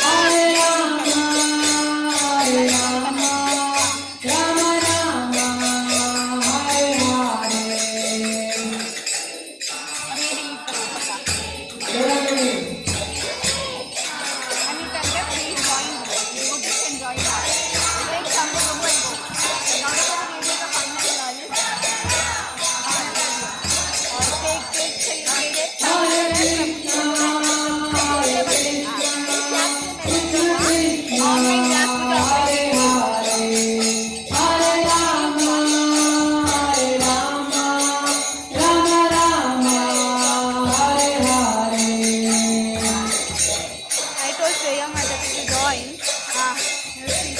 Hare Rama, Hare Rama, Rama Rama, Hare Hare. Gauranga. And you tell them, "Please join. You just enjoy that." Like Shankar Prabhu and go. Gaura Prabhu gave me the final list. और cake cake चाहिए. Hare Krishna, Hare Krishna, Krishna Krishna, online class. Hare Hare, Hare Rama, Hare Rama, Rama Rama, Hare Hare. I told Shreya Mataji to join. Ah, you see,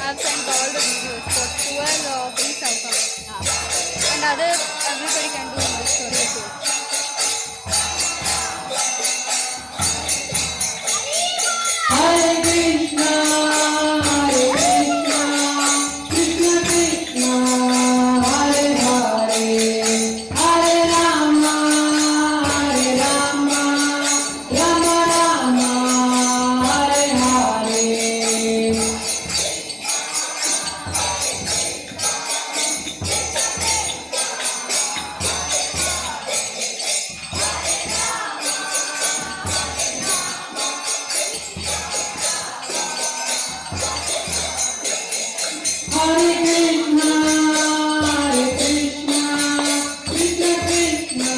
I've sent all the videos for 12 free cycle. And other, everybody can do in this story too. Hare Krishna, Hare Krishna, Krishna Krishna, Hare Hare, Hare Rama, Hare Rama, Rama Rama, Hare Hare. Hare Krishna, Hare Krishna, Krishna Krishna,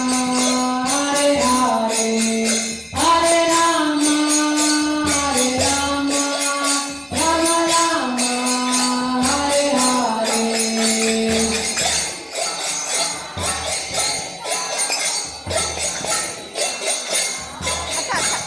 Hare Hare, Hare Rama, Hare Rama, Rama Rama, Hare Hare. अच्छा अच्छा.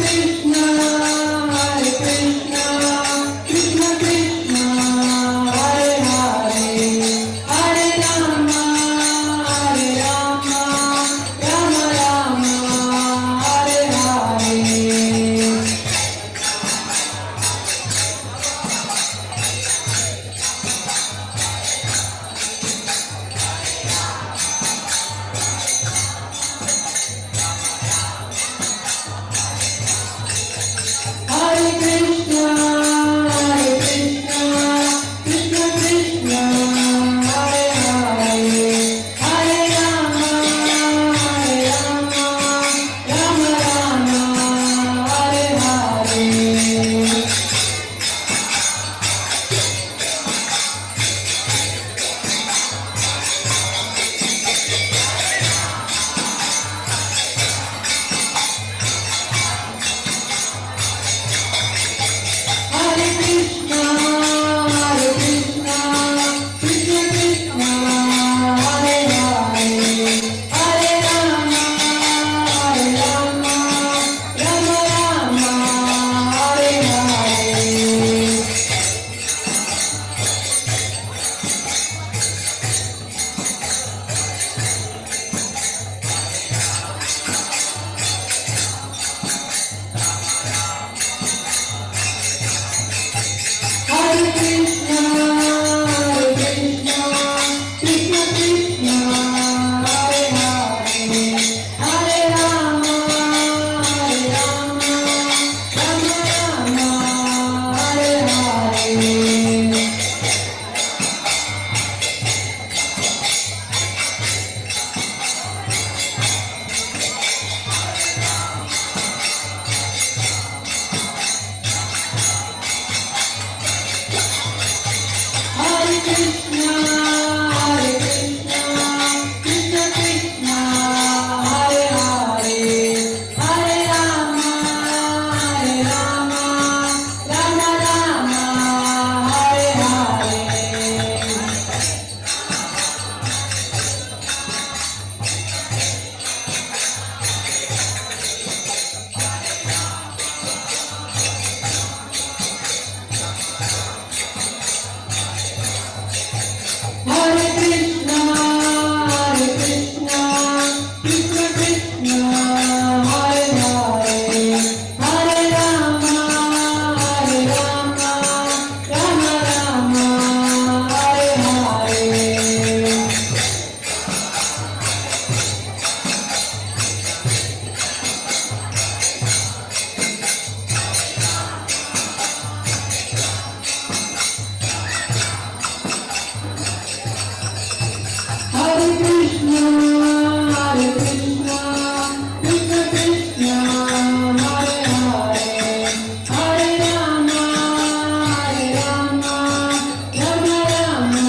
Krishna, Hare Krishna, Krishna Krishna, Hare Hare, Hare Rama, Hare Rama, Rama Rama, Hare Hare. Hare Krishna, Hare Krishna, Krishna Krishna, Hare Hare, Hare Rama, Hare Rama, Rama Rama, Hare Hare. Hare Krishna, Hare Krishna, Krishna Krishna, Hare Hare, Hare Rama, Hare Rama, Rama Rama, Hare Hare. Hare Krishna, Hare Krishna, Krishna Krishna, Hare Hare, Hare Rama, Hare Rama, Rama Rama, Hare Hare. Hare Krishna, Hare Krishna, Krishna Krishna, Hare Hare, Hare Rama, Hare Rama, Rama Rama, Hare Hare. Hare Krishna, Hare Krishna, Krishna Krishna, Hare Hare, Hare Rama, Hare Rama, Rama Rama, Hare Hare. Hare Krishna, Hare Krishna, Krishna Krishna, Hare Hare, Hare Rama, Hare Rama, Rama Rama,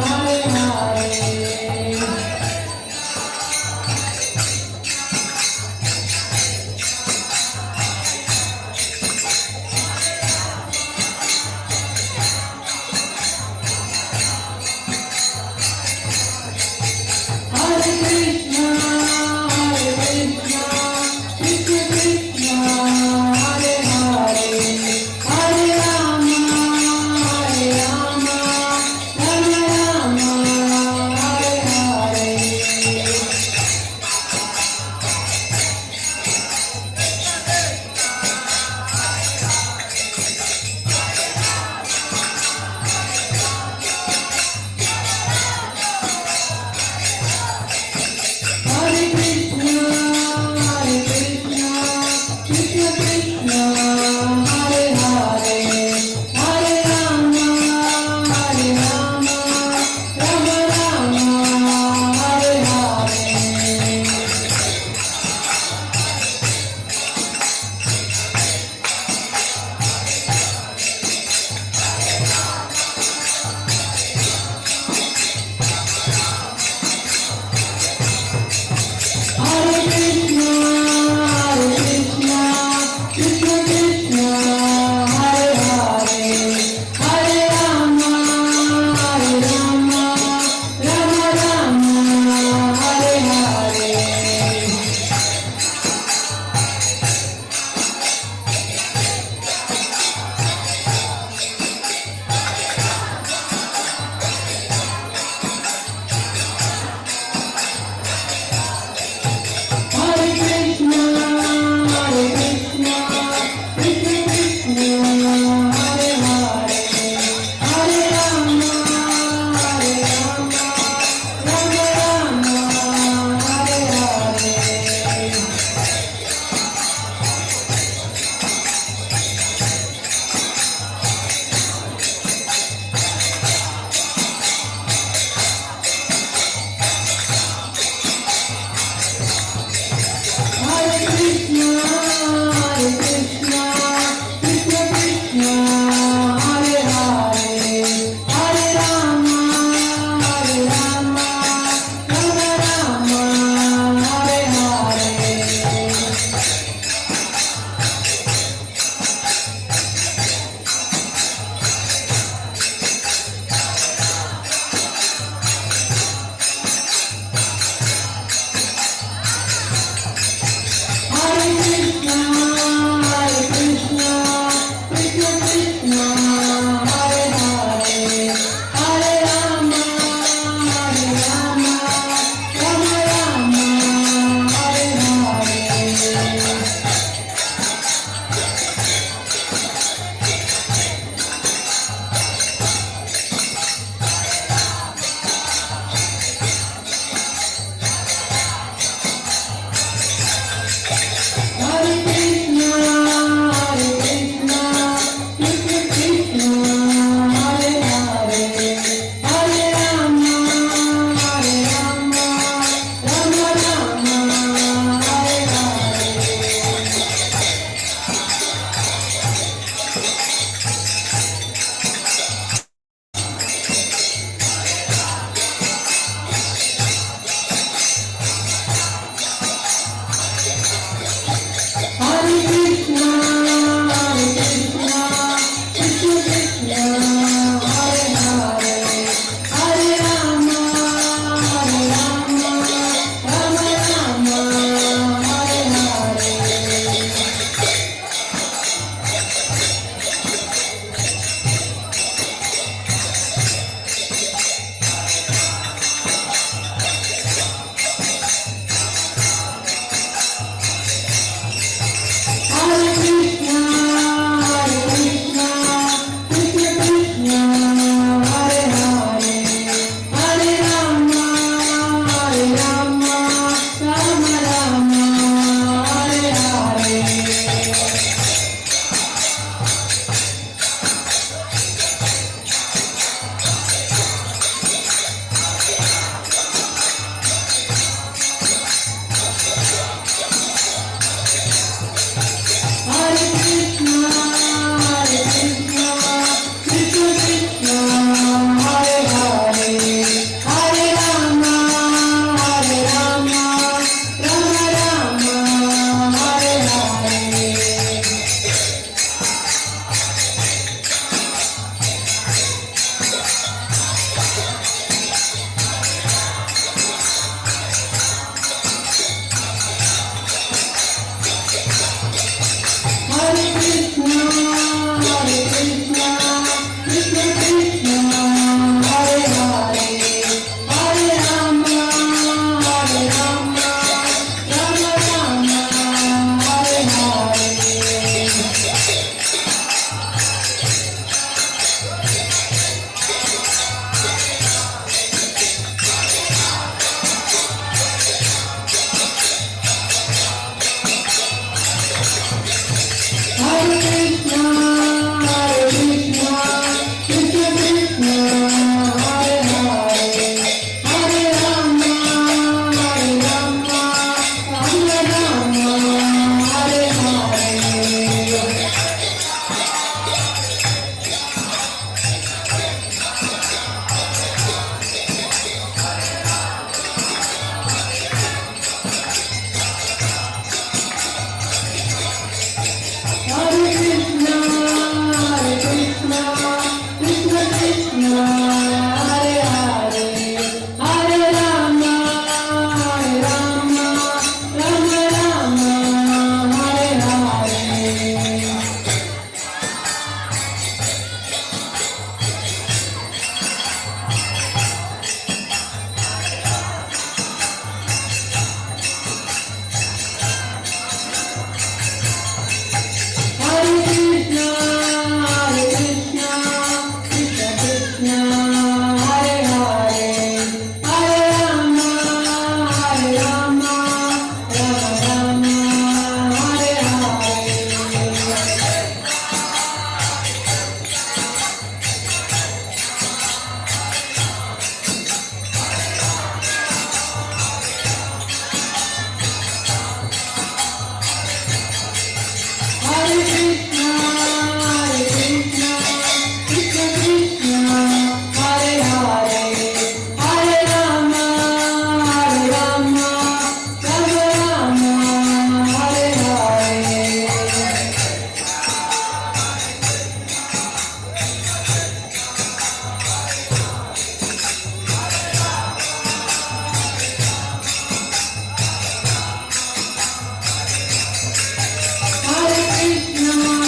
Hare Hare. Hare Krishna, Hare Krishna, Krishna Krishna, Hare Hare, Hare Rama, Hare Rama, Rama Rama, Hare Hare. Hare Krishna, Hare Krishna, Krishna Krishna, Hare Hare, Hare Rama, Hare Rama, Rama Rama, Hare Hare. Hare Krishna, Hare Krishna, Krishna. Hare Krishna, Hare Krishna, Krishna Krishna, Hare Hare, Hare Rama, Hare Rama, Rama Rama, Hare Hare. Hare Krishna, Hare Krishna, Krishna Krishna, Hare Hare, Hare Rama, Hare Rama, Rama Rama, Hare Hare. Hare Krishna, Hare Krishna, Krishna Krishna, Hare Hare, Hare Rama, Hare Rama, Rama Rama, Hare Hare. Hare Krishna, Hare Krishna, Krishna Krishna, Hare Hare, Hare Rama, Hare Rama, Rama Rama, Hare Hare. Hare Krishna, Hare Krishna, Krishna Krishna, Hare Hare, Hare Rama, Hare Rama, Rama Rama, Hare Hare. Hare Krishna, Hare Krishna, Krishna Krishna, Hare Hare, Hare Rama, Hare Rama, Rama Rama, Hare Hare. Hare Krishna, Hare Krishna, Krishna Krishna, Hare Hare, Hare Rama, Hare Rama, Rama Rama, Hare Hare. Hare Krishna,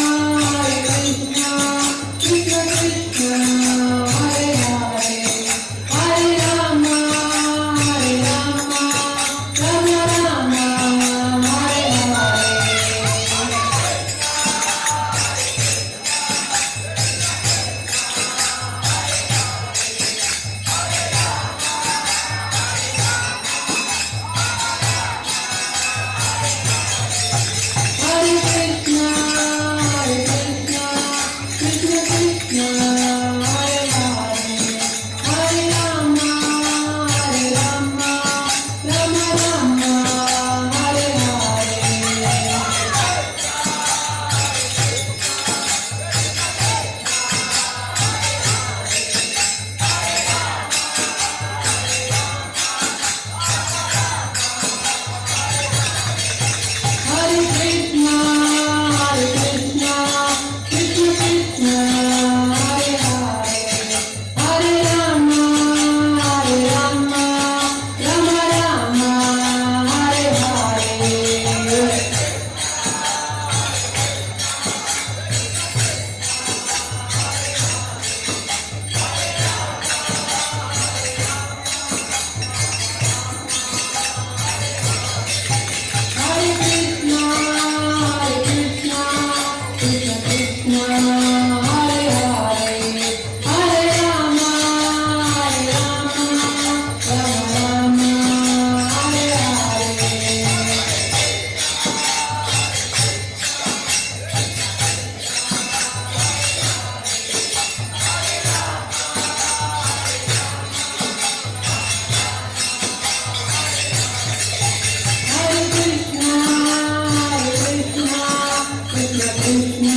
Krishna Krishna,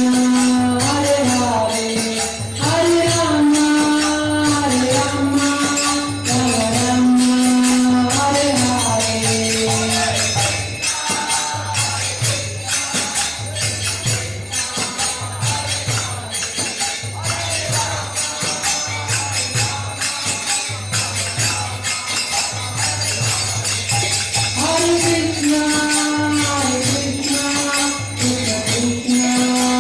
Hare Hare, Hare Rama, Hare Rama, Rama Rama, Hare Hare. Hare Krishna, Hare Krishna, Krishna Krishna,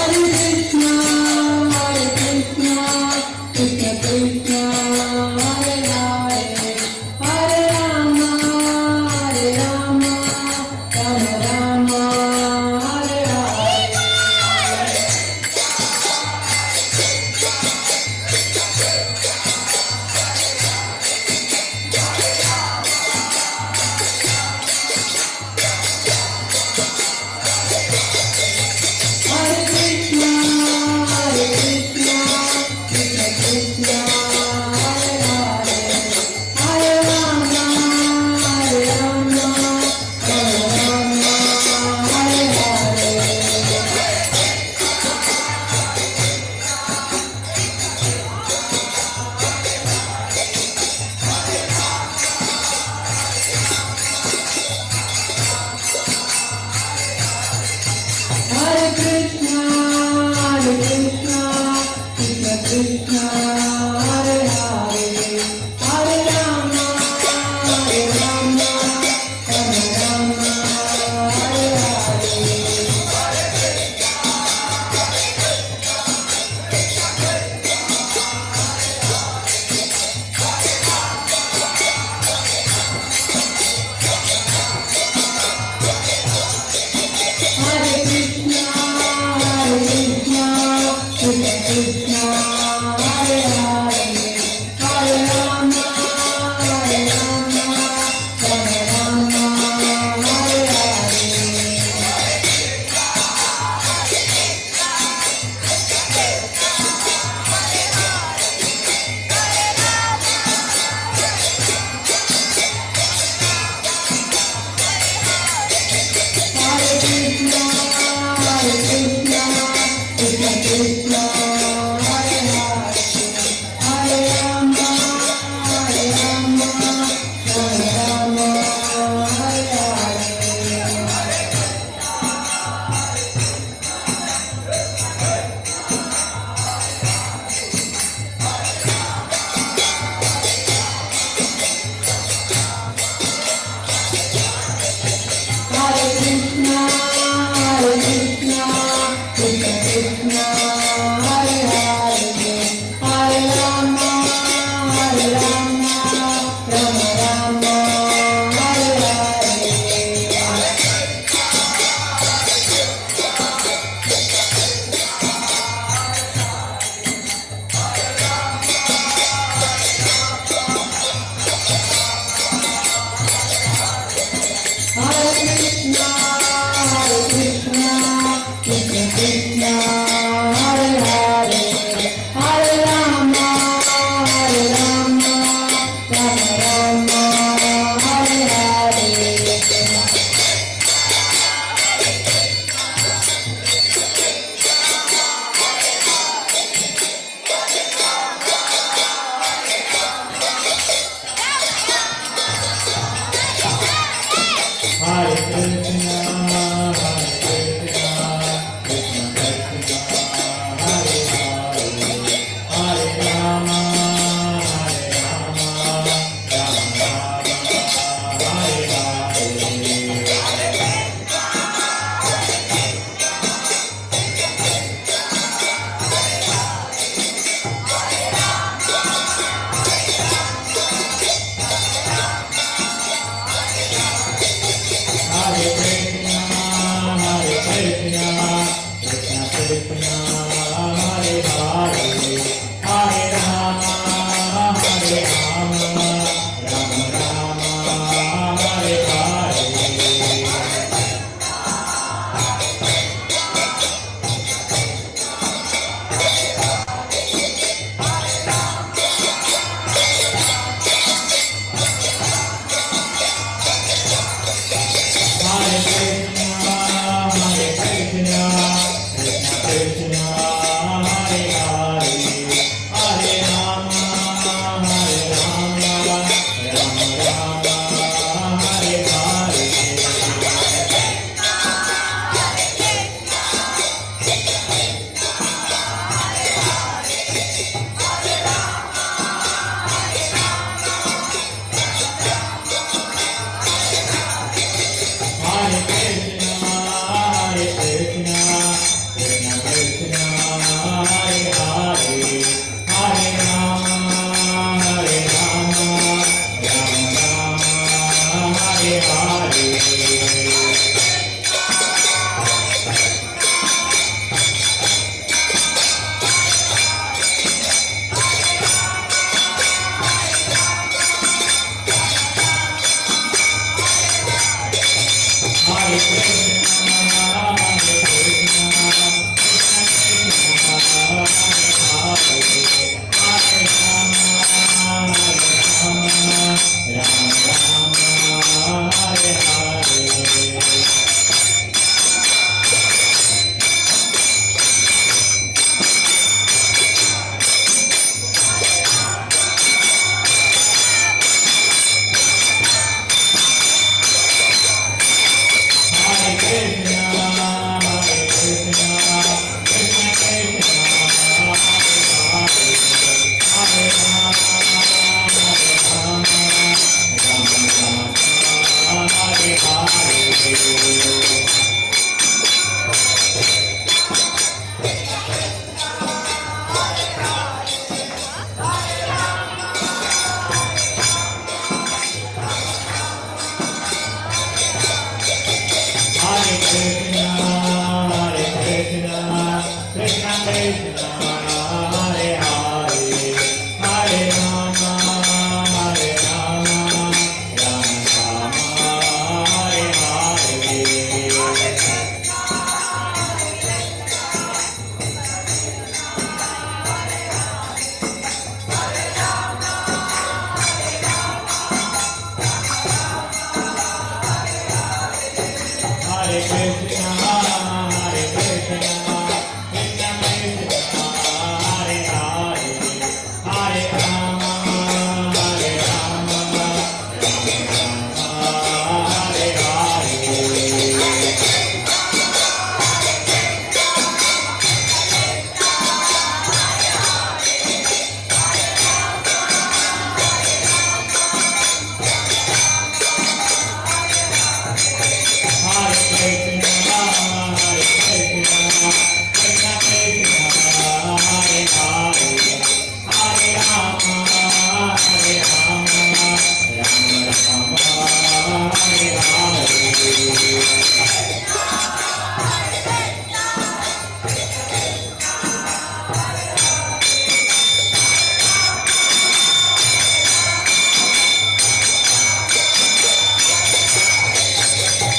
Hare Krishna, Hare Krishna, Krishna Krishna, Hare Hare, Hare Rama, Hare Rama, Rama Rama, Hare Hare. Hare Krishna, Hare Krishna, Krishna Krishna, Hare Hare, Hare Rama, Hare Rama, Rama Rama, Hare Hare. Hare Krishna, Hare Krishna, Krishna Krishna, Hare Hare, Hare Rama, Hare Rama, Rama Rama, Hare Hare. Hare Krishna, Hare Krishna, Krishna Krishna, Hare Hare, Hare Rama, Hare Rama, Rama Rama, Hare Hare. Hare Krishna, Hare Krishna, Krishna Krishna, Hare Hare, Hare Rama, Hare Rama, Rama Rama, Hare Hare. Hare Krishna, Hare Krishna, Krishna Krishna, Hare Hare, Hare Rama, Hare Rama, Rama Rama, Hare Hare. Hare Krishna, Hare Krishna, Krishna Krishna, Hare Hare, Hare Rama, Hare Rama, Rama Rama, Hare Hare. Hare Krishna, Hare Krishna, Krishna. Krishna, Hare Hare, Hare Rama, Hare Rama, Rama Rama, Hare Hare. Hare Krishna, Hare Krishna, Krishna Krishna, Hare Hare, Hare Rama, Hare Rama, Rama Rama, Hare Hare. Hare Krishna, Hare Krishna, Krishna Krishna, Hare Hare, Hare Rama, Hare Rama, Rama Rama, Hare Hare.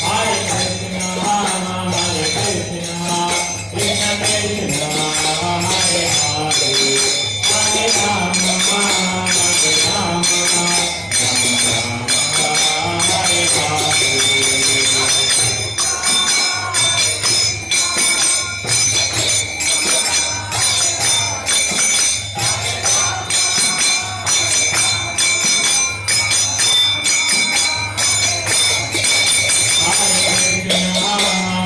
Hare Krishna, Hare Krishna, Krishna Krishna, Hare Hare, Hare Rama, Hare Rama, Rama Rama, Hare Hare. Hare Krishna,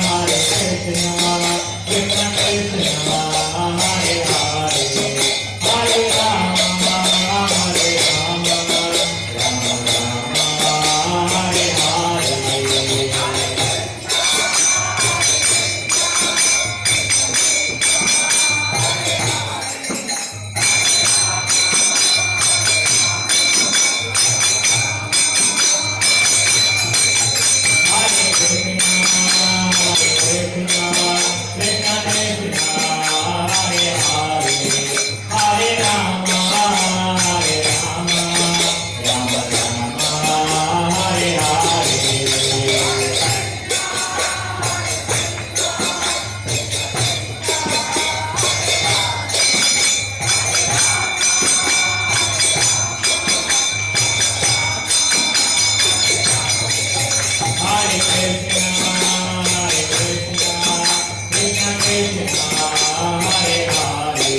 Hare Krishna, Krishna Krishna, Hare Hare, Hare Rama, Hare Rama, Rama Rama, Hare Hare. Hare Krishna, Hare Krishna, Krishna Krishna, Hare Hare, Hare Rama, Hare Rama, Rama Rama, Hare Hare. Hare Krishna, Hare Krishna, Krishna Krishna, Hare Hare,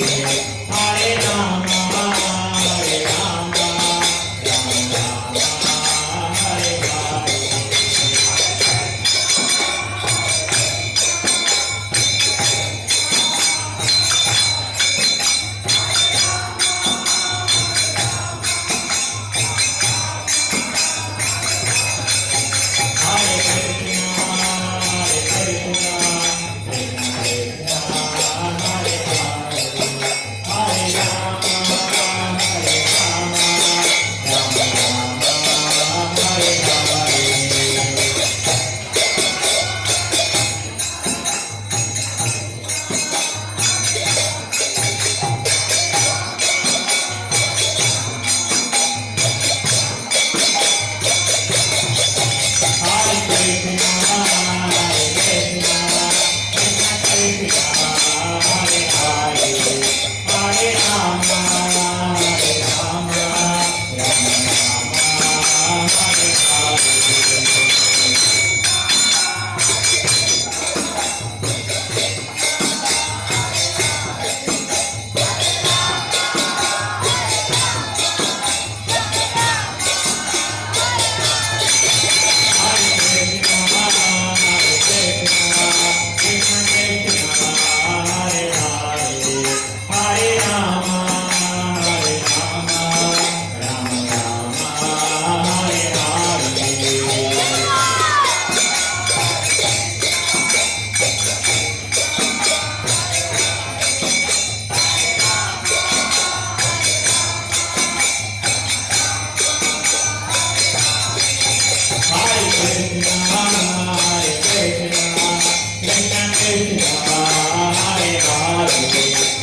Hare Rama, Hare Rama, Rama Rama, Hare Hare. Hare Krishna, Hare Krishna, Krishna Krishna, Hare Hare, Hare Rama, Hare Rama, Rama Rama, Hare Hare. Hare Krishna, Hare Krishna, Krishna Krishna, Hare Hare, Hare Rama, Hare Rama, Rama Rama, Hare Hare. Hare Krishna, Hare Krishna, Krishna Krishna, Hare Hare, Hare Rama, Hare Rama, Rama Rama, Hare Hare. Hare Krishna, Hare Krishna, Krishna Krishna, Hare Hare,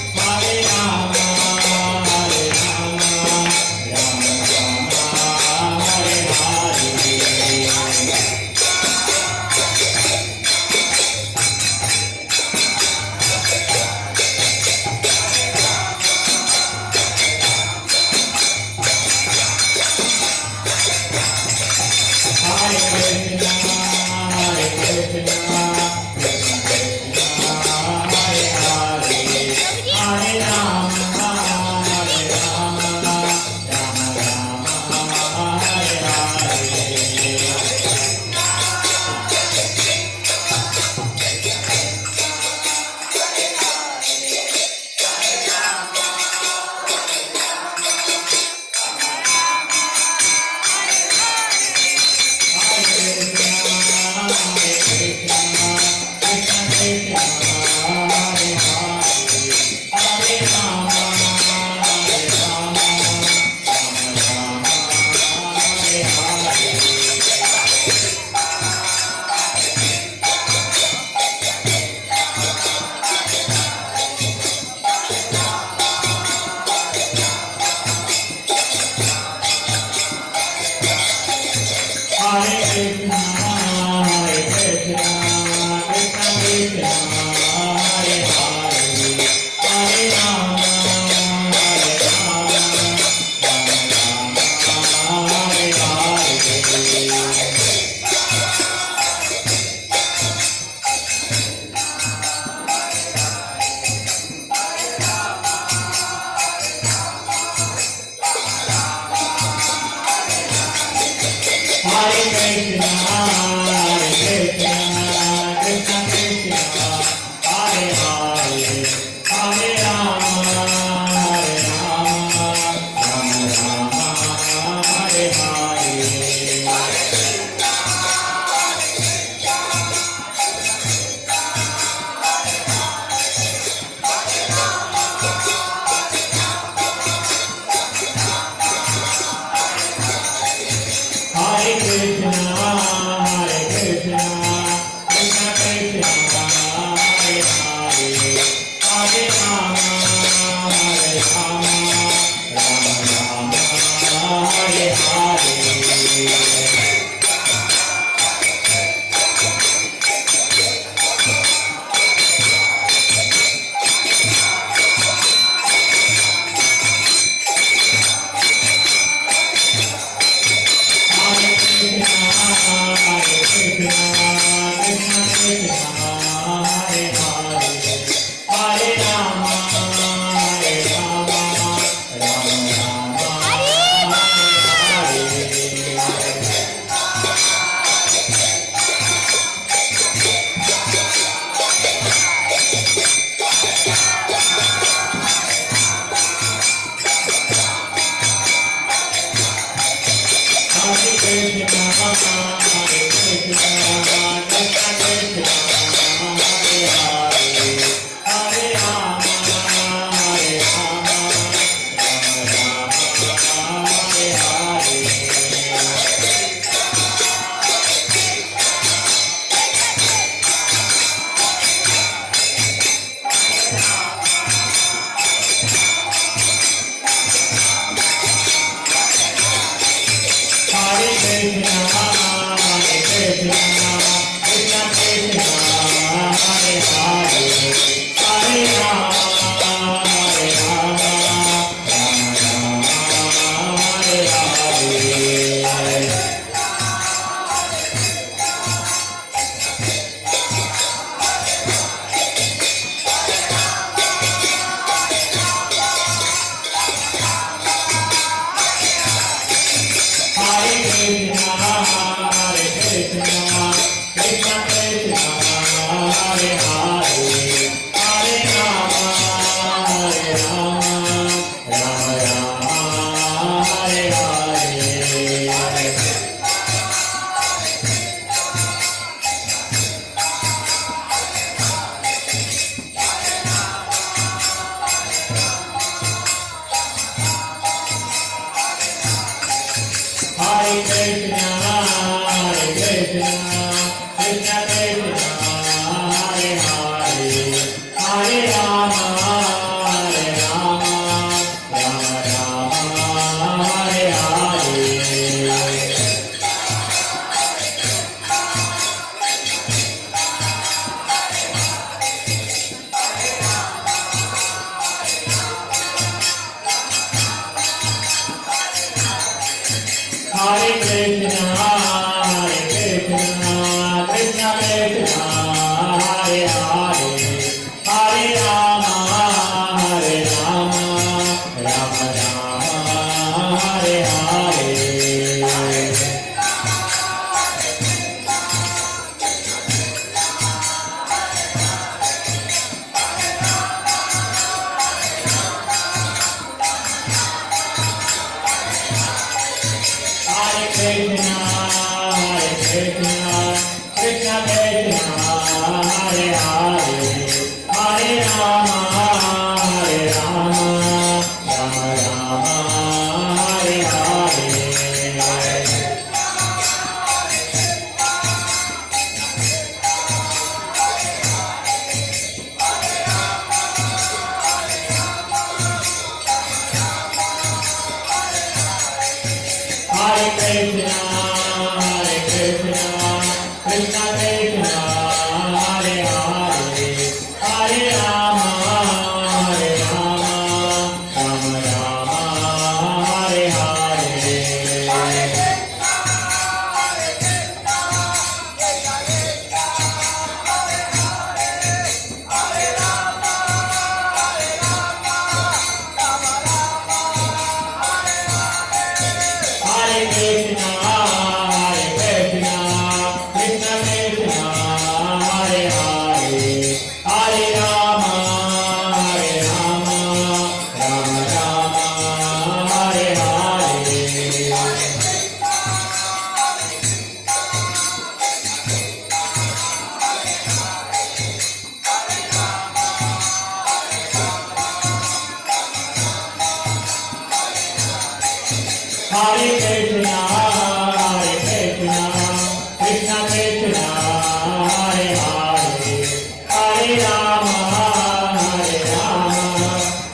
Krishna, Hare Hare, Hare Rama, Hare Rama, Rama Rama, Hare Hare. Hare Krishna, Hare Krishna, Krishna Krishna, Hare Hare, Hare Rama, Hare Rama, Rama Rama, Hare Hare. Hare Krishna, Hare Krishna, Krishna Krishna, Hare Hare, Hare Rama, Hare Rama, Rama Rama, Hare Hare. Hare Krishna, Hare Krishna, Krishna Krishna, Hare Hare, Hare Rama, Hare Rama, Rama Rama, Hare Hare. Hare Krishna, Hare Krishna, Krishna Krishna, Hare Hare, Hare Rama, Hare Rama, Rama Rama, Hare Hare. Hare Krishna, Hare Krishna, Krishna Krishna, Hare Hare, Hare Rama, Hare Rama, Rama Rama, Hare Hare. Hare Krishna, Hare Krishna, Krishna Krishna, Hare Hare, Hare Rama, Hare Rama, Rama Rama, Hare Hare. Hare Krishna, Hare Krishna, Krishna Krishna, Hare Hare, Hare Rama, Hare Rama, Rama Rama, Hare Hare. Hare Krishna, Hare Krishna, Krishna Krishna, Hare Hare, Hare Rama, Hare Rama, Rama Rama, Hare Hare. Hare Krishna, Hare Rama, Hare Rama,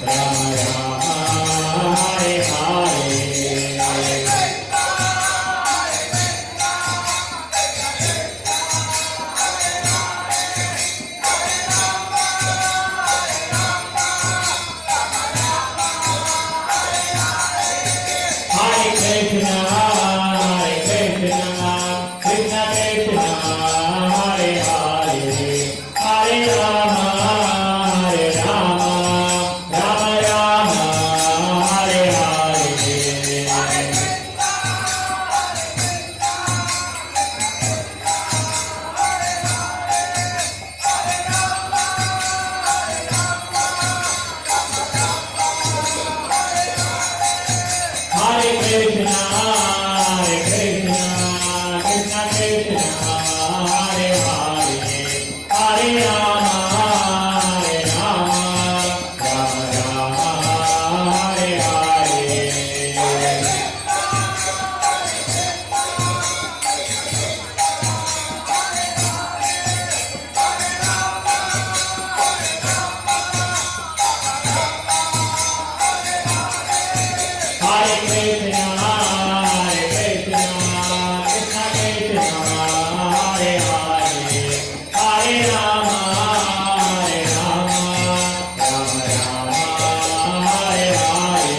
Rama Rama, Hare Hare. Hare Krishna, Hare Krishna, Krishna Krishna, Hare Hare, Hare Rama, Hare Rama, Rama Rama, Hare Hare. Hare Krishna, Hare Krishna, Krishna Krishna, Hare Hare, Hare Rama, Hare Rama, Rama Rama, Hare Hare. Hare Krishna, Hare Krishna, Krishna Krishna, Hare Hare, Hare Rama, Hare Rama, Rama Rama, Hare Hare.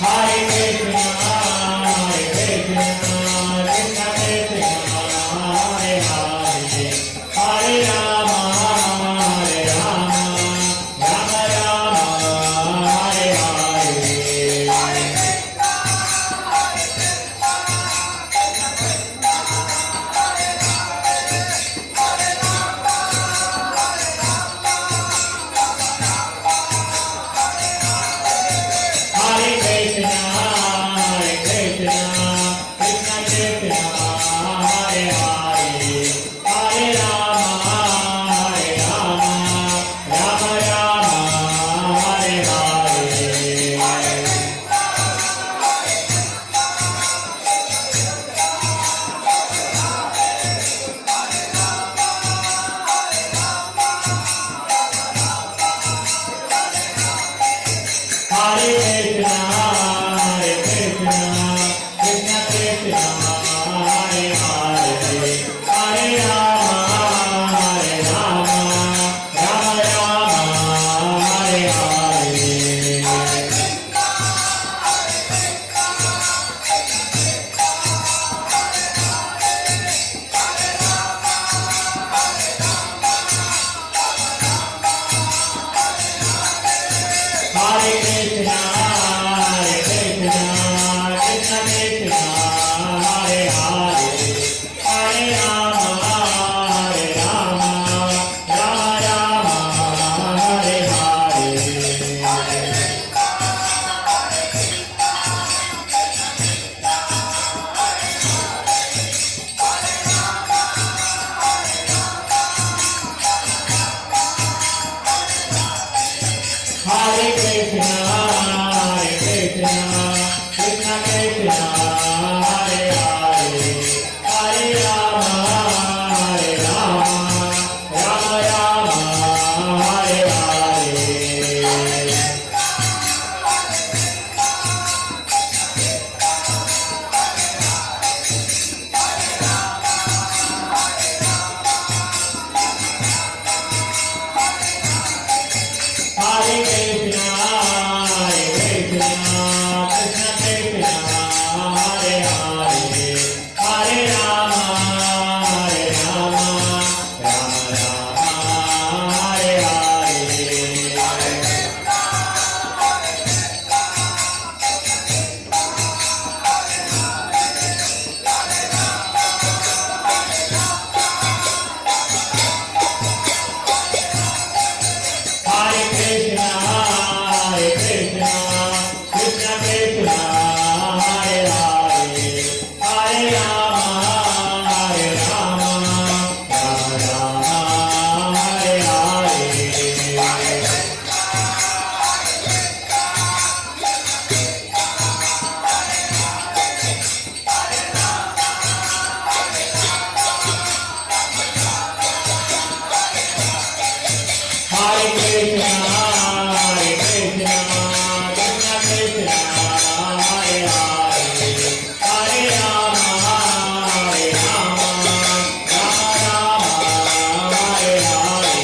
Hare Krishna, Hare Krishna, Krishna Krishna, Hare Hare, Hare Rama, Hare Rama, Rama Rama, Hare Hare. Hare Krishna, Hare Krishna, Krishna Krishna, Hare Hare, Hare Rama, Hare Rama, Rama Rama, Hare Hare. Hare Krishna, Hare Krishna, Krishna Krishna, Hare Hare, Hare Rama, Hare Rama, Rama Rama, Hare Hare. Hare Krishna, Hare Krishna, Krishna Krishna, Hare Hare, Hare Rama, Hare Rama, Rama Rama, Hare Hare. Hare Krishna, Hare Krishna, Krishna Krishna, Hare Hare, Hare Rama, Hare Rama, Rama Rama, Hare Hare. Hare Krishna, Hare Krishna, Hare Krishna, Krishna Krishna, Hare Hare, Hare Rama, Hare Rama, Rama Rama, Hare Hare.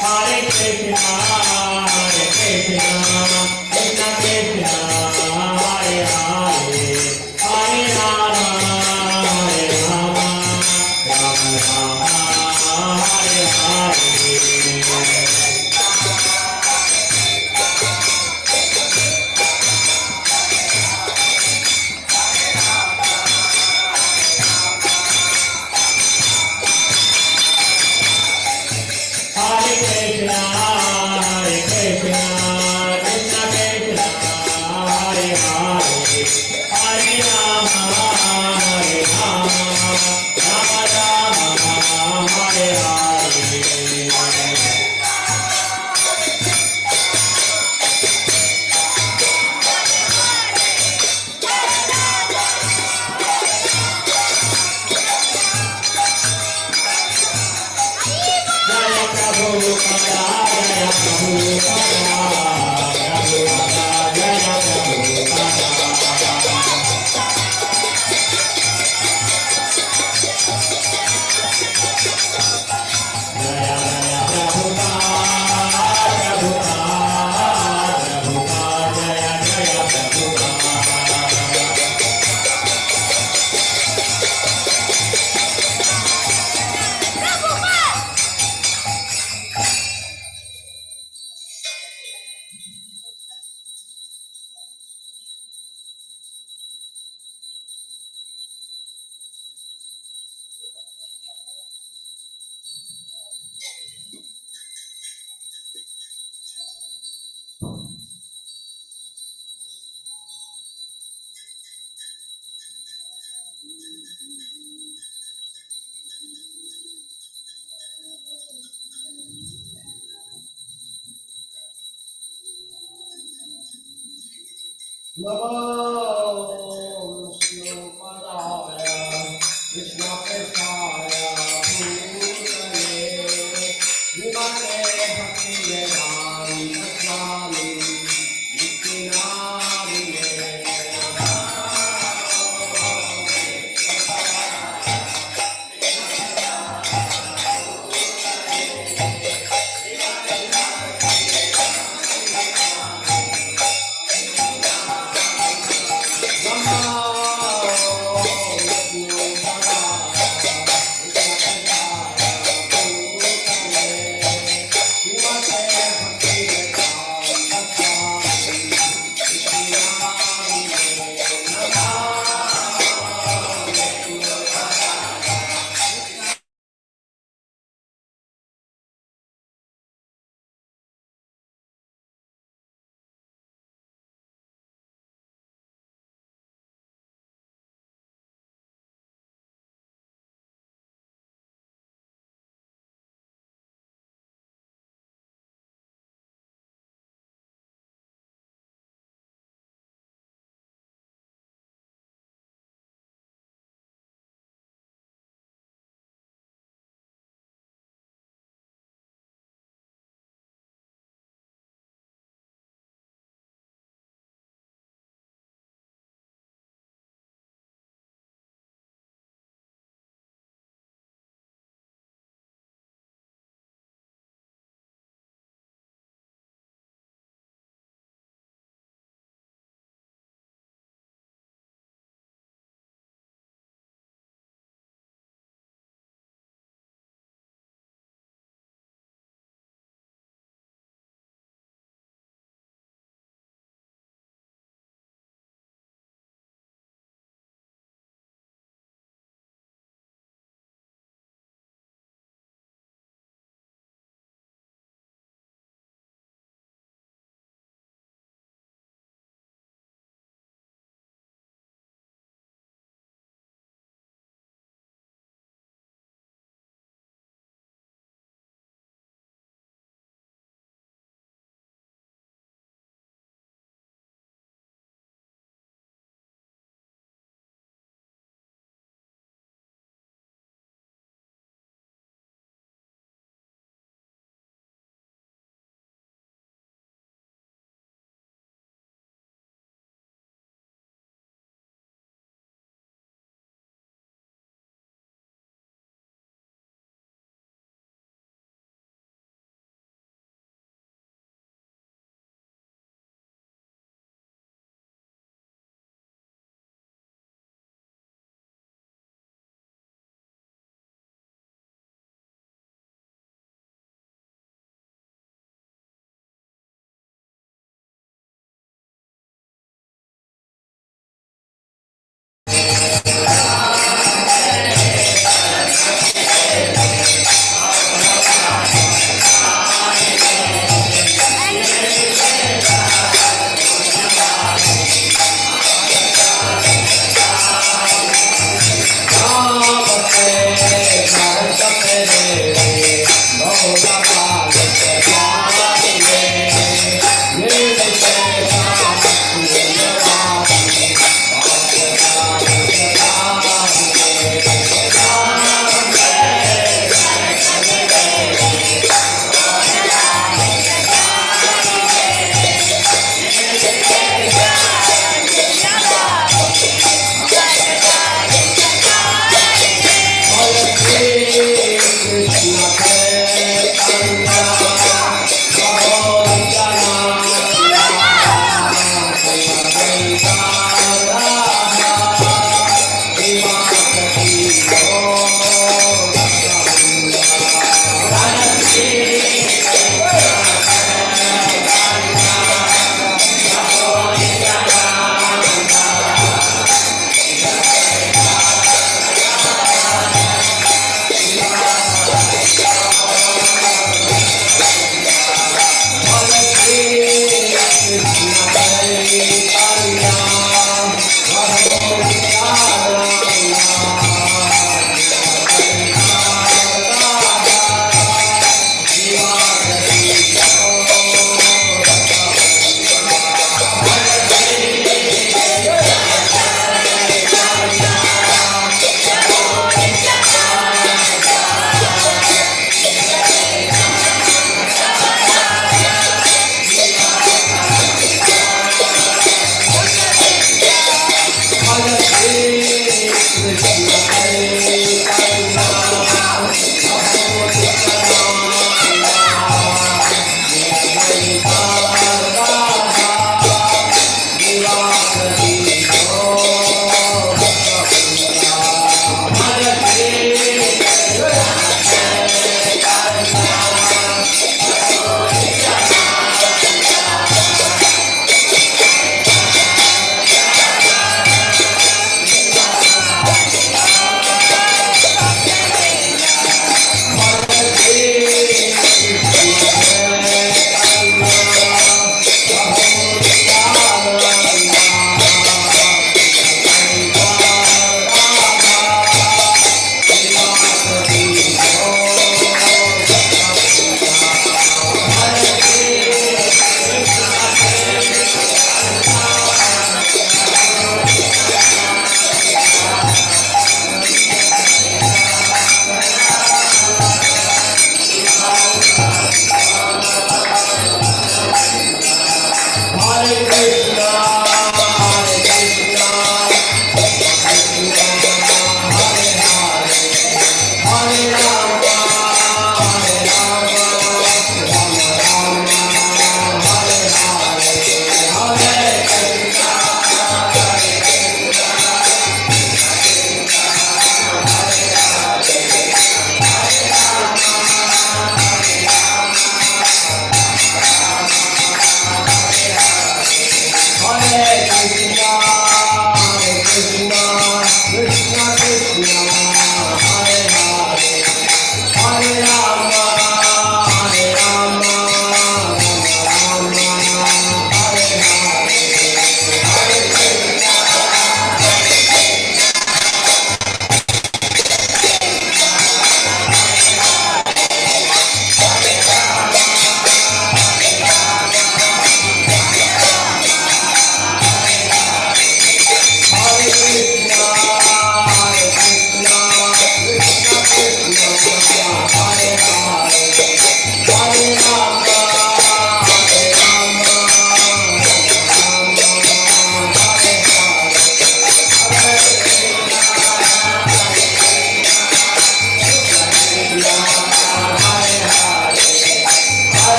Hare Krishna, Hare Krishna, Krishna Krishna, Hare Hare, Hare Rama, Hare Rama, Rama Rama, Hare Hare. Hare Krishna, Hare Krishna, Krishna Krishna, Hare Hare, Hare Rama, Hare Rama, Rama Rama, Hare Hare. Jaya Prabhupada, Jaya Prabhupada, Prabhupada, Jaya Prabhupada. Jaya Jaya Prabhupada, Prabhupada, Prabhupada, Jaya Jaya Prabhupada. नमो विष्णुपदाय कृष्णप्रेष्ठाय भूतले श्रीमते भक्तिवेदान्त स्वामी इति नामिने। नमो विष्णुपदाय कृष्णप्रेष्ठाय भूतले श्रीमते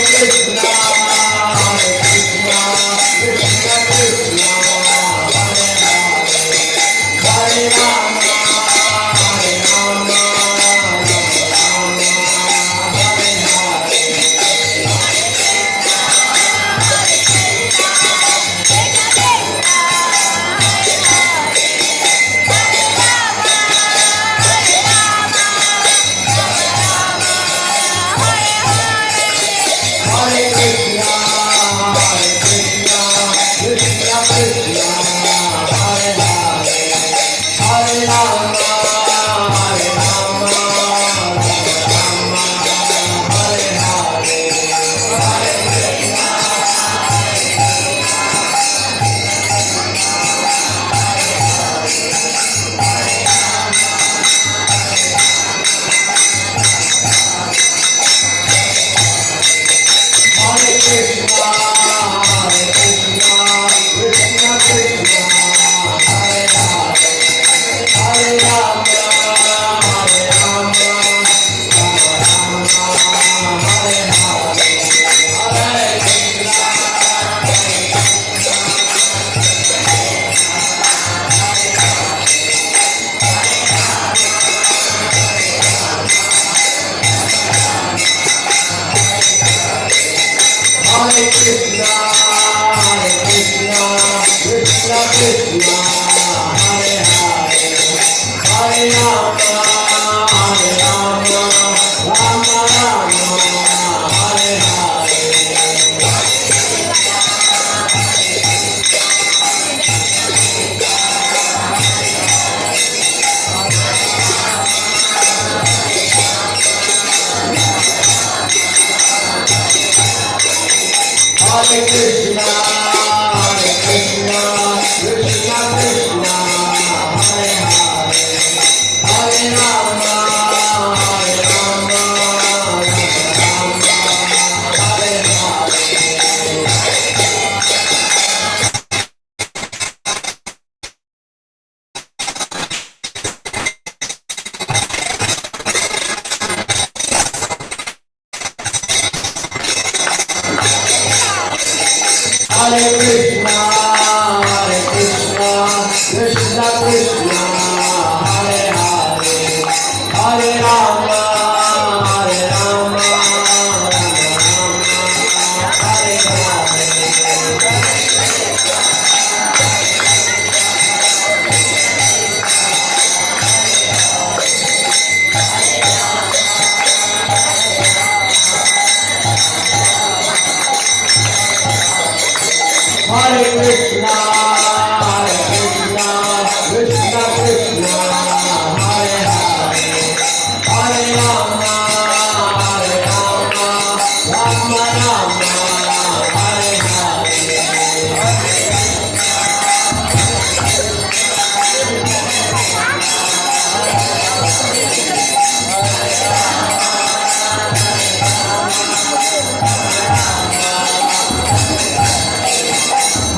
Krishna, Hare Krishna, Krishna Krishna, Hare Hare, Hare Rama, Hare Rama, Rama Rama, Hare Hare. Hare Krishna, Hare Krishna, Krishna Krishna, Hare Hare, Hare Rama, Hare Rama, Rama Rama, Hare Hare. Hare Krishna, Hare Krishna, Krishna Krishna, Hare Hare, Hare Rama, Hare Rama, Rama Rama, Hare Hare, Hare Krishna. Hare Krishna, Hare Krishna, Krishna Krishna, Hare Hare, Hare Rama, Hare Rama, Rama Rama, Hare Hare. Hare Krishna, Hare Krishna, Krishna Krishna, Hare Hare, Hare Rama, Hare Rama, Rama Rama, Hare Hare. Hare Krishna, Hare Krishna, Krishna Krishna, Hare Hare, Hare Rama, Hare Rama, Rama Rama, Hare Hare. Hare Krishna, Hare Krishna, Krishna Krishna, Hare Hare, Hare Rama, Hare Rama, Rama Rama, Hare Hare.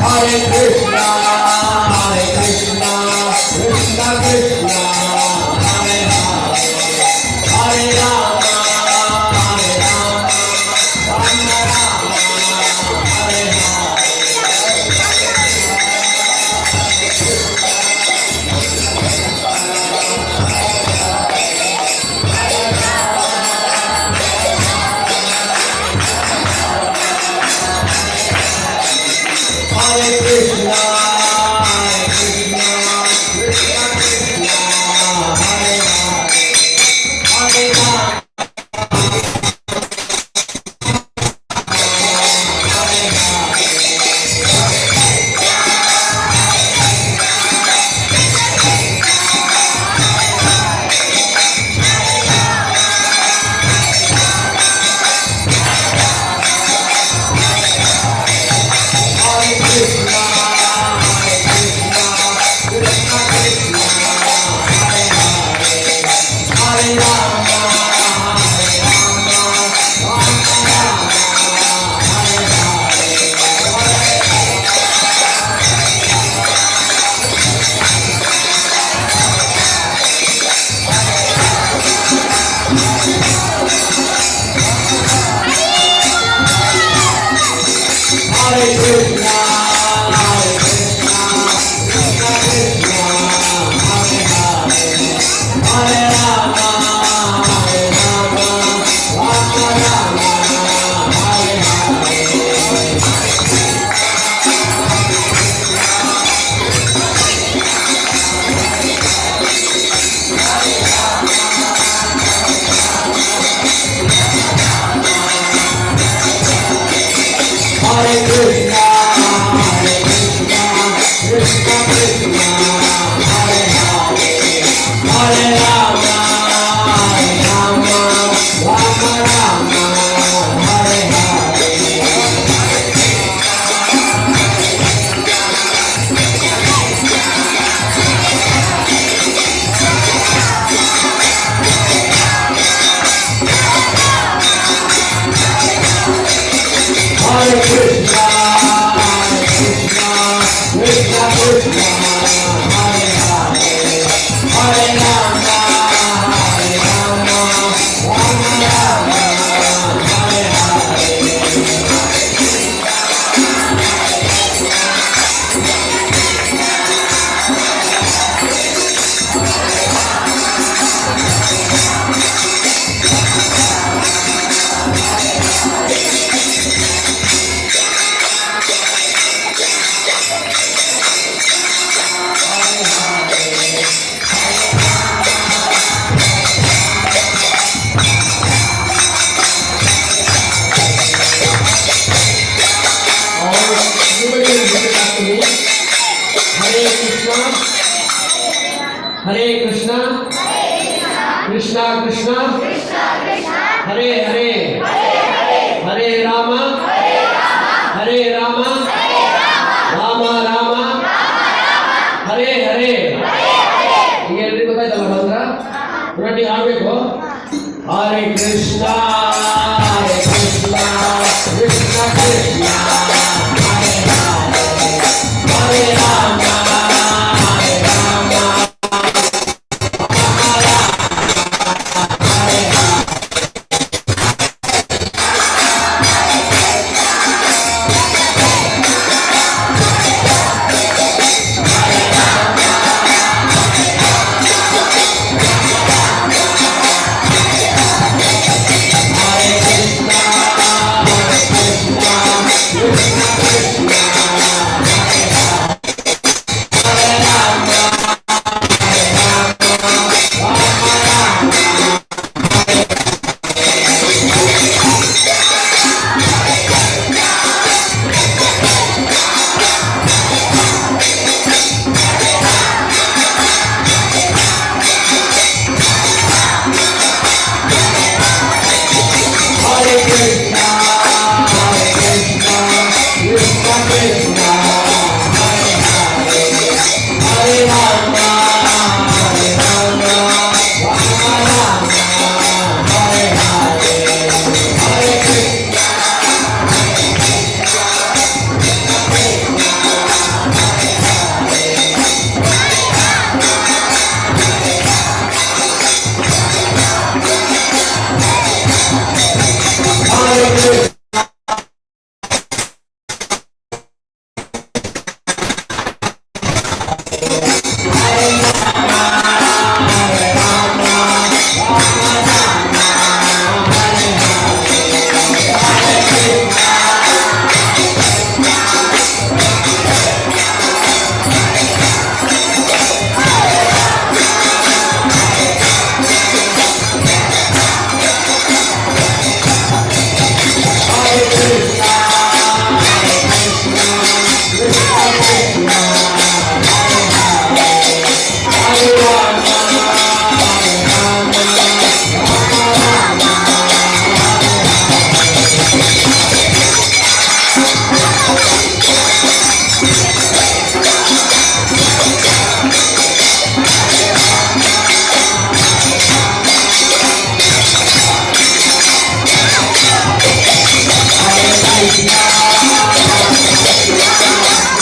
Hare Krishna, Hare Krishna, Krishna Krishna, Hare Hare, Hare Rama, Hare Rama, Rama Rama, Hare Hare. Hare Krishna, Hare Krishna, Krishna Krishna, Krishna, Hare Krishna, Krishna Krishna, Hare Hare, Hare Rama, Hare Rama, Rama Rama, Hare Hare. Hare Krishna, Hare Krishna, Krishna Krishna, Hare Hare, Hare Rama, Hare Rama, Rama Rama, Hare Hare. Hare Krishna, Hare Krishna, Krishna Krishna, Hare Hare, Hare Rama, Hare Rama, Rama Rama, Hare Hare. All everybody will repeat after me. Hare Krishna, Hare Krishna, Krishna Krishna, Hare Hare, Hare Rama, Hare Rama, Rama Rama, Hare Hare. ಈಗ ಎಲ್ರಿಗೂ ಗೊತ್ತಾಯ್ತಲ್ಲ ಮಂತ್ರ? ನೋಡಿ, ಆಡ್ಬೇಕು. Hare Krishna, Hare Krishna, Krishna Krishna, Hare Hare, Hare Rama, Hare Rama, Hare Krishna, Hare Krishna, Krishna Krishna, Hare Hare, Rama, Hare Rama, Rama Rama. Hare Krishna, Hare Krishna, Krishna Krishna, Hare Hare, Hare Rama, Hare Rama, Rama Rama, Hare Hare, Hare Krishna. Hare Krishna. Hare Krishna, Hare Krishna, Krishna Krishna, Hare Hare, Hare Rama, Hare Rama, Rama Rama, Hare Hare. Hare Krishna, Krishna Krishna, Hare Hare.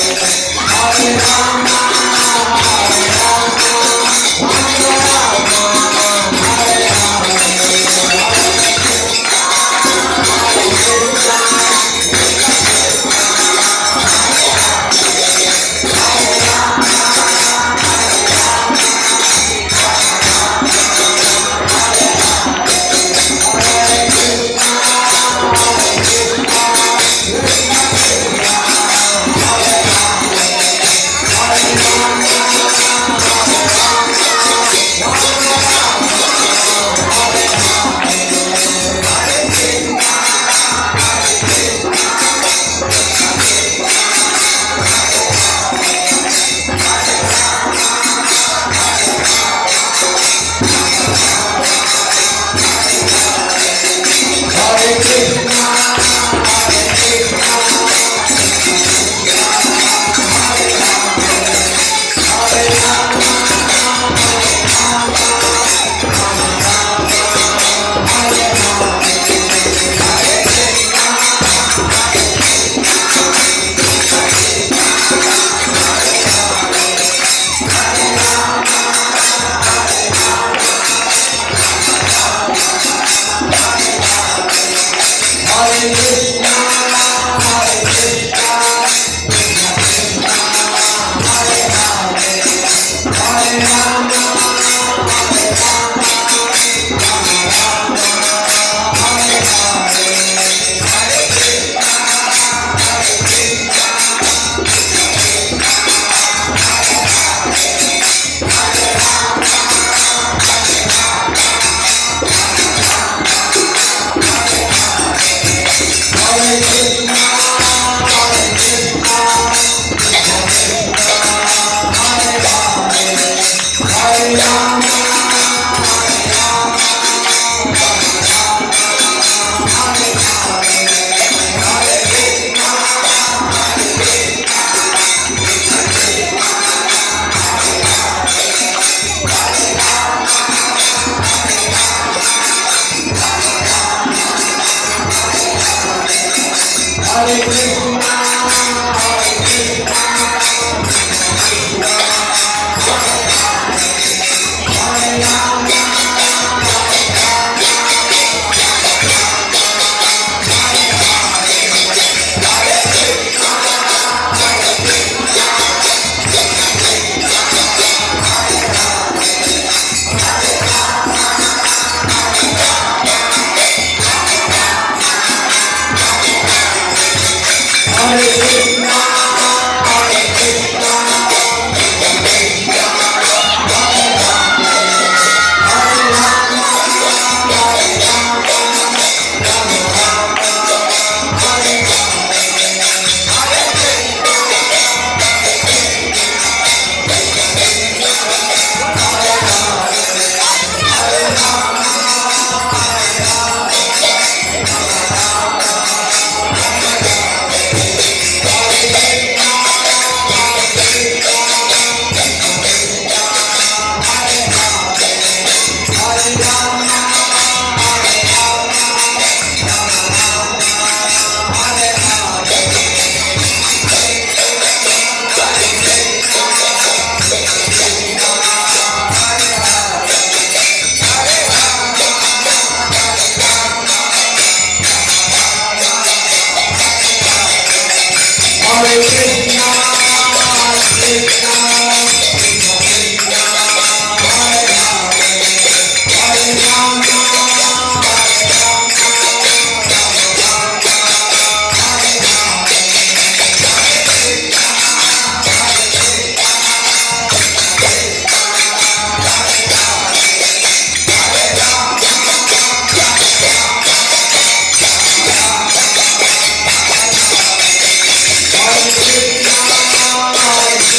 Hare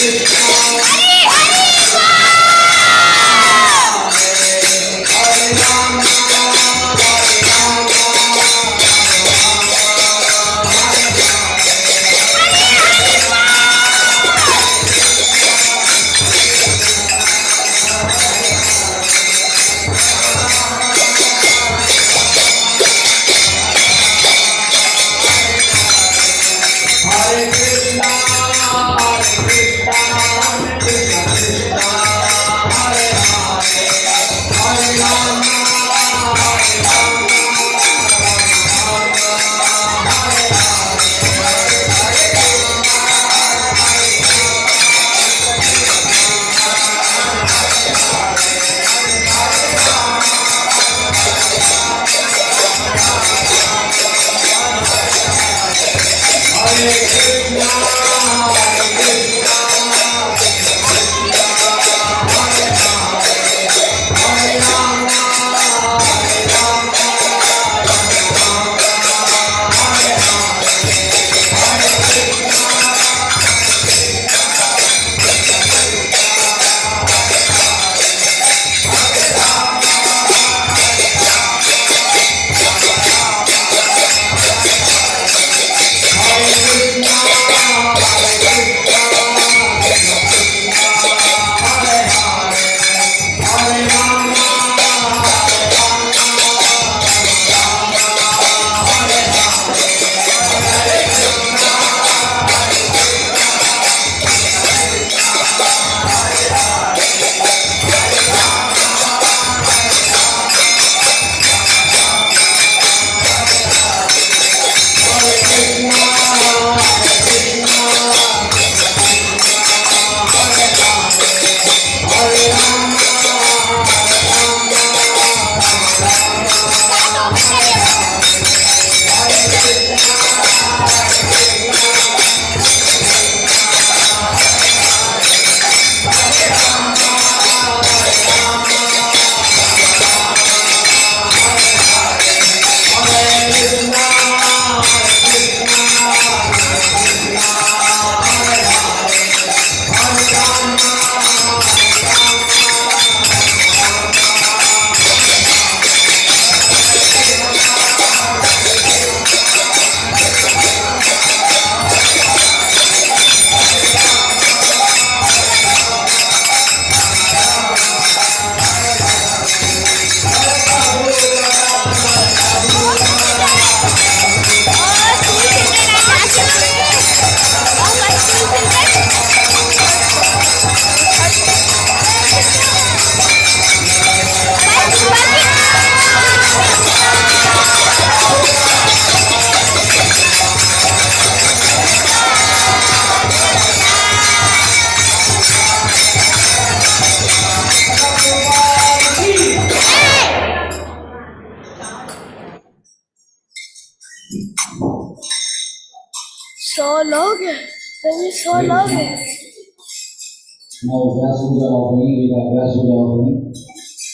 Krishna. सौ लोग हैं, सभी 100 लोग हैं। Now Vyas Puja offering, we got Vyas Puja offering.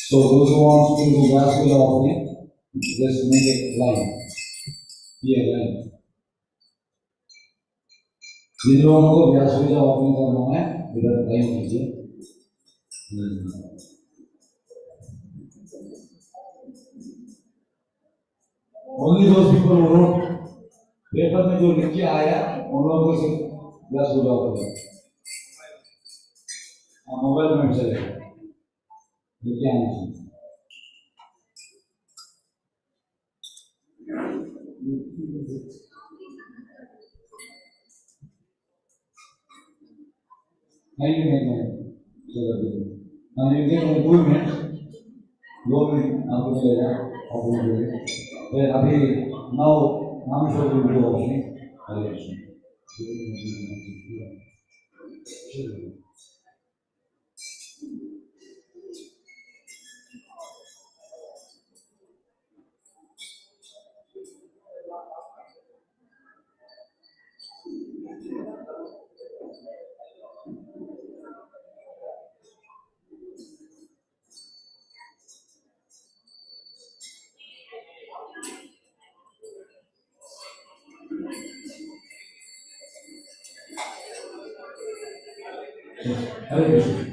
So those who want to do Vyas Puja offering, just make it line. Here line. जिन लोगों को व्यास पूजा offering करना है, इधर लाइन कीजिए। Only those people who wrote paper में जो लिख के आया, उन लोगों को सिर्फ व्यास पूजा ऑफरिंग। हाँ, मोबाइल में भी चलेगा, लिख के आना चाहिए। नहीं नहीं नहीं, चलो ठीक है। हाँ, you get only 2 minutes, 2 minute आपको मिलेगा ऑफरिंग के लिए। फिर अभी now Rameshwar will do offering. Hare Krishna. Hare Krishna. Hare Krishna.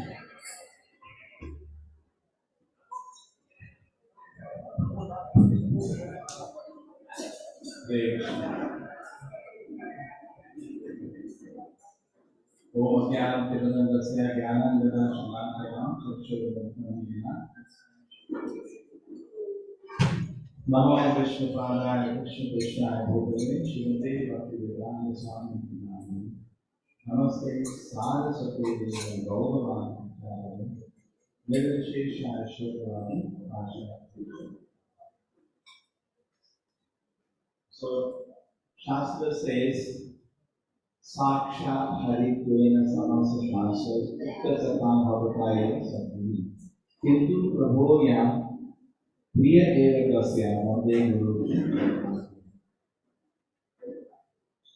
Om ज्ञानं तिरुदण्डस्य ज्ञानाञ्जनशलाकयां चक्षुरुन्मीलितं। नमो विष्णुपादाय कृष्णप्रेष्ठाय भूतले श्रीमते भक्तिवेदान्त स्वामी नामिने। नमस्ते सारस्वते देव गौरवाणी निर्विशेषाय शुद्धवाणी आशा। So, Shastra says, Sakshat Haritvena samasa shastra ukta bhavataye sadhi. Kintu prabho ya priya eva tasya vande guru.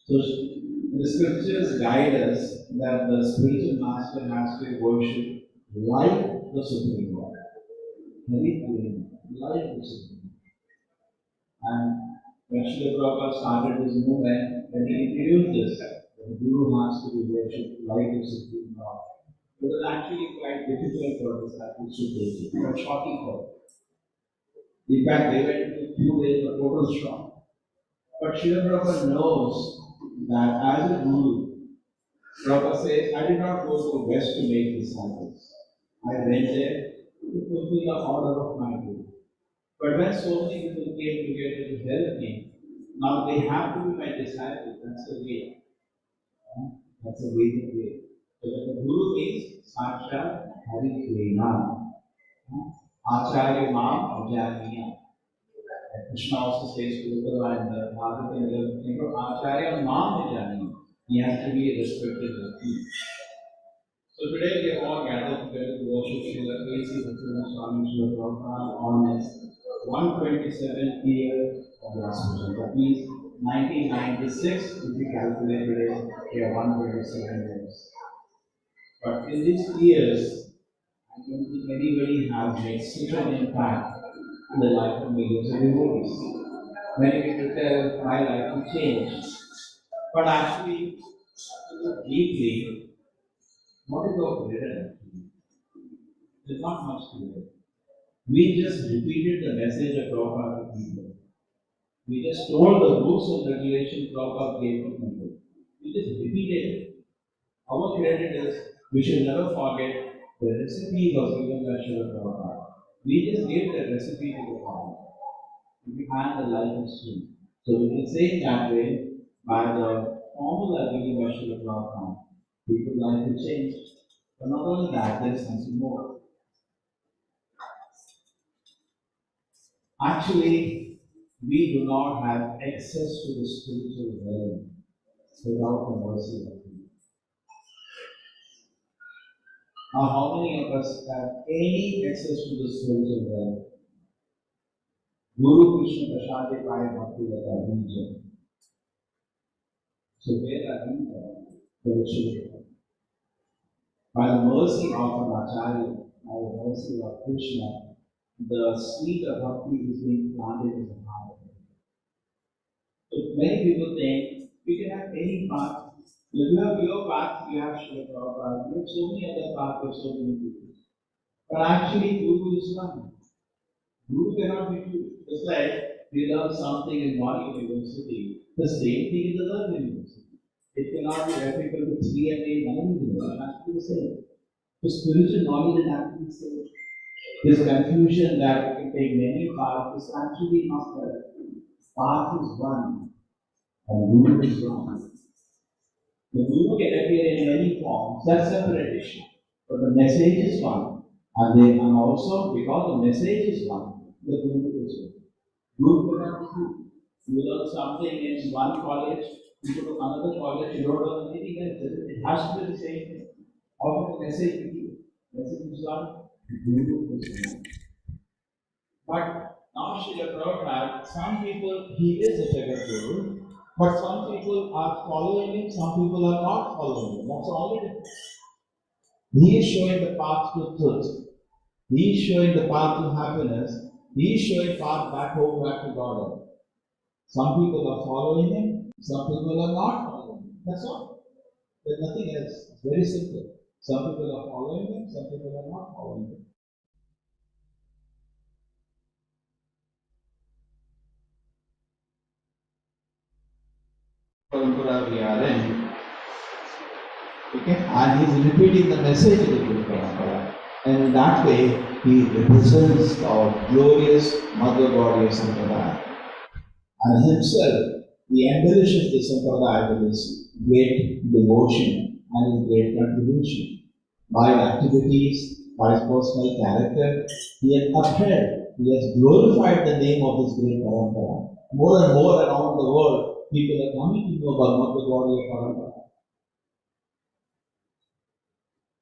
So, the scriptures guide us that the spiritual master has to be worshipped like the Supreme Lord. Haritvena, like the Supreme Lord. And when Srila Prabhupada started his movement, when he introduced this, the Guru has to be worshipped like the Supreme Lord. It was actually quite difficult for disciples to take it, quite shocking for them. In fact, they went to few days of total shock. But Srila Prabhupada knows that as a Guru, Prabhupada says, I did not go to the West to make disciples. I went there to fulfill the order of my Guru. But when so many people came together to help me, now they have to be my disciples. That's the way. That's the Vedic way. So when the Guru means Sakshat Haritvena, Acharya Mam Ajaniya. And Krishna also says to Uddhava in the Bhagavad Gita, Acharya Mam Ajaniya. He has to be respected bhakti. So today we have all gathered together to worship Srila A.C. Bhaktivedanta Swami Srila Prabhupada on his 127th year of Vyasa Puja. That means 1996, if you calculate today, we are 127 years. But in these years, I don't think anybody has made such an impact in the life of millions of devotees. Many people tell my life will change. But actually, to look deeply, what is our credit actually? There's not much to it. We just repeated the message of Prabhupada to people. We just told the rules and regulations Prabhupada gave to people. We just repeated it. Our credit is, we should never forget the recipe was given by Srila Prabhupada. We just gave the recipe to the public. We had the life of sin. So we can say it that way, by the formula given by Srila Prabhupada, people's life will change. But not only that, there is something more. Actually, we do not have access to the spiritual realm without the mercy of God. Now, how many of us have any access to the spiritual realm? Guru Krishna Prasade Paya Bhakti Lata Bija. So where are we then? The By the mercy of an Acharya, by the mercy of Krishna, the seed of bhakti is being planted in the heart of people. So many people think we can have any path. You have your path, you have Srila Prabhupada, you have so many other paths of so many people. But actually, Guru is one. Guru cannot be two. Just like we learn something in one university, the same thing in the other university. It cannot be applicable to 3 and 8, none of them. It has to be the same. So spiritual knowledge is actually the same. This confusion that we can take many paths is actually not correct. Path is one, and Guru is one. The Guru can appear in many forms, that's separate issue. But the message is one. And also, because the message is one, the Guru is one. Guru cannot be two. You learn something in one college, you go to another college, you don't learn anything else. It has to be the same thing. How can the message be two? Message is one, Guru is one. But now Srila Prabhupada, some people, he is a Jagat Guru, but some people are following him, some people are not following him. That's all it is. He is showing the path to truth. He is showing the path to happiness. He is showing path back home, back to God. Some people are following him, some people are not following him. That's all. There's nothing else. It's very simple. Some people are following him, some people are not following him. Parampara we are in. Okay? And he is repeating the message of the Guru Parampara. And in that way, he represents our glorious Madhva Gaudiya Sampradaya. And himself, he embellishes the Sampradaya with his great devotion and his great contribution. By activities, by his personal character, he has upheld, he has glorified the name of this great Parampara. More and more around the world, people are coming to know about Madhva Gaudiya Parampara.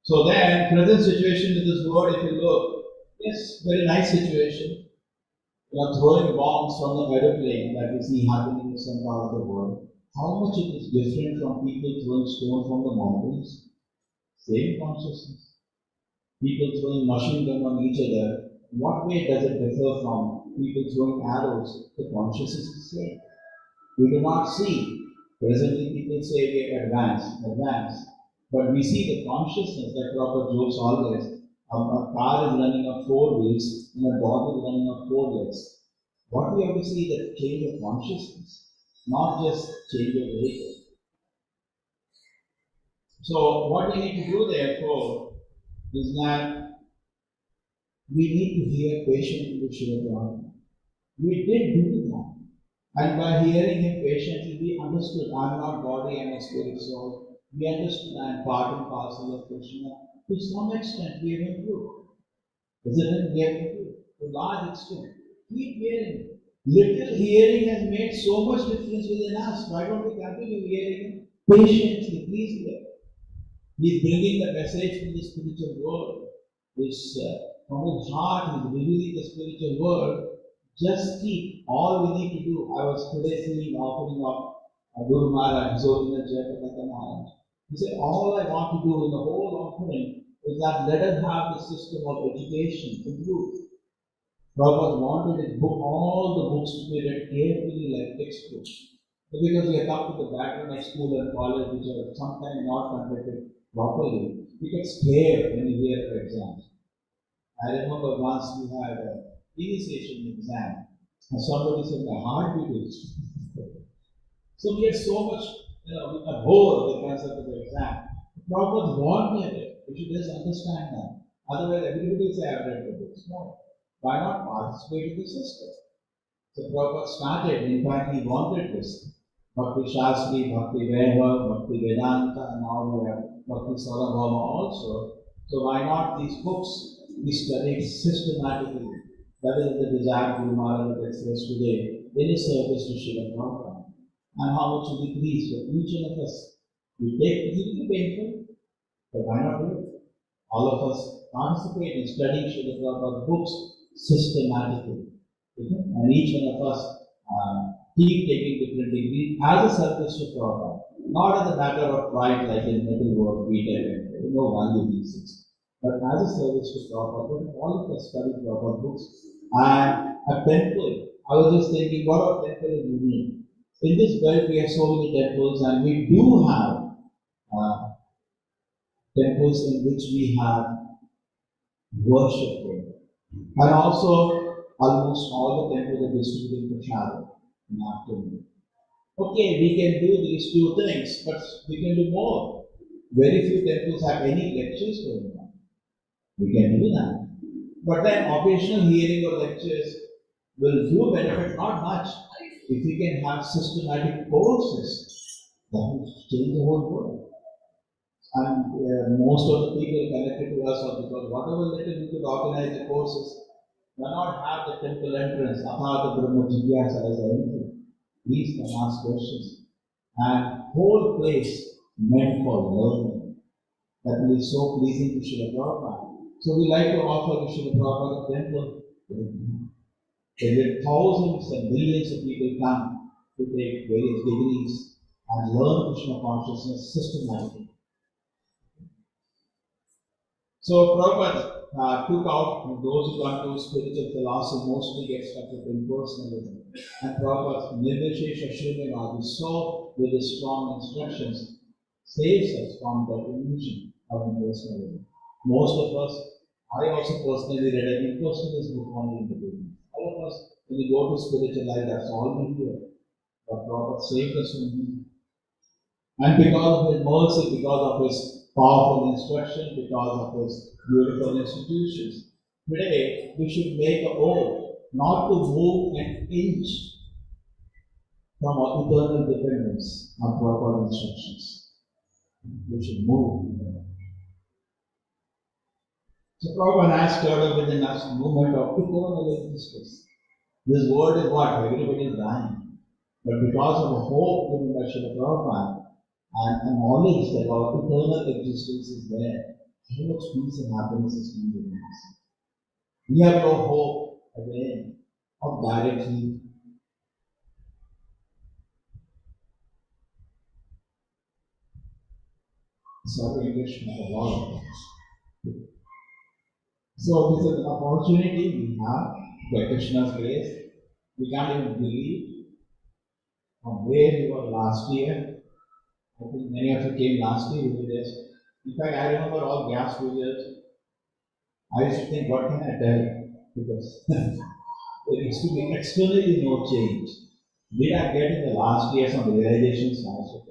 So then, present situation in this world, if you look, yes, very nice situation. You are throwing bombs from the aeroplane that we see happening in some part of the world. How much it is different from people throwing stone from the mountains? Same consciousness. People throwing machine gun on each other. In what way does it differ from people throwing arrows? The consciousness is the same. We do not see. Presently people say we are advanced, advanced. But we see the consciousness, like Prabhupada jokes always. A car is running on 4 wheels and a dog is running on 4 legs. What we have to see is the change of consciousness, not just change of vehicle. So what we need to do therefore is that we need to hear patiently to Srila Prabhupada. We did do that. And by hearing him patiently, we understood I am not body, I am a spirit soul. We understood I am part and parcel of Krishna. To some extent, we have improved. Isn't it? We have improved. To a large extent. Keep hearing. Little hearing has made so much difference within us. Why don't we continue hearing him patiently? Please hear. He is bringing the message from the spiritual world. From his heart, he is revealing the spiritual world. Just keep all we need to do. I was today seeing the offering of Guru Maharaj, His Holiness Jayapataka Maharaj. He said, all I want to do in the whole offering is that let us have the system of education improved. Prabhupada wanted his book, all the books to be read carefully like textbooks. But because we have come to the background of school and college, which are sometimes not conducted properly, we get scared when we hear for exams. I remember once we had an initiation exam, and somebody said, my heartbeat is. So we had so much, we abhor the concept of the exam. Prabhupada wanted it. We should just understand that. Otherwise, everybody will say, I've read the books. No. Why not participate in the system? So Prabhupada started, in fact, he wanted this. Bhakti Shastri, Bhakti Vaibhav, Bhakti Vedanta, and now we have Bhakti Sarvabhauma also. So why not these books we studied systematically? That is the desire Guru Maharaj expressed today in his service to Srila Prabhupada. And how much we please for each one of us. We take it a little painful, but why not do it? All of us participate in studying Srila Prabhupada's books systematically. Okay? And each one of us Keep taking different degrees as a service to Prabhupada. Not as a matter of pride like in metal work, BTech, and no value these things. But as a service to Prabhupada, all of us study Prabhupada books. And a temple, I was just thinking, what our temple is unique. In this belt, we have so many temples, and we do have temples in which we have worship there. And also, almost all the temples are distributing prasad in afternoon. Okay, we can do these two things, but we can do more. Very few temples have any lectures going on. We can do that. But then occasional hearing or lectures will do benefit, not much. If we can have systematic courses, that will change the whole world. And most of the people connected to us are because whatever little we could organize the courses, may not have the temple entrance, Athata Brahma Jigyasa as an entry. Please come ask questions. And whole place meant for learning. That will be so pleasing to Srila Prabhupada. So we like to offer to Srila Prabhupada a temple. There will thousands and millions of people come to take various degrees and learn Krishna consciousness systematically. So Prabhupada took out those who got to spiritual philosophy mostly get stuck with impersonalism. And Prabhupada Nirvishesha Shunyavadi, so with his strong instructions, saves us from that illusion of impersonalism. Most of us, I also personally read an impersonalist book only in the beginning. All of us, when we go to spiritual life, that's all we hear. But Prabhupada saved us from him. And because of his mercy, because of his powerful instruction, because of his beautiful institutions, today we should make an oath not to move an inch from our eternal dependence on Prabhupada instructions. We should move. So Prabhupada has stirred up within us movement of eternal existence. This world is what? Everybody is dying. But because of a hope given by Srila Prabhupada and a knowledge that our eternal existence is there, how much peace and happiness is coming within us. We have no hope again of directly Sorry, English, not a lot of things. So this is an opportunity we have by Krishna's grace. We can't even believe from where we were last year. I think many of you came last year. We were just, in fact, I remember all gas users. I used to think, what can I tell? Because there used to be externally no change. Did I get in the last year some realizations? I said,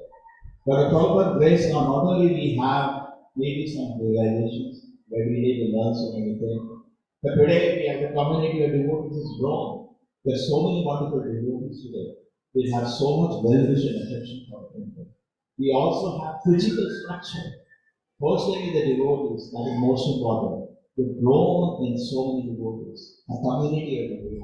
but the Prabhupada grace, now not only we have maybe some realizations, every day we learn so many things, but today we have the community of devotees has grown. There are so many wonderful devotees today. We have so much well-wish and affection for the temple. We also have physical structure. First thing is the devotees, that is most important. We've grown in so many devotees, a community of devotees.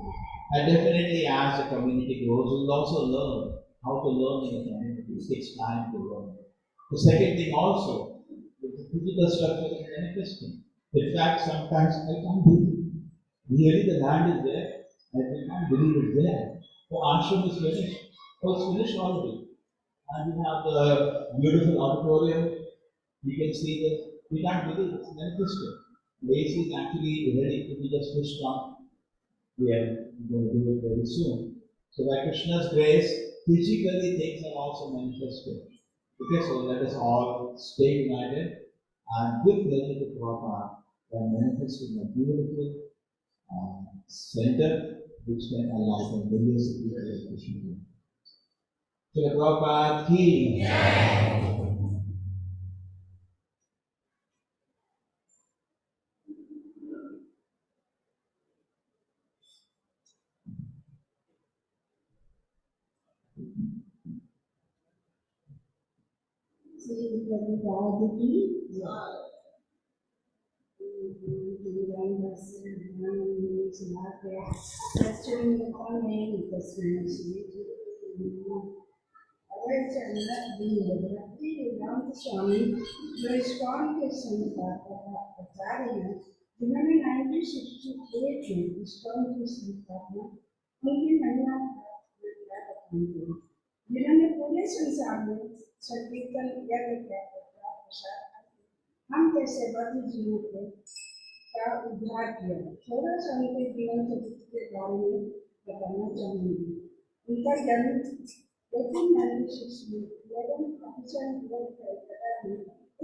And definitely as the community grows, we'll also learn how to learn in a community. It takes time to learn. The second thing also, the physical structure is manifesting. In fact, sometimes I can't believe. Really, the land is there. I can't believe it's there. Oh, ashram is finished. Oh, it's finished already. And we have the beautiful auditorium. You can see that we can't believe it's manifested. The AC is actually ready to be just switched on. We are going to do it very soon. So by Krishna's grace, physically things are also manifested. Let us all stay united and give pleasure to Prabhupada by manifesting a beautiful center which can enlighten millions of people in Krishna. Srila Prabhupada ki jai. Shri Prabhupada की जय। वेदांत स्वामी जो ISKCON के संस्थापक आचार्य हैं, जिन्होंने 1968 में ISKCON की संस्थापना उनकी महिमा क्या बताना स्थापन की, जिन्होंने पूरे संसार में संकीर्तन यज्ञ का प्रचार प्रसार करके हम जैसे बद्ध जीवों को का उद्धार किया। थोड़ा सा उनके जीवन चरित्र के बारे में बताना चाहूँगी। उनका जन्म 1896 में 11,000 रोड कलकत्ता में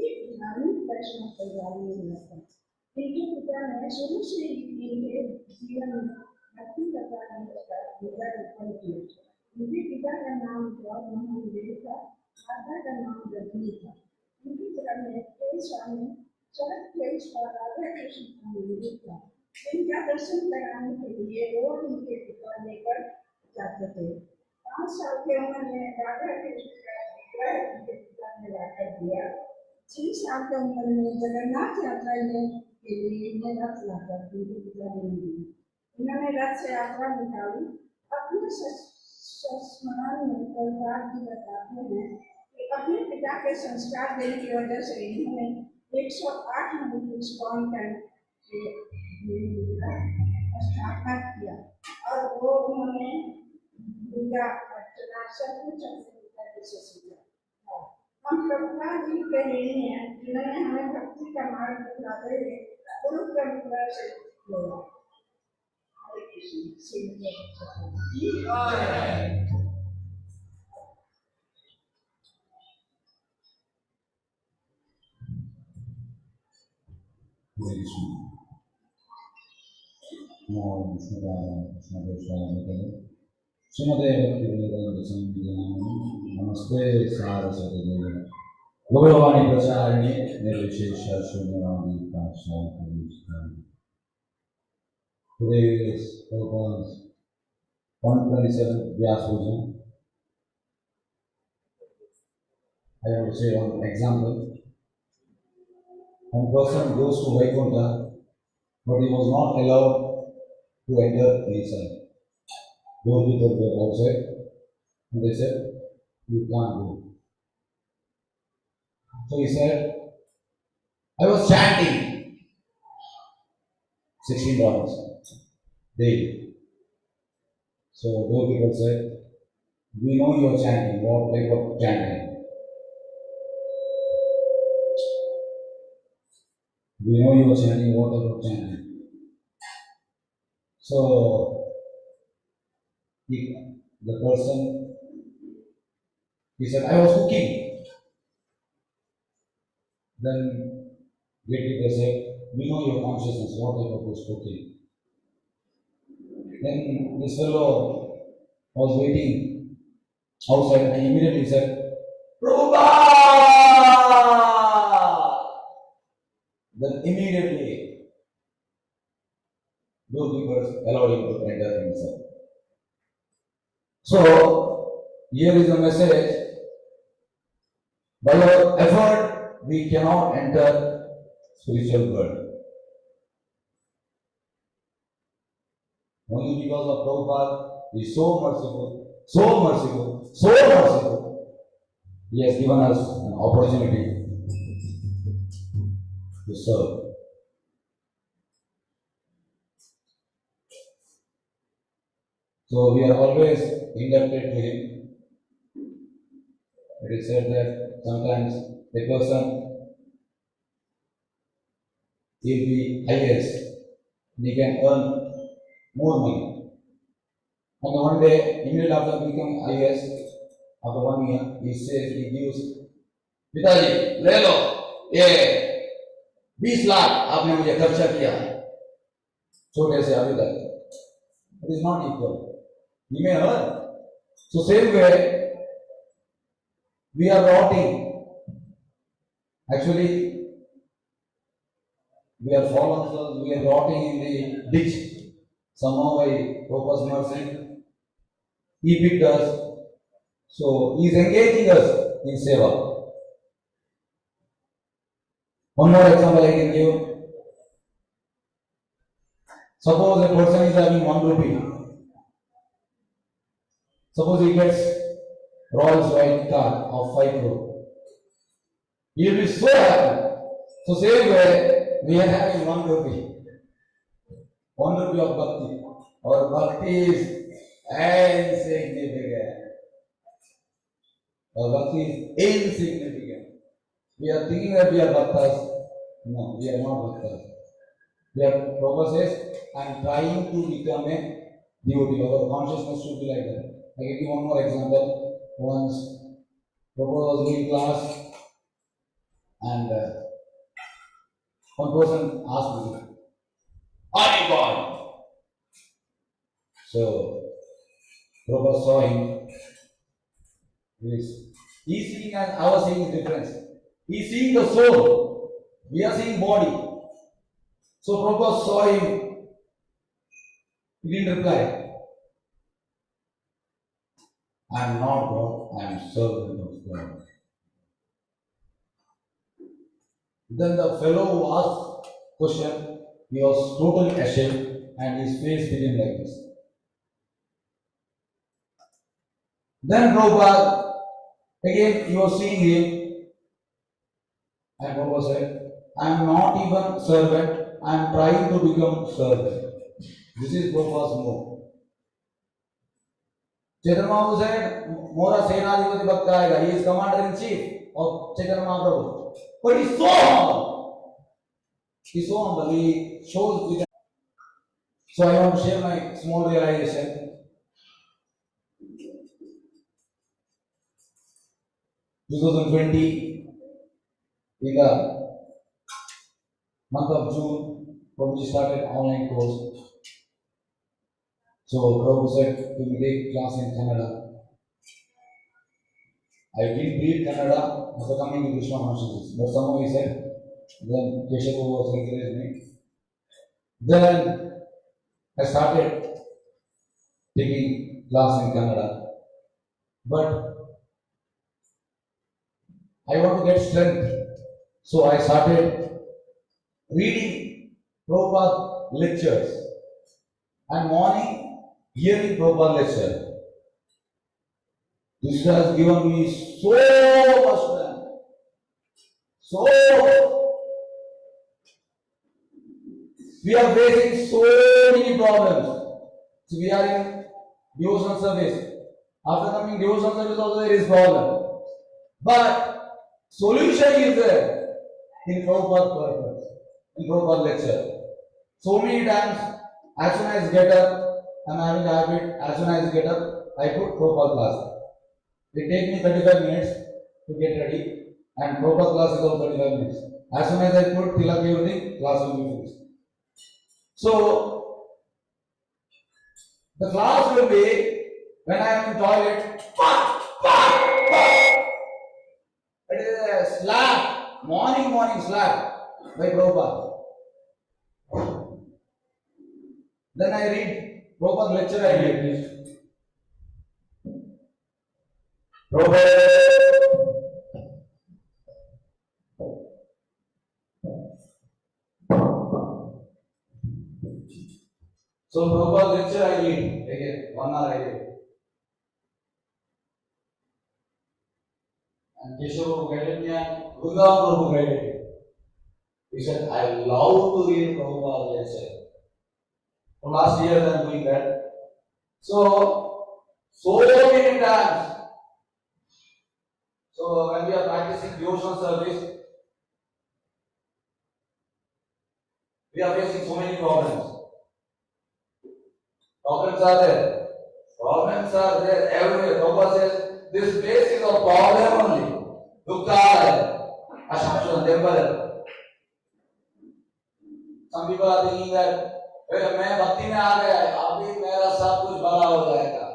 एक धार्मिक वैष्णव परिवार में हुआ था। इनके पिता ने शुरू से ही इनके जीवन में भक्ति लता का बीजारोपण किया। उनके पिता का नाम गौर मोहन देव था, माता का नाम रजनी था। उनके घर में कई स्वामी शरद तेईस पर राधा कृष्ण का मंदिर था, जिनका दर्शन कराने के लिए रोज उनके पिता लेकर जाते थे। 5 साल की उम्र में राधा कृष्ण का विग्रह उनके पिता ने लाकर दिया। 6 साल की उम्र में जगन्नाथ यात्रा के लिए इन्हें रथ लाकर उनके पिता ने दिया। इन्होंने रथ से यात्रा निकाली। अपने संस्मरण में प्रभुपाद जी बताते हैं कि अपने पिता के संस्कार देने की वजह से इन्होंने 108 मंदिर इस्कॉन के स्थापना किया और वो उन्होंने पूजा अर्चना सब कुछ अपने पिता जी से सीखा। हम प्रभुपाद जी के ऋणी हैं, जिन्होंने हमें भक्ति का मार्ग दिखाते हुए गुरु परंपरा से जोड़ा। हरे Krishna. Shri Hare Krishna. Namo Vishnu Krishna Krishna Srimate Bhakti Vedanta Swami Namaste Saraswati Devi Gauravani Pracharini Nirvishesha Shunyavadi Pasha. Today is Prabhupada's 127th Vyas Puja. I want to say one example. One person goes to Vaikuntha, but he was not allowed to enter inside. Doorkeepers were outside, and they said, you can't go. So he said, I was chanting 16 rounds daily. So doorkeeper said, we know you are chanting. What type of chanting? We know you are chanting. What type of chanting? So the person, he said, I was cooking. Then gatekeeper said, we know your consciousness, what type of was cooking. Then this fellow was waiting outside and immediately said, Prabhupada! Then immediately doorkeepers allowed him to enter inside. So here is a message. By our effort, we cannot enter spiritual world. Only because of Prabhupada, he is so merciful, so merciful, so merciful. He has given us an opportunity to serve. So we are always indebted to him. It is said that sometimes a person will be highest and he can earn more money. And one day, immediately after becoming highest, after 1 year, he says, he gives, Pitaji, ले लो, ये 20 लाख आपने मुझे खर्चा किया, छोटे से अभी तक. It is not equal. He may earn. So same way, we are rotting. Actually, we are fallen souls, we are rotting in the ditch. Somehow by Prabhupada's mercy, he picked us. So he is engaging us in seva. One more example I can give. Suppose a person is having 1 rupee. Suppose he gets Rolls Royce car of 5 crore. He will be so happy. So same way, we are having 1 rupee. 1 rupee of bhakti. Our bhakti is insignificant. Our bhakti is insignificant. We are thinking that we are bhaktas. No, we are not bhaktas. We are, Prabhupada says, I am trying to become a devotee. Our consciousness should be like that. I give you one more example. Once Prabhupada was doing class and one person asked me, "Are you God?" So Prabhupada saw him. He's seeing and our seeing is different. He's seeing the soul. We are seeing body. So Prabhupada saw him. He didn't reply. I am not God, I am servant of God. Then the fellow who asked question, he was totally ashamed and his face became like this. Then Prabhupada, again he was seeing him, and Prabhupada said, I am not even servant, I am trying to become servant. This is Prabhupada's move. Chaitanya Mahaprabhu said, Mora Senadipati Bhakta aayega. He is commander-in-chief of Chaitanya Mahaprabhu. But he is so humble. He is so humble. He shows with. So I want to share my small realization. 2020, in the month of June, Prabhuji started online course. So Prabhupada said to me, take class in Kannada. I didn't read Kannada after coming to Krishna consciousness, but somehow he said, then Keshav was encouraged me. Then I started taking class in Kannada. But I want to get strength. So I started reading Prabhupada lectures and morning hearing Prabhupada lecture. This has given me so much strength. So we are facing so many problems. So we are in devotional service. After coming devotional service also there is problem. But solution is there in Prabhupada purpose, in Prabhupada lecture. So many times, as soon as get up, I am having a habit, as soon as get up, I put Prabhupada class. It takes me 35 minutes to get ready, and Prabhupada class is also 35 minutes. As soon as I put tilak everything, class will be finished. So, the class will be, when I am in toilet, pa, pa, pa. It is a slap, morning slap by Prabhupada. Then I read Prabhupada lecture, I read. Prabhupada. So Prabhupada lecture I read again, 1 hour I read. And Keshav guided me and Vrindavan Prabhu guided me. He said, I love to read Prabhupada lecture. For last year I am doing that. So many times. So when we are practicing devotional service, we are facing so many problems. Problems are there. Problems are there everywhere. Prabhupada says, this place is a problem only. Dukkha, Ashapshan, temple. Some people are thinking that, hey, मैं भक्ति में आ गया, अभी मेरा सब कुछ भला हो जाएगा.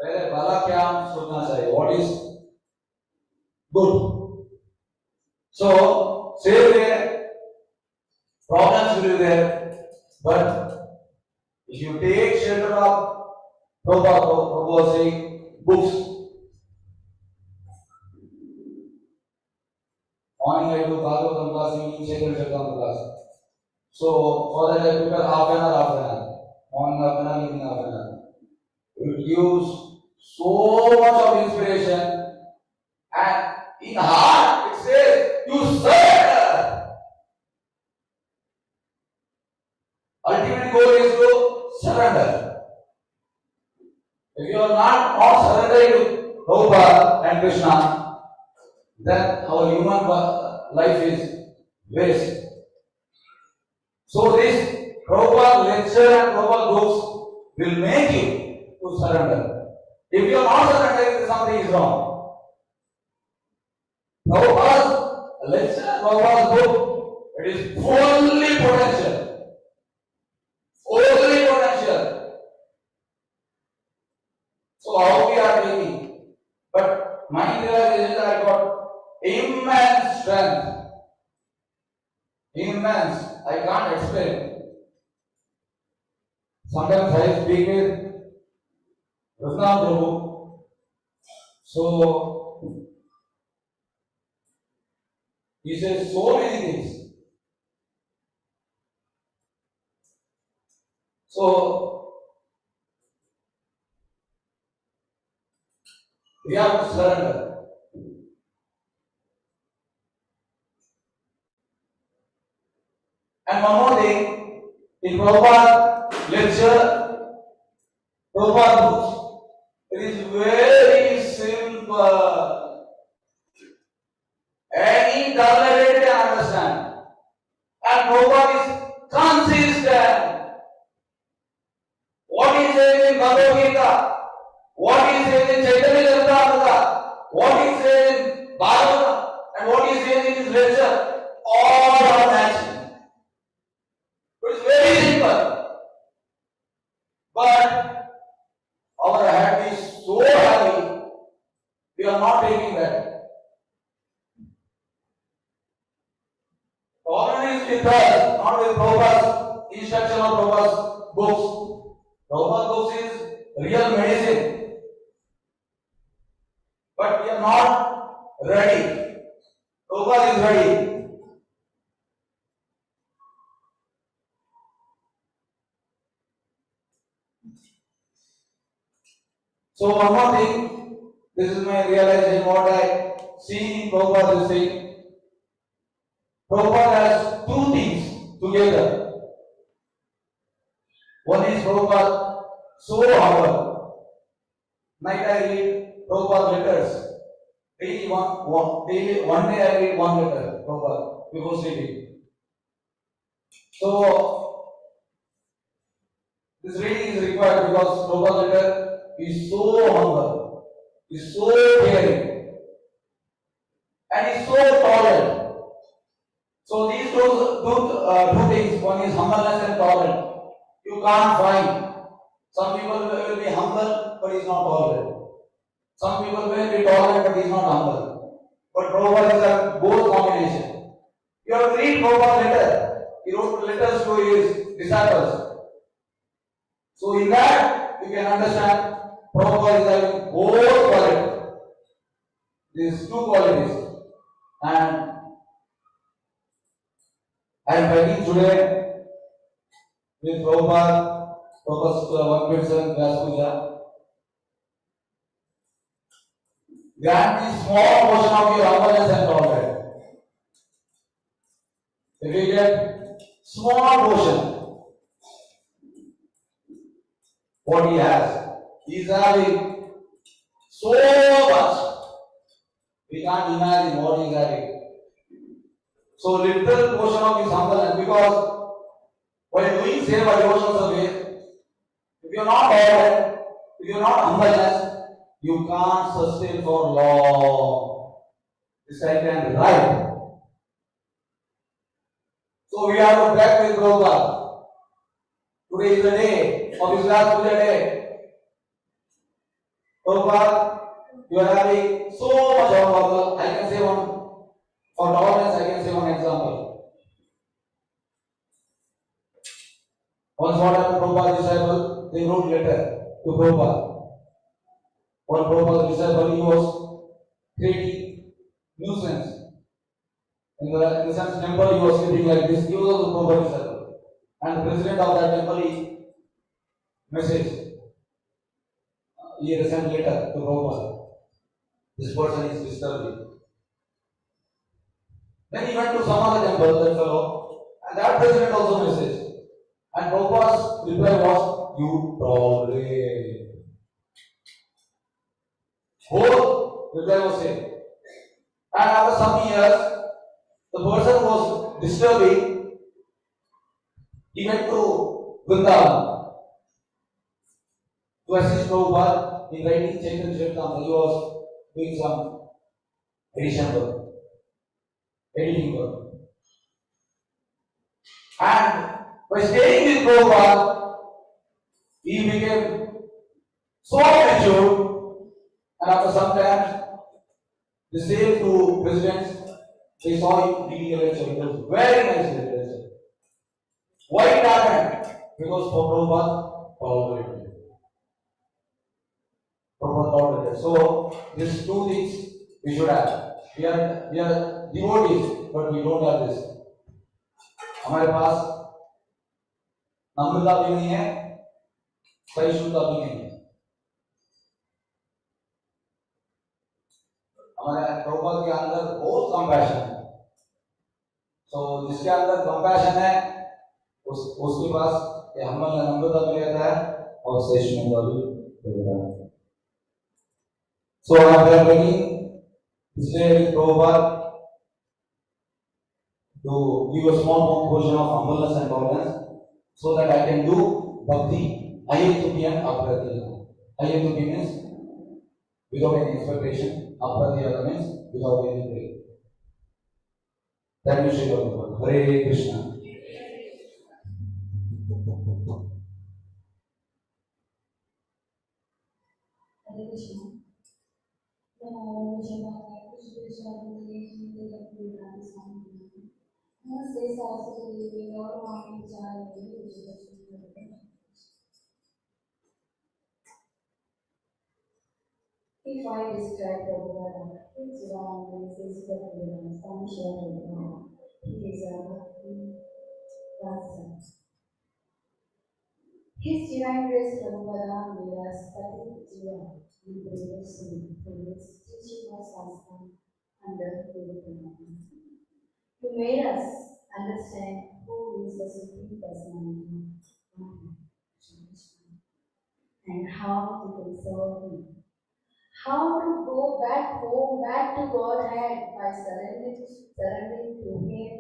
पहले भला क्या हम सोचना चाहिए? What is good? So, same way, problems will be there, but if you take shelter of Prabhupada, Prabhupada was saying books. Morning I do Bhagavatam class, evening Chaitanya Charitamrita class. So for that I prepare half an hour. Morning half an hour, evening half an hour. It gives so much of inspiration, and in heart it says you surrender. Ultimate goal is to surrender. If you are not surrendering to Prabhupada and Krishna, then our human life is waste. So this Prabhupada lecture and Prabhupada books will make you to surrender. If you are not surrendering, something is wrong. Prabhupada's lecture, Prabhupada's book, it is fully potential. Fully potential. So how we are taking? But my realization is I got immense strength. Immense. I can't explain. Sometimes I speak with Raghunath Prabhu. So he says so many things. So we have to surrender. And one more thing, in Prabhupada lecture, Prabhupada books, it is very simple. Any dull-headed can understand. And Prabhupada is consistent. What he says in Bhagavad Gita, what he says in Chaitanya Charitamrita, what he says in Bhagavata, and what he says in his lecture, all are matching. It is very simple. But our head is so heavy, we are not taking that. Problem is with us, not with Prabhupada's instruction or Prabhupada's books. Prabhupada's books is real medicine. But we are not ready. Prabhupada is ready. So one more thing, this is my realization, what I see in Prabhupada is saying. Prabhupada has two things together. One is Prabhupada so humble. Night I read Prabhupada letters. Daily one day I read one letter, Prabhupada, before sleeping. So this reading is required because Prabhupada letter is so humble, is so caring, and is so tolerant. So these two things, one is humbleness and tolerance. You can't find. Some people will be humble, but he's not tolerant. Some people may be tolerant, but he's not humble. But Prabhupada is a both combination. You have to read Prabhupada's letter. He wrote letters to his disciples. So in that, you can understand Prabhupada is having both qualities. These two qualities. And I am writing today with Prabhupada, Prabhupada's 127 Vyas Puja. Grant me small portion of your humbleness and tolerance. If you get small portion, what he has, he is having so much. We can't imagine what he is having. So little portion of his humbleness, because while doing seva devotional service, if you are not tolerant, if you are not humbleness, you can't sustain for long. This I can write. So we have to back with Prabhupada. Today is the day of his last puja day. Prabhupada, you are having so much of problem. I can say one, for tolerance, I can say one example. Once what happened, Prabhupada disciple, they wrote letter to Prabhupada. One Prabhupada disciple, he was creating nuisance. In the sense temple, he was sleeping like this. He was also Prabhupada disciple. And the president of that temple, he message, he sent letter to Prabhupada. This person is disturbing. Then he went to some other temple, that fellow, and that president also messaged. And Prabhupada's reply was, you tolerate. Both reply was same. And after some years, the person was disturbing. He went to Vrindavan to assist Prabhupada in writing Chaitanya Charitamrita. He was doing some edition work, editing work. And by staying with Prabhupada, he became so mature, and after some time, the same two presidents, they saw him reading a lecture. It was very nice lecture. Why it happened? Because Prabhupada tolerated it. Prabhupada tolerated. So, these two things we should have. We are devotees, but we don't have this. हमारे पास नम्रता भी नहीं है, सहिष्णुता भी नहीं है। हमारे प्रभुपाद के अंदर बहुत कंपैशन है। तो जिसके अंदर कंपैशन है, उस उसके पास ये हम्बल नम्रता भी रहता है और सहिष्णुता भी रहता है। So I am begging this day with Prabhupada to give a small portion of humbleness and tolerance so that I can do bhakti, ahetuki and apratihata. Ahetuki means without any expectation, apratihata means without any break. Thank you, Sri Prabhupada. Hare Krishna. Hare Krishna. Namo Krishna Namaste Saraswati Devi Gauravani Pracharine. If I describe Prabhupada, it's wrong when it says Prabhupada, Swami Srila Prabhupada. He is a Rasa. His Divine Grace Prabhupada made us Patit Jiva in previous for his teaching of Sastra under Guru Pranama. You made us understand who is the Supreme Personality of Godhead, Shri Krishna, and how we can serve Him. How to go back home, back to Godhead by surrendering to Him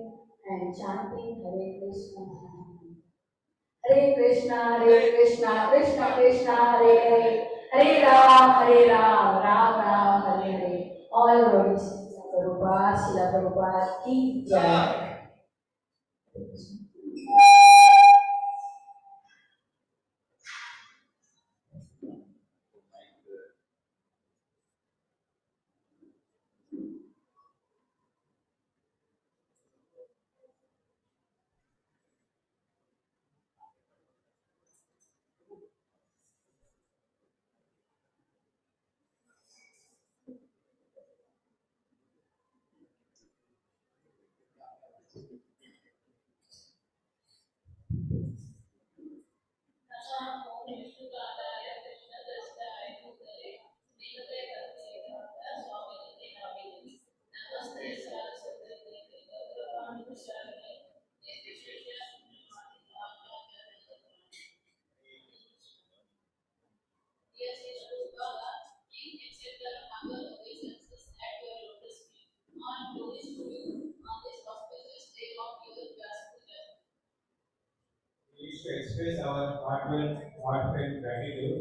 and chanting Hare Krishna. Hare Krishna, Hare Krishna, Krishna Krishna, Hare Hare, Hare Ram, Hare Ram, Ram Ram, Hare Hare. All glories to Prabhupada, Srila Prabhupada ki jai. Hare Krishna. We wish to express our heartfelt gratitude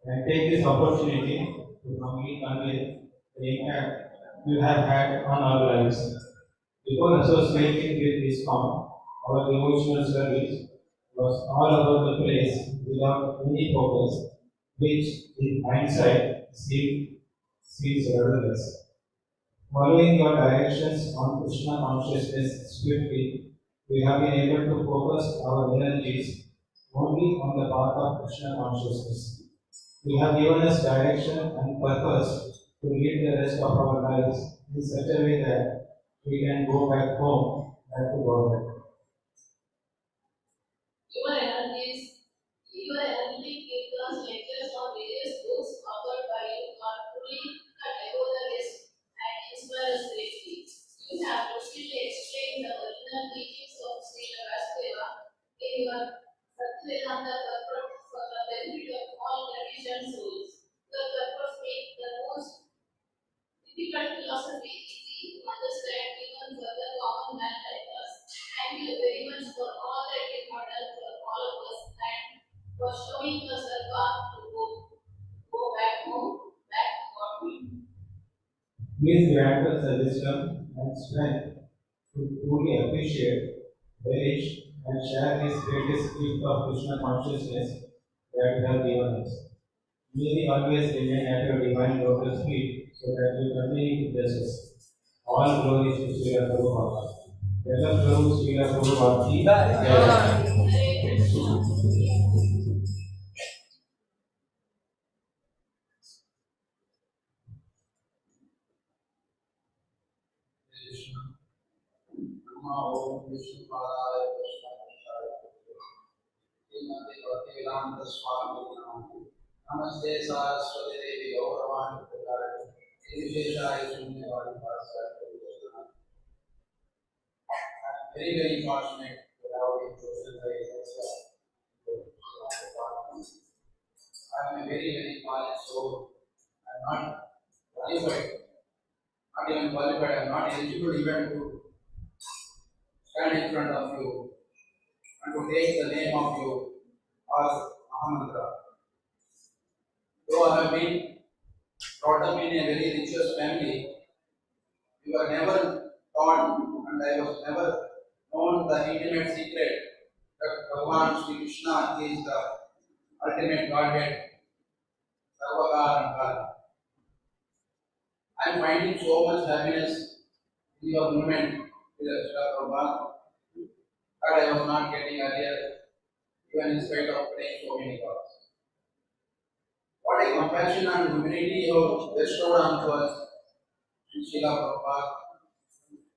and take this opportunity to humbly convey the impact you have had on our lives. Before associating with ISKCON, our devotional service was all over the place without any focus, which in hindsight seems rudderless. Following your directions on Krishna consciousness swiftly, we have been able to focus our energies only on the path of Krishna consciousness. You have given us direction and purpose to lead the rest of our lives in such a way that we can go back home, back to Godhead. Your energetic kirtans, lectures on various books authored by you are truly cut above the rest and inspire us greatly. You have lucidly explained the original teachings of Srila Vyasdeva in your Bhaktivedanta purport for the benefit of all conditioned souls. Your purpose make the most difficult philosophy easy to understand even for the common man like us. Thank you very much for all that you have done for all of us and for showing us the path to go back home, back to God. Please grant us the wisdom and strength to truly appreciate, relish, and share this greatest gift of Krishna consciousness that you have given us. May we always remain at your divine lotus feet so that you continue to bless us. All glories to Srila Prabhupada. Jagat Prabhu Srila Prabhupada ki jai. Hare Krishna. Krishna. Nama Om Vishnu Padaya Krishna Prasthaya Srimati Bhaktivedanta Swami Namah. Namaste Saraswati Devi Gauravani Pracharini Nirvisheshaya Shunyavadi Paschatya Krishna. I am very, very fortunate to have been chosen by Srila Prabhupada. I am a very, very fallen soul. I am not qualified. Not even qualified, I am not eligible even to stand in front of you and to take the name of you as Mahamantra. Though I have been brought up in a very religious family, we were never taught and I was never known the intimate secret that Bhagavan Sri Krishna is the ultimate Godhead, Sarvakaran Karan. I am finding so much happiness in your movement with Srila Prabhupada that I was not getting earlier, even in spite of praying so many gods. What a compassion and humility you have bestowed unto us in Srila Prabhupada.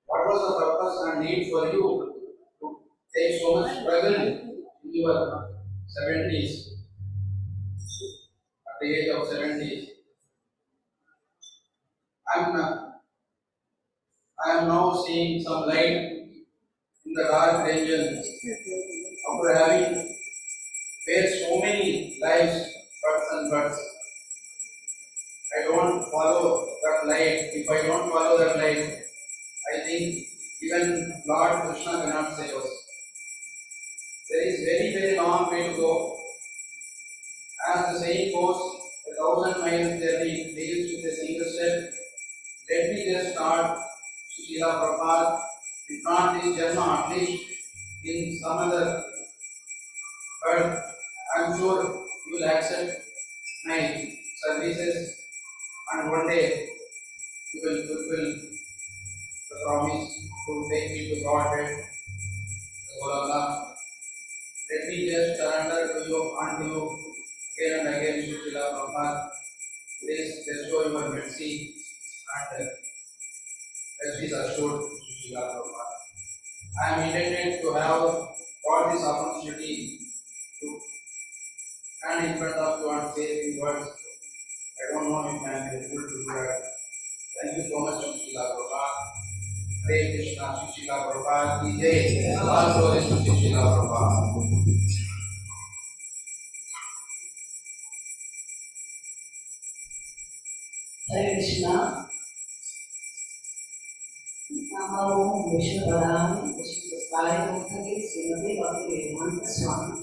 What was the purpose and need for you to take so much struggle in your 70s, at the age of 70s? I am now seeing some light in the dark region after having faced so many lives, births and births. I don't follow that light. If I don't follow that light, I think even Lord Krishna cannot save us. There is very, very long way to go. As the saying goes, 1,000 miles journey begins with a single step. Let me just start Srila Prabhupada, if not this janma, at least in some other birth, I am sure you will accept my services and one day you will fulfill the promise to take me to Godhead, the Goloka. Let me just surrender to you, unto you again and again, Srila Prabhupada. Please bestow your mercy and as is assured, Srila Prabhupada. I am intended to have got this opportunity to stand in front of you and say a few words. I don't know if I am able to do that. Thank you so much, Srila Prabhupada. Hare Krishna, Srila Prabhupada ki jai. All glories to Srila Prabhupada. Hare Krishna. Nama Om Vishnu Padaya Vishnu Prasthaya Bhutale Srimate Bhakti Vedanta Swami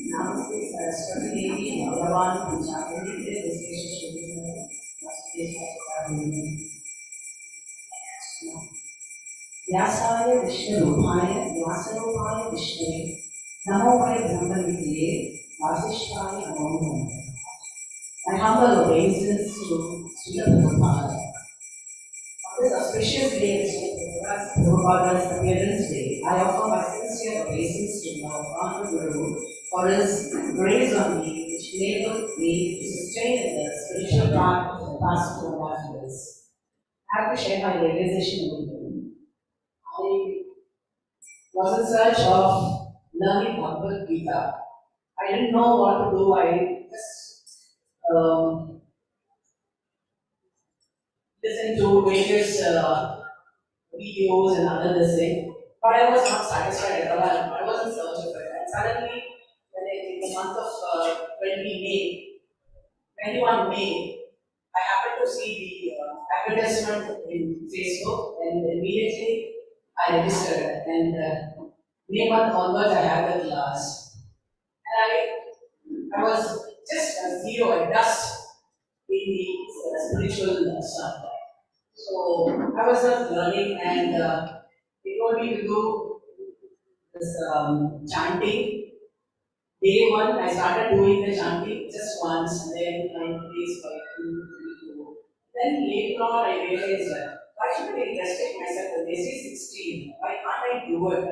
Namaste Saraswati Devi Bhagavan Pujayi Vishesha Shri Vyasaya Vishnu Rupaya Vyasarupaya Vishnave Namo Vai Brahma Vidye Vasishtaya Namo Namaha. My humble obeisance to Srila Prabhupada. On this auspicious day, Prabhupada's appearance day, I offer my sincere obeisance to my honored Guru for his grace on me, which enabled me to sustain in the spiritual path for the past 2.5 years. I have to share my realization with you. I was in search of learning Bhagavad Gita. I didn't know what to do. I just listened to various videos and other this thing, but I was not satisfied at all. I was in search of it. And suddenly, when I, in the month of 20 May, 21 May, I happened to see the advertisement in Facebook, and immediately I registered. And May month onwards, I had the class. And I was just a zero, a dust in the spiritual sun. So I was just learning, and they told me to do this chanting. Day one, I started doing the chanting just once, and then I increased by 2, 3, 4. Then later on, I realized, why should I restrict myself? They say 16. Why can't I do it?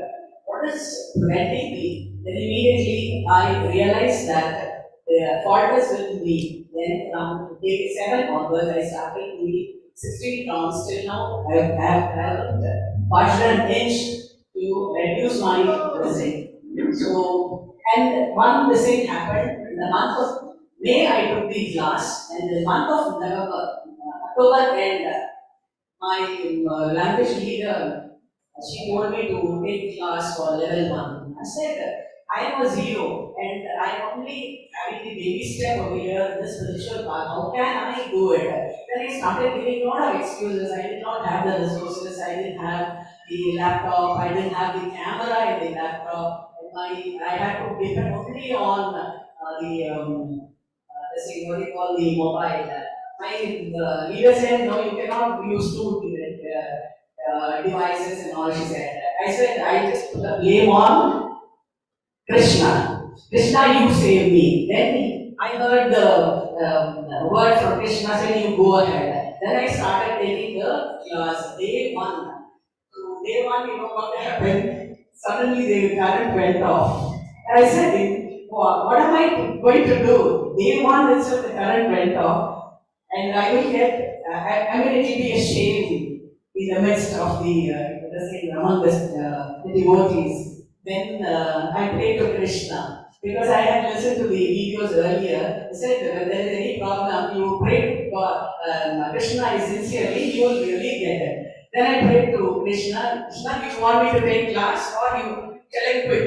What is preventing me? Then immediately I realized that the fault is with me. Then from day 7 onwards, I started doing 16 rounds. Till now, I haven't budged an inch to reduce my listening. So, and one thing happened in the month of May, I took the class, and the month of November, October end, my language leader, she told me to take class for level 1. I said, I am a zero and I am only having the baby step over here in the spiritual path. How can I do it? Then I started giving a lot of excuses. I did not have the resources, I didn't have the laptop, I didn't have the camera in the laptop. And I had to depend only on the what do you call the mobile. My leader said, no, you cannot use two devices and all, she said. I said, I just put the blame on Krishna. Krishna, you save me. Then I heard the word from Krishna saying, you go ahead. Then I started taking the class, day one. So day one, you know what happened? Suddenly the current went off. And I said, what am I going to do? Day one itself, the current went off. And I will get, I mean, it will be a shame in the midst of the among the devotees. Then I prayed to Krishna, because I had listened to the videos earlier. They said, when there is any problem, you pray to God, Krishna is sincerely, you will really get it. Then I prayed to Krishna, Krishna, you want me to take class or you shall I quit?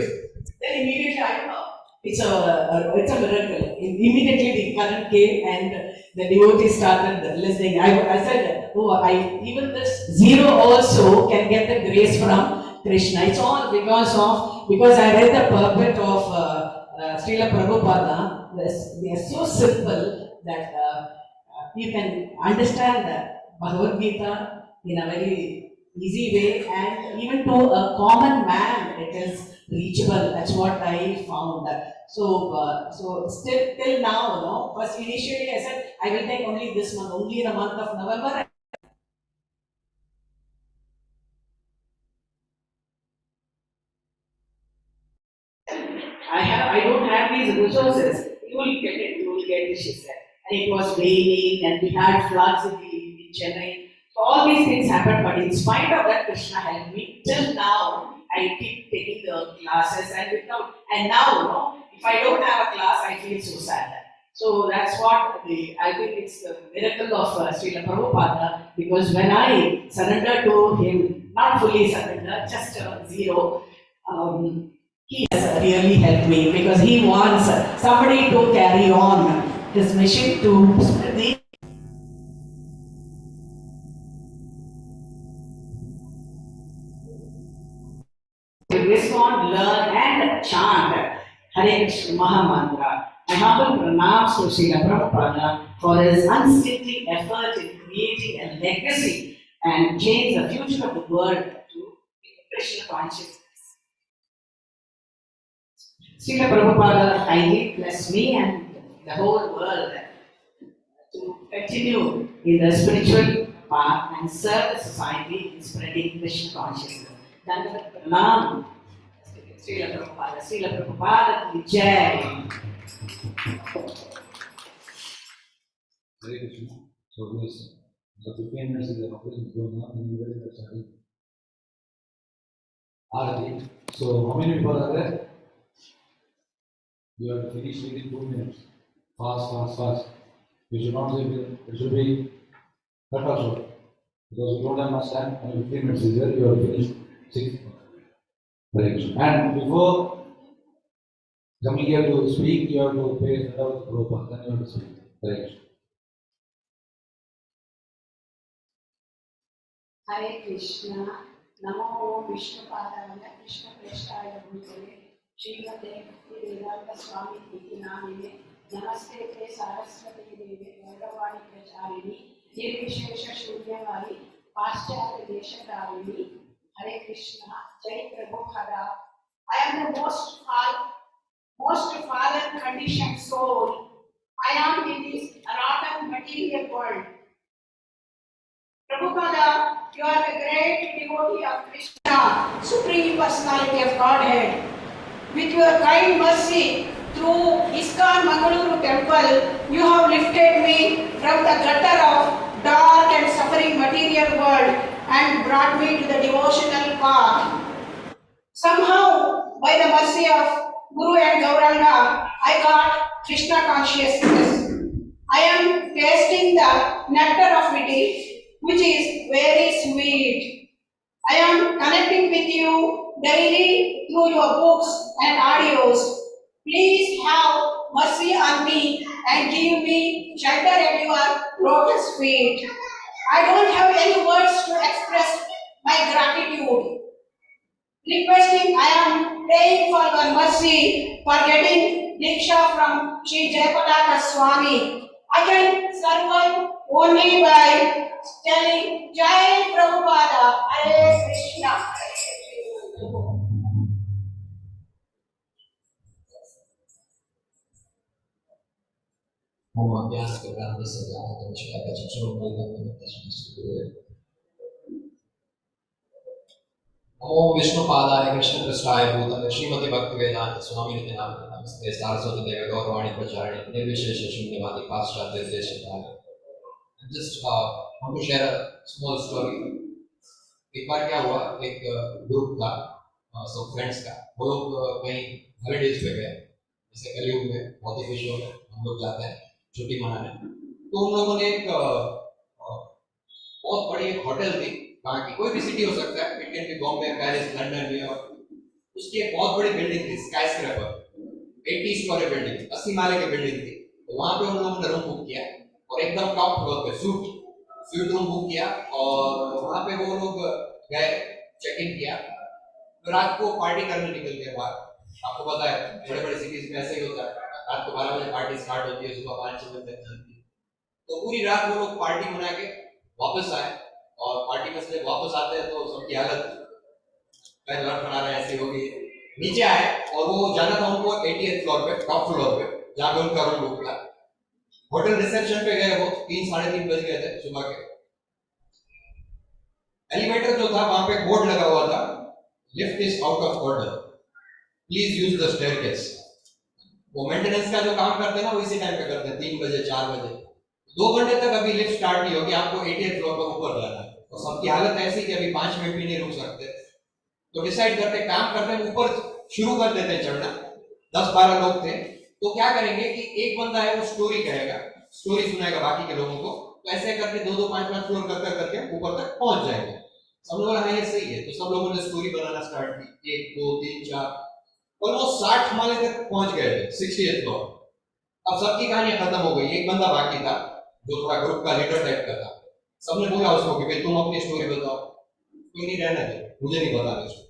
Then immediately, I don't know, it's a miracle. Immediately the current came and the devotees started listening. I said, oh, even this zero also can get the grace from Krishna. It's all because I read the purport of Srila Prabhupada. They are so simple that you can understand the Bhagavad Gita in a very easy way, and even to a common man it is reachable. That's what I found. So, so still till now, no. First, initially I said I will take only this month, only the month of November. I don't have these resources. You will get it. You will get it, she said. And it was raining, and we had floods in Chennai. So all these things happened, but in spite of that, Krishna helped me. Till now, I keep taking the classes, and without, and now, no, if I don't have a class, I feel so sad. So that's what I think it's the miracle of Srila Prabhupada, because when I surrender to him, not fully surrender, just a zero, he has really helped me, because he wants somebody to carry on his mission to spread the respond, learn and chant Hare Krishna Mahamantra. My humble pranams to Srila Prabhupada for his unstinting effort in creating a legacy and change the future of the world to Krishna consciousness. Srila Prabhupada kindly bless me and the whole world to continue in the spiritual path and serve the society in spreading Krishna consciousness. Dandavat pranam, Srila Prabhupada, Srila Prabhupada ki jai. Hare Krishna. So this, the 15 minutes is the offering going on, and we are starting Arati. So how many people are there? You have to finish within 2 minutes. Fast, fast, fast. You should not say it should be cut off short. Because you don't have much time, only 15 minutes is there, you have finished 6. And before coming here to speak, you have to pay Prabhupada, then you have to speak. Hare Krishna. Hare Krishna. नमो ओम विष्णुपादाय कृष्ण प्रेष्ठाय भूतले श्रीमते भक्तिवेदांत स्वामी इति नामिने। नमस्ते ते सारस्वती देवे गौरवाणी प्रचारिणी निर्विशेष शून्यवादी पाश्चात्य देशकारिणी। हरे कृष्णा। जय Prabhupada. I am the most fallen conditioned soul. I am in this rotten material world. Prabhupada, you are the great devotee of Krishna, Supreme Personality of Godhead. With your kind mercy, through ISKCON Mangaluru Temple, you have lifted me from the gutter of dark and suffering material world and brought me to the devotional path. Somehow, by the mercy of Guru and Gauranga, I got Krishna consciousness. I am tasting the nectar of it, which is very sweet. I am connecting with you daily through your books and audios. Please have mercy on me and give me shelter at your lotus feet. I don't have any words to express my gratitude. Requesting, I am praying for your mercy for getting Diksha from Sri Jayapataka Swami. I can survive only by telling Jai Prabhupada, Hare Krishna. ओम अज्ञानतिमिरान्धस्य ज्ञानाञ्जनशलाकया तस्मै श्रीगुरवे। नमो विष्णुपादाय कृष्णपृष्ठाय भूतले श्रीमते भक्तिवेदांत स्वामी नामिने। नमस्ते सारस्वती देव गौरवाणी प्रचारिणी निर्विशेष शून्यवादी पाश्चात्य देशधारी। Just want to share a small story. एक बार क्या हुआ, एक ग्रुप था सब फ्रेंड्स का, वो लोग कहीं हॉलीडेज पे गए। जैसे कलयुग में बहुत ही खुश हो हम लोग जाते हैं छुट्टी मनाने। तो उन लोगों ने एक बहुत बड़ी एक होटल थी वहाँ की, कोई भी सिटी हो सकता है, it can be Bombay, Paris, London, New York. उसकी एक बहुत बड़ी बिल्डिंग थी, स्काई स्क्रैपर, 80 स्टोरी बिल्डिंग, 80 माले की बिल्डिंग थी। तो वहाँ पे उन लोगों ने रूम बुक किया और एकदम टॉप फ्लोर पे स्वीट रूम बुक किया और वहाँ पे वो लोग गए, चेक इन किया। तो रात को पार्टी करने निकल गए बाहर। आपको पता है बड़े बड़े सिटीज में ऐसे ही होता है, रात को 12 बजे पार्टी स्टार्ट होती है, सुबह 5-6 बजे तक चलती है। तो पूरी रात वो लोग पार्टी मना के वापस आए और पार्टी में से वापस आते हैं तो सबकी हालत पैर लड़खड़ा रहे ऐसी हो गई। नीचे आए और वो जाना था उनको 80th floor पे, टॉप फ्लोर पे, जहाँ पे उनका रूम बुक था। होटल रिसेप्शन पे गए वो, 3-3:30 बज गए थे सुबह के। एलिवेटर जो था वहां पे बोर्ड लगा हुआ था, lift is out of order, please use the staircase. वो मेंटेनेंस का जो काम करते हैं ना, वो इसी टाइम पे करते हैं, 3 बजे 4 बजे। 2 घंटे तक अभी लिफ्ट स्टार्ट नहीं होगी, आपको 80th floor पर ऊपर जाना है। और सबकी हालत ऐसी कि अभी 5 मिनट भी नहीं रुक सकते। तो डिसाइड करते, काम करते हैं, ऊपर शुरू कर देते हैं चढ़ना। 10-12 लोग थे। तो क्या करेंगे कि एक बंदा है वो स्टोरी कहेगा, स्टोरी सुनाएगा बाकी के लोगों को। तो ऐसे करके 2-2 5-5 फ्लोर कर कर करके ऊपर तक पहुंच जाएंगे। सब लोग हाँ ये सही है। तो सब लोगों ने स्टोरी बनाना स्टार्ट की, 1 2 3 4, ऑलमोस्ट 60 माले तक पहुंच गए थे, 60th floor. अब सबकी कहानियां खत्म हो गई, एक बंदा बाकी था जो थोड़ा ग्रुप का लीडर टाइप का था। सबने बोला उसको कि भाई तुम अपनी स्टोरी बताओ। कोई नहीं, रहना दे, मुझे नहीं बताना स्टोरी।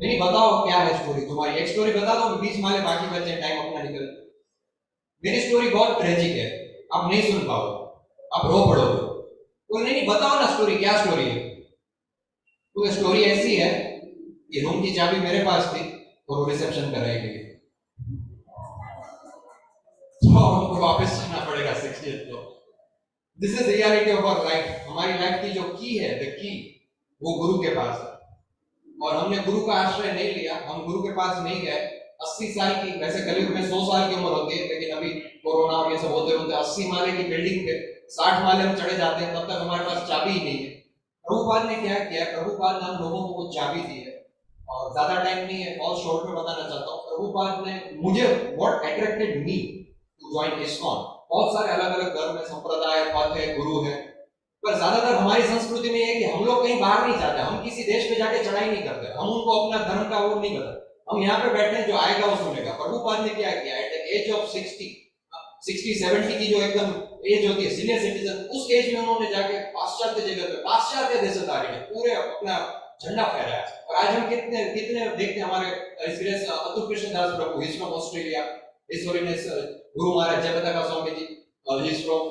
नहीं बताओ क्या है स्टोरी तुम्हारी, एक स्टोरी बता दो, 20 माले बाकी बचे, टाइम अपना निकल। मेरी स्टोरी बहुत ट्रेजिक है, आप नहीं सुन पाओगे, आप रो पड़ोगे। बोले नहीं नहीं बताओ ना स्टोरी, क्या स्टोरी है। तो स्टोरी ऐसी है कि रूम की चाबी मेरे पास थी और वो रिसेप्शन पर रह गई, तो हमको वापस जाना पड़ेगा 60th floor. This is reality of our life. हमारी लाइफ की जो की है, the key, वो गुरु के पास है और हमने गुरु का आश्रय नहीं लिया, हम गुरु के पास नहीं गए। 80 साल की, वैसे कलयुग में 100 साल की उम्र होती है, लेकिन अभी कोरोना और ये सब होते होते 80 माले की बिल्डिंग पे 60 माले हम चढ़े जाते हैं, तब तक हमारे पास चाबी ही नहीं है। प्रभुपाद ने क्या किया, प्रभुपाद ने हम लोगों को वो चाबी दी है और ज्यादा टाइम नहीं है, बहुत शॉर्ट में बताना चाहता हूँ। प्रभुपाद ने मुझे, what attracted me to join ISKCON, बहुत सारे अलग अलग धर्म है, संप्रदाय, पथ है, गुरु है, पर ज्यादातर हमारी संस्कृति में है कि हम लोग कहीं बाहर नहीं जाते, हम किसी देश में जाके चढ़ाई नहीं करते, हम उनको अपना धर्म का वो नहीं बताते, हम यहाँ पे बैठे हैं, जो आएगा वो सुनेगा। प्रभुपाद ने क्या किया, एट the age of 60, 60-70 की जो एकदम एज होती है, सीनियर सिटीजन, उस एज में उन्होंने जाके पाश्चात्य जगत में, पाश्चात्य देशोतारी में पूरे अपना झंडा फहराया। और आज हम कितने कितने देखते हैं हमारे His Grace Atul Krishna Das Prabhu, he is from Australia, His Holiness Guru Maharaj Jayapataka Swami ji, he is from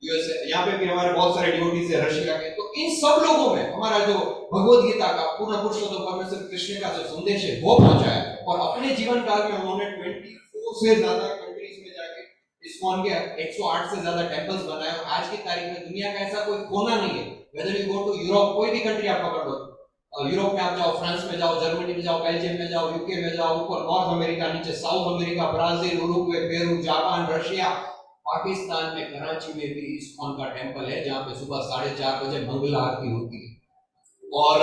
USA. यहाँ पे भी हमारे बहुत सारे डिवोटीज है रशिया के। तो इन सब लोगों में हमारा जो भगवत गीता का पूर्ण पुरुषोत्तम परमेश्वर कृष्ण का जो संदेश है वो पहुंचाया। और अपने जीवन काल में उन्होंने 24 से ज्यादा कंट्रीज में जाके इस्कॉन के 108 से ज्यादा टेम्पल्स बनाए। और आज की तारीख में दुनिया का ऐसा कोई कोना नहीं है, whether you go to Europe, कोई भी कंट्री आप पकड़ लो, यूरोप में आप जाओ, फ्रांस में जाओ, जर्मनी में जाओ, बेल्जियम में जाओ, यूके में जाओ, ऊपर नॉर्थ अमेरिका, नीचे South America, Brazil, Uruguay, Peru, Japan, Russia, Pakistan में कराची में भी इस्कॉन का टेम्पल है जहाँ पे सुबह 4:30 बजे मंगला आरती होती है। और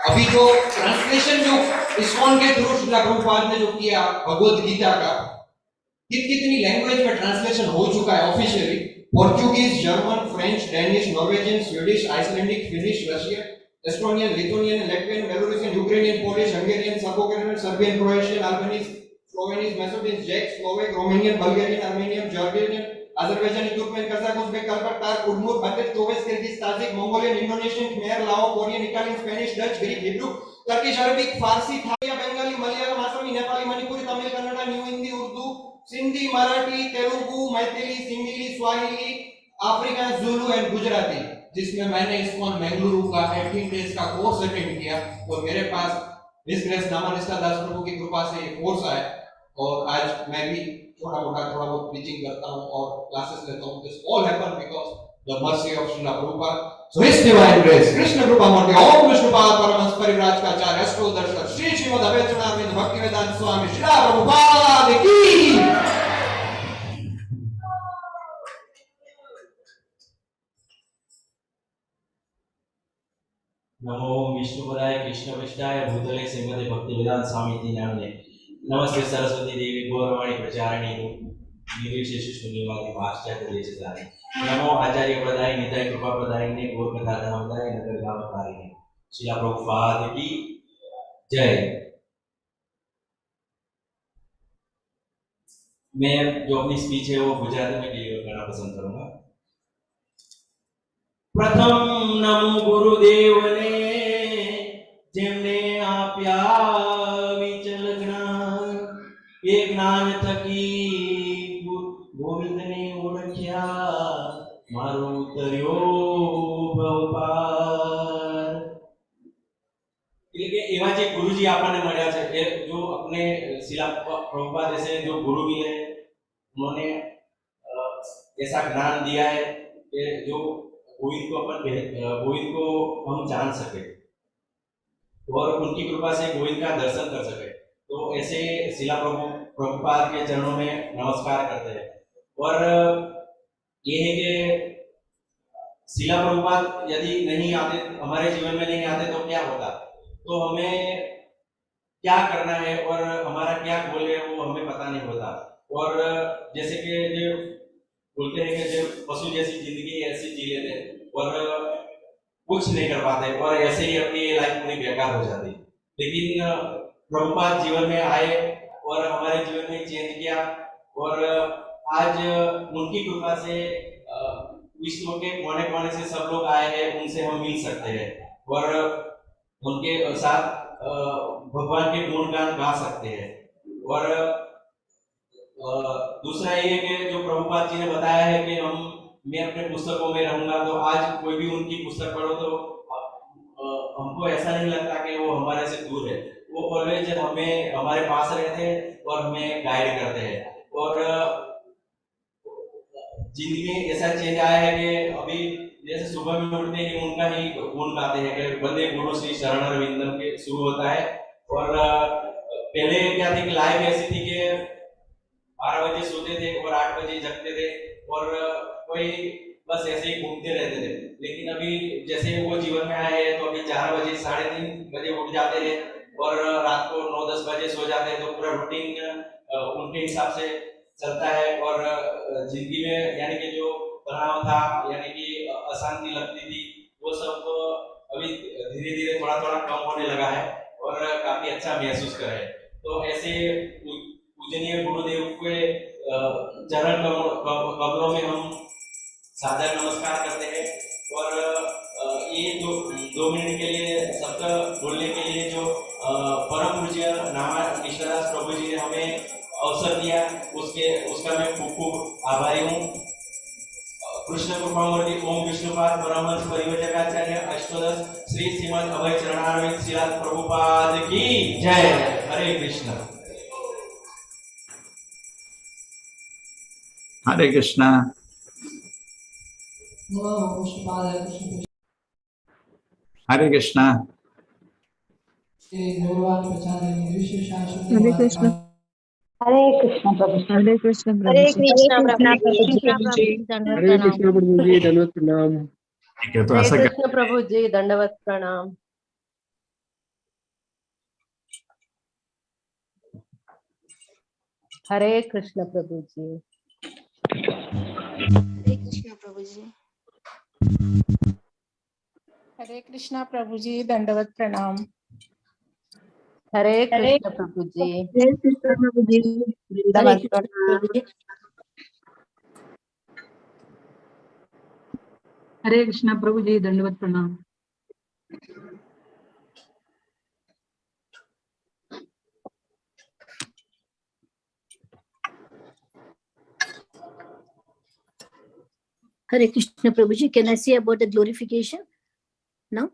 अभी जो ट्रांसलेशन जो इस्कॉन के थ्रू श्रील प्रभुपाद ने जो किया भगवत गीता का, कितनी लैंग्वेज में ट्रांसलेशन हो चुका है officially? Portuguese, German, French, Danish, Norwegian, Swedish, Icelandic, Finnish, Russian, Estonian, Lithuanian, Latvian, Belarusian, Ukrainian, Polish, Hungarian, Serbo-Croatian, Serbian, Croatian, Albanese, Slovenian, Macedonian, Czech, Slovak, Romanian, Bulgarian, Armenian, Georgian, Azerbaijani, Turkmen, Kazakh, Uzbek, Kalpak, Turk, Udmurt, Bangladesh, Toves, Kyrgyz, Tajik, Mongolian, Indonesian, Khmer, Lao, Korean, Italian, Spanish, Dutch, Greek, Hebrew, Turkish, Arabic, Farsi, Thai, Bengali, Malayalam, Assamese, Nepali, Manipuri, Tamil, Kannada, New Hindi, Urdu, Sindhi, Marathi, Telugu, Maithili, Singhali, Swahili, African, Zulu and Gujarati, जिसमें मैंने ISKCON Bengaluru का 18 days का course attend किया। और मेरे पास his grace नामानिष्ठा दास प्रभु की कृपा से ये कोर्स आया और आज मैं भी थोड़ा मोटा थोड़ा बहुत प्रीचिंग करता हूँ और क्लासेस लेता हूँ। This all happen because the mercy of Srila Prabhupada. So his divine grace Krishna Kripa Murti Om Vishnupad Paramahansa Parivrajakacharya Ashtodarshak Shri Shrimad Abhaycharanarvind Bhaktivedanta Swami Srila Prabhupada की। नमो विष्णुपदाय कृष्णपृष्ठाय भूतले श्रीमते भक्तिवेदांत स्वामी नामने। नमस्ते सरस्वती देवी गौरवाणी प्रचारिणी निर्विशेष शून्यवादी पाश्चात्य देशधारी। नमो आचार्य प्रदाय निताय कृपा प्रदायिने गौर कथा धामदाय नगर गामकारिणे। श्रील प्रभुपाद की जय। मैं जो अपनी स्पीच है वो गुजराती में डिलीवर करना पसंद करूंगा। प्रथम नमो गुरुदेव ने जेमने आप्या विचल ज्ञान, ए ज्ञान थकी गोविंद ने ओळख्या, मारो उतर्यो भवपार। એટલે કે એવા જે ગુરુજી આપણને મળ્યા છે, એ जो अपने शिला प्रभुपाद जैसे जो गुरु मिले, उन्होंने ऐसा ज्ञान दिया है कि जो गोविंद को अपन गोविंद को हम जान सके और उनकी कृपा से गोविंद का दर्शन कर सके। तो ऐसे शिला प्रभुपाद के चरणों में नमस्कार करते हैं। और ये है कि शिला प्रभुपाद यदि नहीं आते, हमारे जीवन में नहीं आते तो क्या होता, तो हमें क्या करना है और हमारा क्या गोल है वो हमें पता नहीं होता। और जैसे कि जो बोलते हैं कि जो पशु जैसी जिंदगी ऐसी जी लेते हैं और कुछ नहीं कर पाते और ऐसे ही अपनी लाइफ पूरी बेकार हो जाती। लेकिन प्रभुपाद जीवन में आए और हमारे जीवन में चेंज किया और आज उनकी कृपा से विश्व के कोने कोने से सब लोग आए हैं, उनसे हम मिल सकते हैं और उनके साथ भगवान के गुणगान गा सकते हैं। और दूसरा ये कि जो प्रभुपाद जी ने बताया है कि हम मैं अपने पुस्तकों में रहूंगा, तो आज कोई भी उनकी पुस्तक पढ़ो तो हमको ऐसा नहीं लगता कि वो हमारे से दूर है। वो ऑलवेज हमें हमारे पास रहते हैं और हमें गाइड करते हैं। और जिंदगी में ऐसा चेंज आया है कि अभी जैसे सुबह में उठते ही उनका ही गुण गाते हैं कि वंदे गुरु श्री शरण अरविंदम के शुरू होता है। और पहले क्या थी कि लाइफ ऐसी थी कि 12 बजे सोते थे और 8 बजे जगते थे और कोई बस ऐसे ही घूमते रहते थे। लेकिन अभी जैसे वो जीवन में आए हैं तो अभी 4 बजे 3:30 बजे उठ जाते हैं और रात को 9-10 बजे सो जाते हैं। तो पूरा रूटीन उनके हिसाब से चलता है। और जिंदगी में यानी कि जो तनाव था, यानी कि अशांति लगती थी, वो सब अभी धीरे धीरे थोड़ा थोड़ा कम होने लगा है और काफी अच्छा महसूस कर रहे हैं। तो ऐसे पूजनीय गुरुदेव के चरण कमलों में हम सादर नमस्कार करते हैं। और ये दो दो मिनट के लिए शब्द बोलने के लिए जो परम पूज्य नामा निष्ठादास प्रभु जी ने हमें अवसर दिया, उसके उसका मैं खूब खूब आभारी हूँ। कृष्ण कृपामूर्ति ओम विष्णुपाद परमहंस परिव्राजकाचार्य अष्टोदश श्री श्रीमद अभय चरणारविंद श्रील प्रभुपाद की जय। हरे Krishna. Hare Krishna. Hello, Vishnupada, Krishna. Hare Krishna. Hare Krishna. Hare Krishna Prabhu. Hare Krishna. Hare Krishna Prabhu ji. Hare Krishna प्रभु जी, दंडवत प्रणाम। ठीक है, तो हरे ऐसा कर कृष्ण प्रभु जी, दंडवत प्रणाम। हरे कृष्ण प्रभु जी। हरे कृष्ण प्रभु जी। हरे कृष्णा प्रभु जी, दंडवत प्रणाम। हरे कृष्ण प्रभु जी। हरे कृष्ण प्रभु जी, दंडवत प्रणाम। हरे कृष्णा प्रभु जी, दंडवत प्रणाम। Hare Krishna Prabhuji, can I say about the glorification now?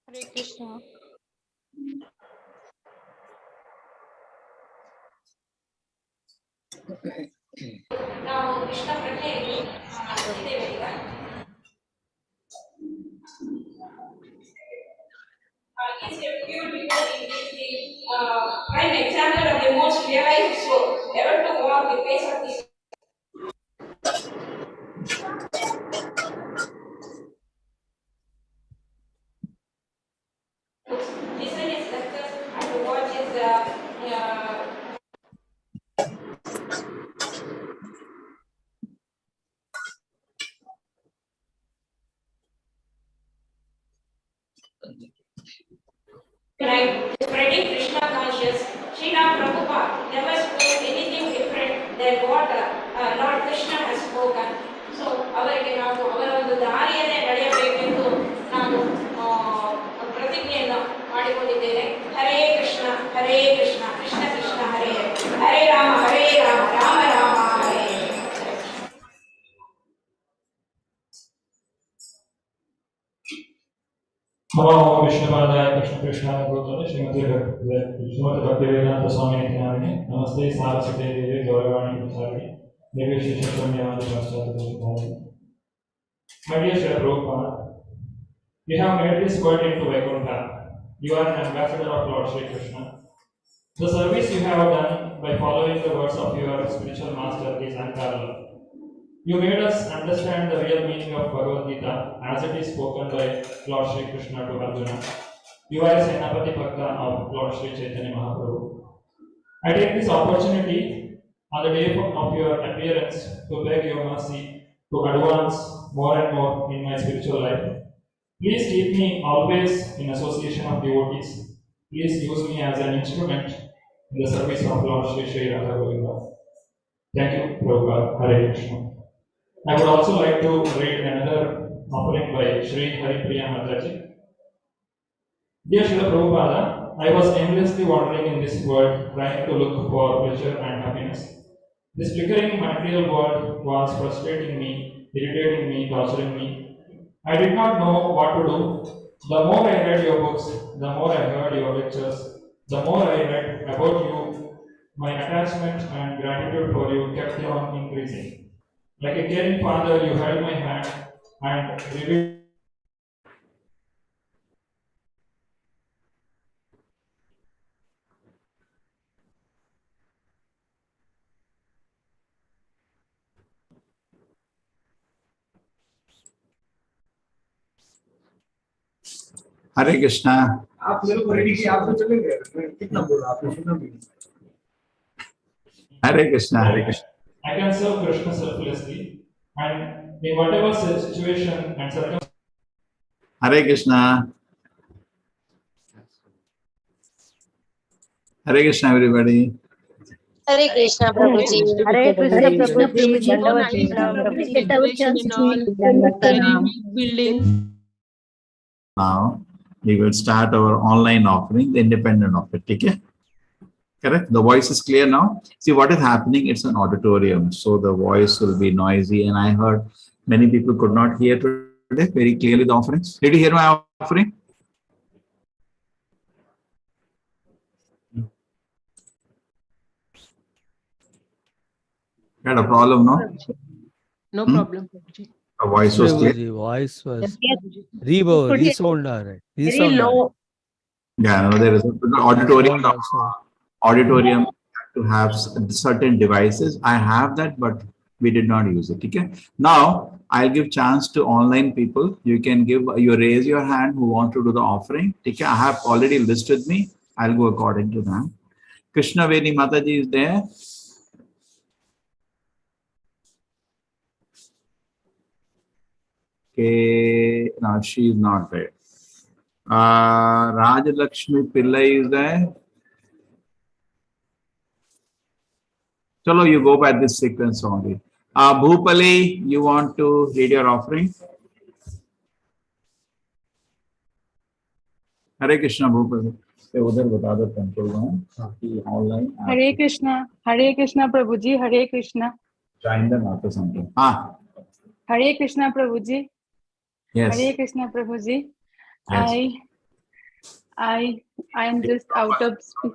Hare Krishna. ನಾವು ಕೃಷ್ಣ ಪ್ರಜ್ಞೆಯಲ್ಲಿ ಇದ್ದೇವೆ ಈಗ. Is a pure devotee is the prime example of the most realized soul ever to walk the face of this. Listen his lectures and to watch his right, spreading Krishna conscious. Srila Prabhupada never spoke anything different than what Lord Krishna has spoken. So, ಅವರಿಗೆ ನಾವು ಅವರ ಒಂದು ದಾರಿಯನ್ನೇ ನಡೆಯಬೇಕೆಂದು ನಾನು ಪ್ರತಿಜ್ಞೆಯನ್ನು ಮಾಡಿಕೊಂಡಿದ್ದೇನೆ. ಹರೇ ಕೃಷ್ಣ ಹರೇ ಕೃಷ್ಣ ಕೃಷ್ಣ ಕೃಷ್ಣ ಹರೇ ಹರೇ, ಹರೇ ರಾಮ ಹರೇ ರಾಮ ರಾಮ ರಾಮ ಹರೇ ಹರೇ. नमो विष्णुपादाय कृष्णकृष्णाय भूतले श्रीमते श्रीमते भक्तिवेदांत स्वामी नामिने नमस्ते सारस्वते देवे गौरवाणी प्रचारिणे निर्विशेष शून्यवादी पाश्चात्य. My dear Srila Prabhupada, you have made this world into Vaikuntha. You are an ambassador of Lord Shri Krishna. The service you have done by following the words of your spiritual master is unparalleled. You made us understand the real meaning of Bhagavad Gita as it is spoken by Lord Shri Krishna to Arjuna. You are a Senapati Bhakta of Lord Shri Chaitanya Mahaprabhu. I take this opportunity on the day of your appearance to beg your mercy to advance more and more in my spiritual life. Please keep me always in association of devotees. Please use me as an instrument in the service of Lord Shri Shri Radha Govinda. Thank you, Prabhupada. Hare Krishna. I would also like to read another offering by Shri Haripriya Mataji. Dear Srila Prabhupada, I was aimlessly wandering in this world, trying to look for pleasure and happiness. This flickering material world was frustrating me, irritating me, torturing me. I did not know what to do. The more I read your books, the more I heard your lectures, the more I read about you, my attachment and gratitude for you kept on increasing. Like a caring father, you held my hand and revealed Hare Krishna. आप मेरे को ready किए, आप तो चले गए, मैं कितना बोला आपने सुना भी नहीं। Hare Krishna, Hare Krishna. I can serve Krishna selflessly and in whatever situation and circumstance. Hare Krishna. Hare Krishna, everybody. Hare Krishna, Prabhuji. Hare Krishna, Prabhuji. Building. Now we will start our online offering, the independent offering. Okay? Correct? The voice is clear now. See what is happening? It's an auditorium, so the voice will be noisy. And I heard many people could not hear today very clearly the offerings. Did you hear my offering? Had a problem, no? No problem. The voice was clear. The voice was resound. Very low. Yeah, no, there is an auditorium. Auditorium to have certain devices. I have that, but we did not use it. Okay. Now I'll give chance to online people. You can give, you raise your hand who want to do the offering. Okay. I have already listed me. I'll go according to them. Krishna Veni Mataji is there. Okay, no, she is not there. Raj Lakshmi Pillai is there. Chalo, you go by this sequence only. Bhupali, you want to read your offering? Hare Krishna, Bhupali. उधर बता दो control room कि online. Hare Krishna, Hare Krishna Prabhuji, Hare Krishna. Join them after something. Ah. Hare Krishna Prabhuji. Yes. Hare Krishna Prabhuji. Yes. I am just out of speech.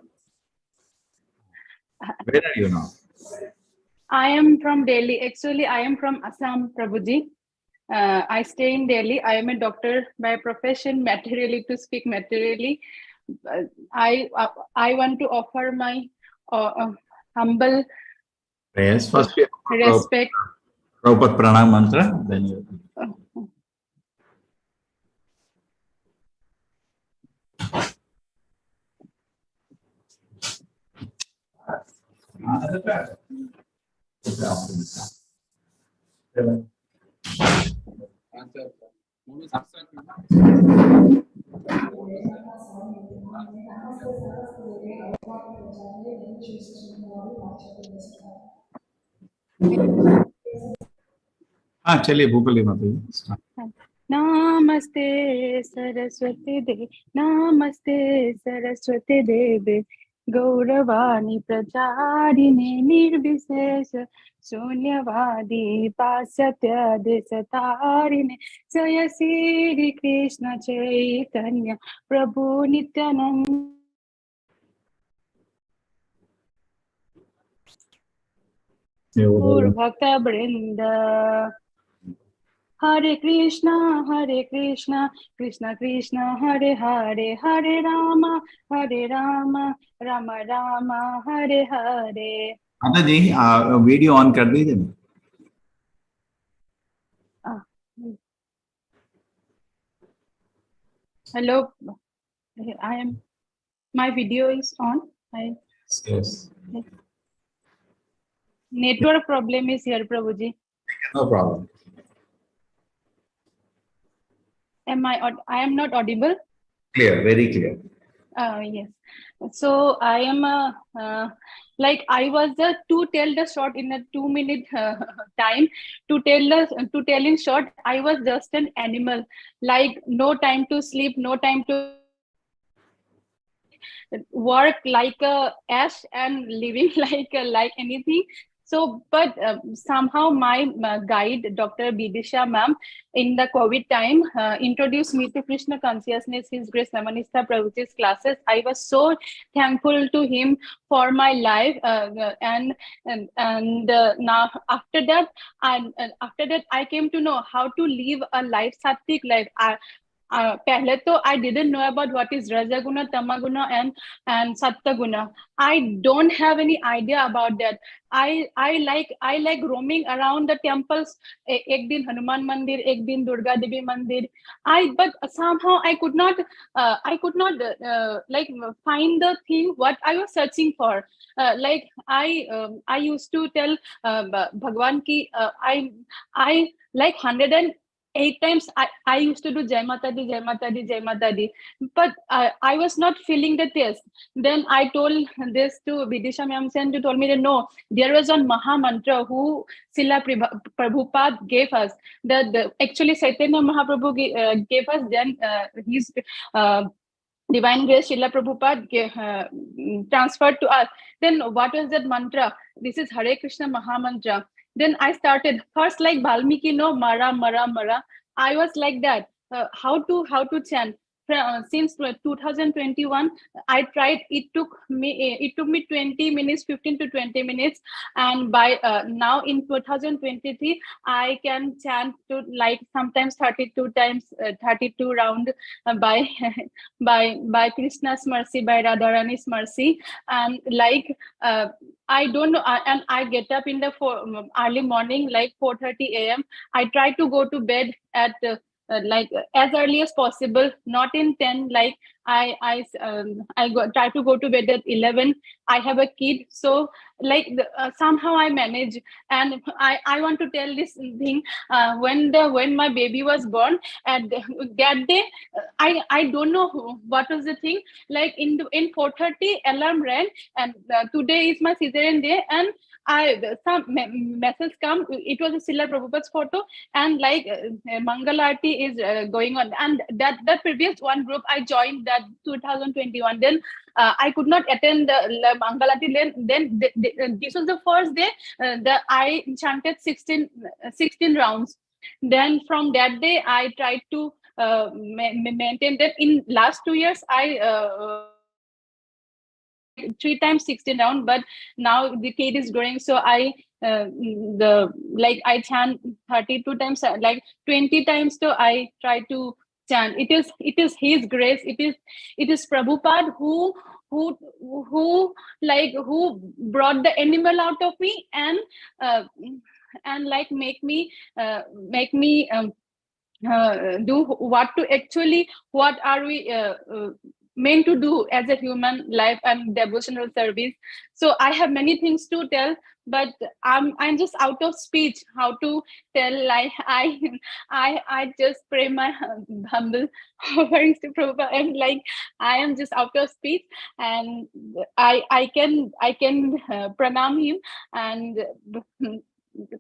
Where are you now? I am from Delhi. Actually, I am from Assam, Prabhuji. I stay in Delhi. I am a doctor by profession, materially, to speak materially. I want to offer my humble prayers. First, we respect. Prabhupada Pranam mantra. Then you. हाँ चलिए भूपली माता। नमस्ते सरस्वती देव, नमस्ते सरस्वती देव, गौरवाणी प्रचारिणे निर्विशेष शून्यवादी पाश्चात्य देशतारिणे जय श्री कृष्ण चैतन्य प्रभु नित्यानंद भक्त वृंद। Hare Krishna Krishna Krishna Hare Hare, Hare Rama Rama Rama Hare Hare. माता जी वीडियो ऑन कर दीजिए। Hello, I am, my video is on. Yes. Network problem is here, Prabhuji. No problem. Am I am not audible? Clear, very clear. Yes. So I am like I was the to tell the short in a 2-minute time to tell in short, I was just an animal, like no time to sleep, no time to work, like a ash and living like anything. So, but somehow my guide, Dr. Bidisha ma'am, in the COVID time, introduced me to Krishna consciousness, His Grace Namanistha Prabhuji's classes. I was so thankful to him for my life. And now after that, I came to know how to live a life, sattvic life. Pehle to I didn't know about what is Rajaguna, Tamaguna and Sattaguna. I don't have any idea about that. I like roaming around the temples. Ek din Hanuman Mandir, ek din Durga Devi Mandir. But somehow I could not like find the thing what I was searching for. Like I used to tell Bhagwan ki I like 108 times I used to do Jai Mata Di, Jai Mata Di, Jai Mata Di, but I was not feeling the taste. Then I told this to Vidisha ma'am, and she told me that no, there was one Maha Mantra who Srila Prabhupada gave us. That actually Chaitanya Mahaprabhu gave us. Then his Divine Grace Srila Prabhupada transferred to us. Then what was that mantra? This is Hare Krishna Maha Mantra. Then I started first like Valmiki, no, Mara, Mara, Mara. I was like that. How to chant. Since 2021, I tried. It took me 20 minutes, 15 to 20 minutes, and by now in 2023, I can chant to like sometimes 32 times, 32 round by by Krishna's mercy, by Radharani's mercy, and like I don't know, and I get up in the early morning, like 4:30 a.m. I try to go to bed at like as early as possible, not in 10. Like I try to go to bed at 11. I have a kid, so like somehow I manage. And I want to tell this thing, when my baby was born, and that day I don't know what was the thing, like in 4:30 alarm rang, and today is my cesarean day, and some message come. It was a Srila Prabhupada's photo, and like Mangalarti is going on, and that previous one group I joined that 2021. Then I could not attend the Mangalarti. Then this was the first day that I chanted 16 rounds. Then from that day I tried to maintain that. In last 2 years I 3 times 16 round, but now the kid is growing, so I I chant 32 times, like 20 times. So I try to chant. It is His grace. It is Prabhupada who brought the animal out of me and like make me do what to actually what are we meant to do as a human life and devotional service. So I have many things to tell, but I'm just out of speech how to tell. Like I just pray my humble offerings to Prabhupada, and like I am just out of speech, and I can pranam him, and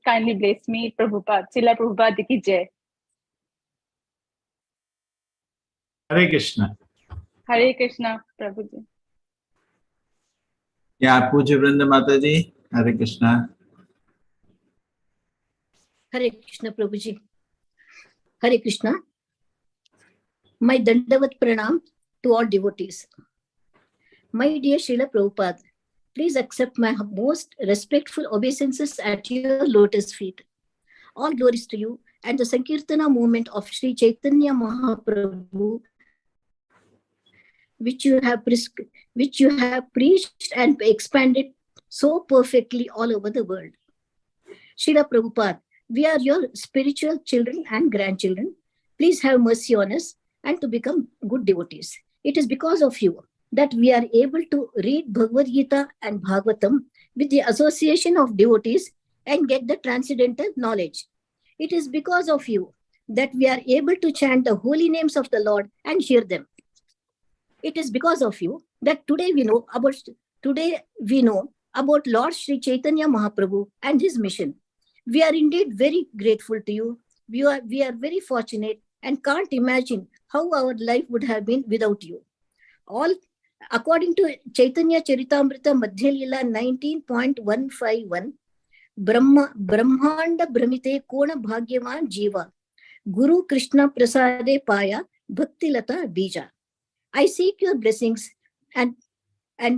kindly bless me, Prabhupada. Srila Prabhupada ki jai. Hare Krishna. Hare Krishna, Prabhuji. Yeah, Puja Vrinda Mataji. Hare Krishna. Hare Krishna, Prabhuji. Hare Krishna. My Dandavat Pranam to all devotees. My dear Srila Prabhupada, please accept my most respectful obeisances at your lotus feet. All glories to you and the Sankirtana movement of Sri Chaitanya Mahaprabhu, which you have preached and expanded so perfectly all over the world. Srila Prabhupada, we are your spiritual children and grandchildren. Please have mercy on us and to become good devotees. It is because of you that we are able to read Bhagavad Gita and Bhagavatam with the association of devotees and get the transcendental knowledge. It is because of you that we are able to chant the holy names of the Lord and hear them. It is because of you that today we know about Lord Sri Chaitanya Mahaprabhu and his mission. We are indeed very grateful to you. We are very fortunate and can't imagine how our life would have been without you. All according to Chaitanya Charitamrita Madhya Lila 19.151, Brahmanda Brahmite Kona Bhagyavan Jiva, Guru Krishna Prasade Paya Bhakti Lata Bija. I seek your blessings and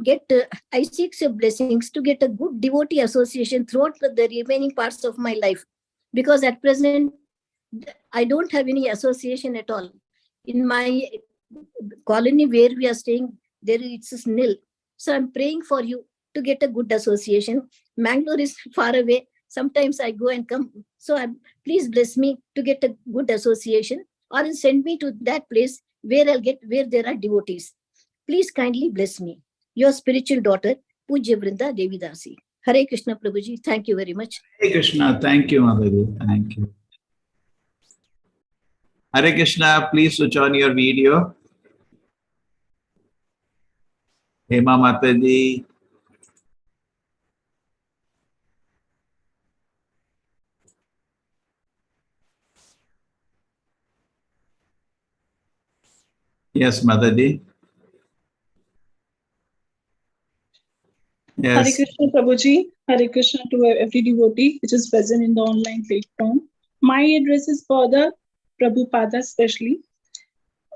get I seek your blessings to get a good devotee association throughout the remaining parts of my life, because at present I don't have any association at all. In my colony where we are staying, there it's nil. So I'm praying for you to get a good association. Mangalore is far away. Sometimes I go and come. So please bless me to get a good association, or send me to that place where I'll get, where there are devotees. Please kindly bless me. Your spiritual daughter, Pujya Vrinda Devidasi. Hare Krishna, Prabhuji. Thank you very much. Hare Krishna. Thank you, Mataji. Thank you. Hare Krishna, please switch on your video. Hema Mataji. Yes, Mataji. Yes. Hare Krishna, Prabhuji. Hare Krishna to every devotee which is present in the online platform. My address is for the Prabhupada especially.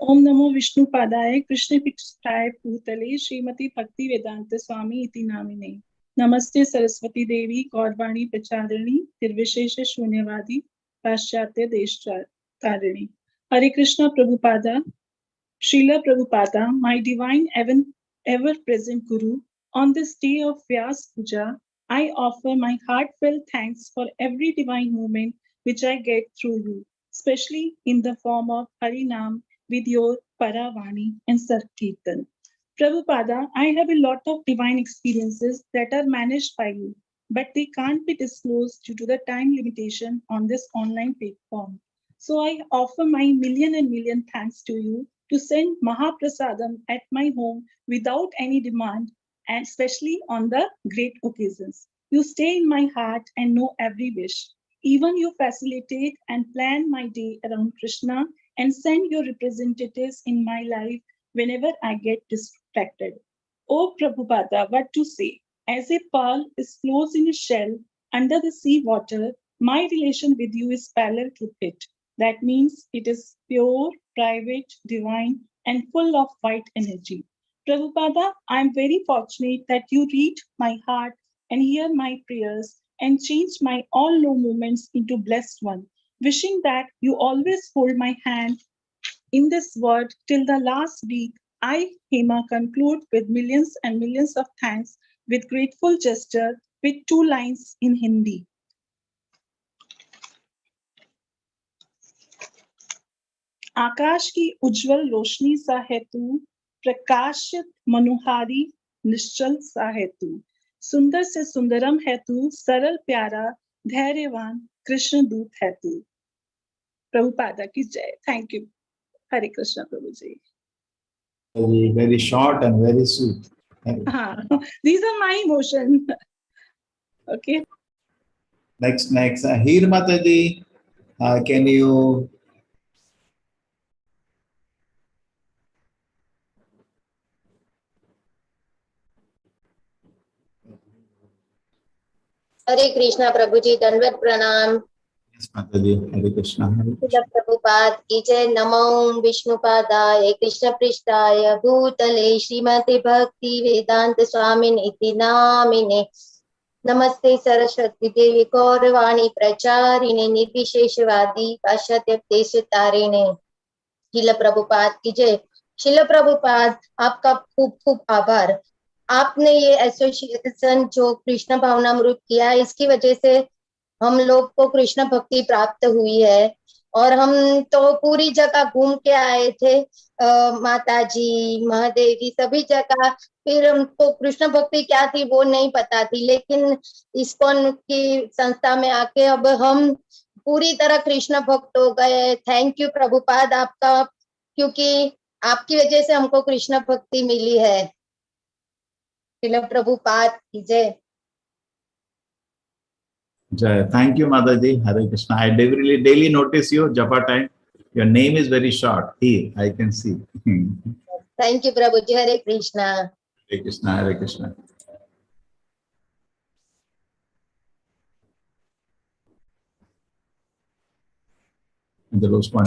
Om Namo Vishnu Padaya Krishna Pishtaya Bhutale Srimati Bhakti Vedanta Swami Iti Namine. Namaste Saraswati Devi Gaurvani Pracharini Nirvishesha Shunyavadi Paschatya Deshtarini. Hare Krishna Prabhupada, Srila Prabhupada, my divine ever-present Guru, on this day of Vyas Puja, I offer my heartfelt thanks for every divine moment which I get through you, especially in the form of Harinam with your Paravani and Sankirtan. Prabhupada, I have a lot of divine experiences that are managed by you, but they can't be disclosed due to the time limitation on this online platform. So I offer my million and million thanks to you to send Mahaprasadam at my home without any demand, and especially on the great occasions. You stay in my heart and know every wish. Even you facilitate and plan my day around Krishna and send your representatives in my life whenever I get distracted. Oh Prabhupada, what to say? As a pearl is closed in a shell under the sea water, my relation with you is parallel to it. That means it is pure, private, divine, and full of white energy. Prabhupada, I am very fortunate that you read my heart and hear my prayers and change my all low moments into blessed one, wishing that you always hold my hand in this world till the last week. I, Hema, conclude with millions and millions of thanks with grateful gesture with 2 lines in Hindi. आकाश की उज्जवल रोशनी सा है तू, प्रकाशित मनोहारी निश्चल सा है तू, सुंदर से सुंदरम है तू, सरल प्यारा धैर्यवान कृष्ण दूत है तू. प्रभुपादा की जय. Thank you. Hare Krishna Prabhuji. Very, very short and very sweet. These are my emotions. Okay. Next. Heer Mataji, can you? Hare Krishna Prabhuji, Dandavat Pranam. Yes, Mataji. Hare Krishna. Srila Prabhupada ki jai. Namo Vishnupadaya Krishna Prishtaya Bhutale Srimati Bhakti Vedanta Swamin iti namine. Namaste Saraswati Devi Gauravani Pracharine Nirvisheshvadi Pashatya Deshatarine. Srila Prabhupada की जय. श्रील प्रभुपाद, आपका खूब खूब आभार. आपने ये association जो कृष्ण भावनामृत किया, इसकी वजह से हम लोग को कृष्ण भक्ति प्राप्त हुई है. और हम तो पूरी जगह घूम के आए थे, माता जी, महादेव जी, सभी जगह. फिर हमको कृष्ण भक्ति क्या थी वो नहीं पता थी, लेकिन इस्कॉन की संस्था में आके अब हम पूरी तरह कृष्ण भक्त हो गए. Thank you Prabhupada आपका, क्योंकि आपकी वजह से हमको कृष्ण भक्ति मिली है. श्रील प्रभुपाद की जय. Jai. Thank you, Mataji. Hare Krishna. I daily notice you, Japa time. Your name is very short. Here, I can see. Thank you, Prabhuji. Hare Krishna. Hare Krishna, Hare Krishna. And the last one.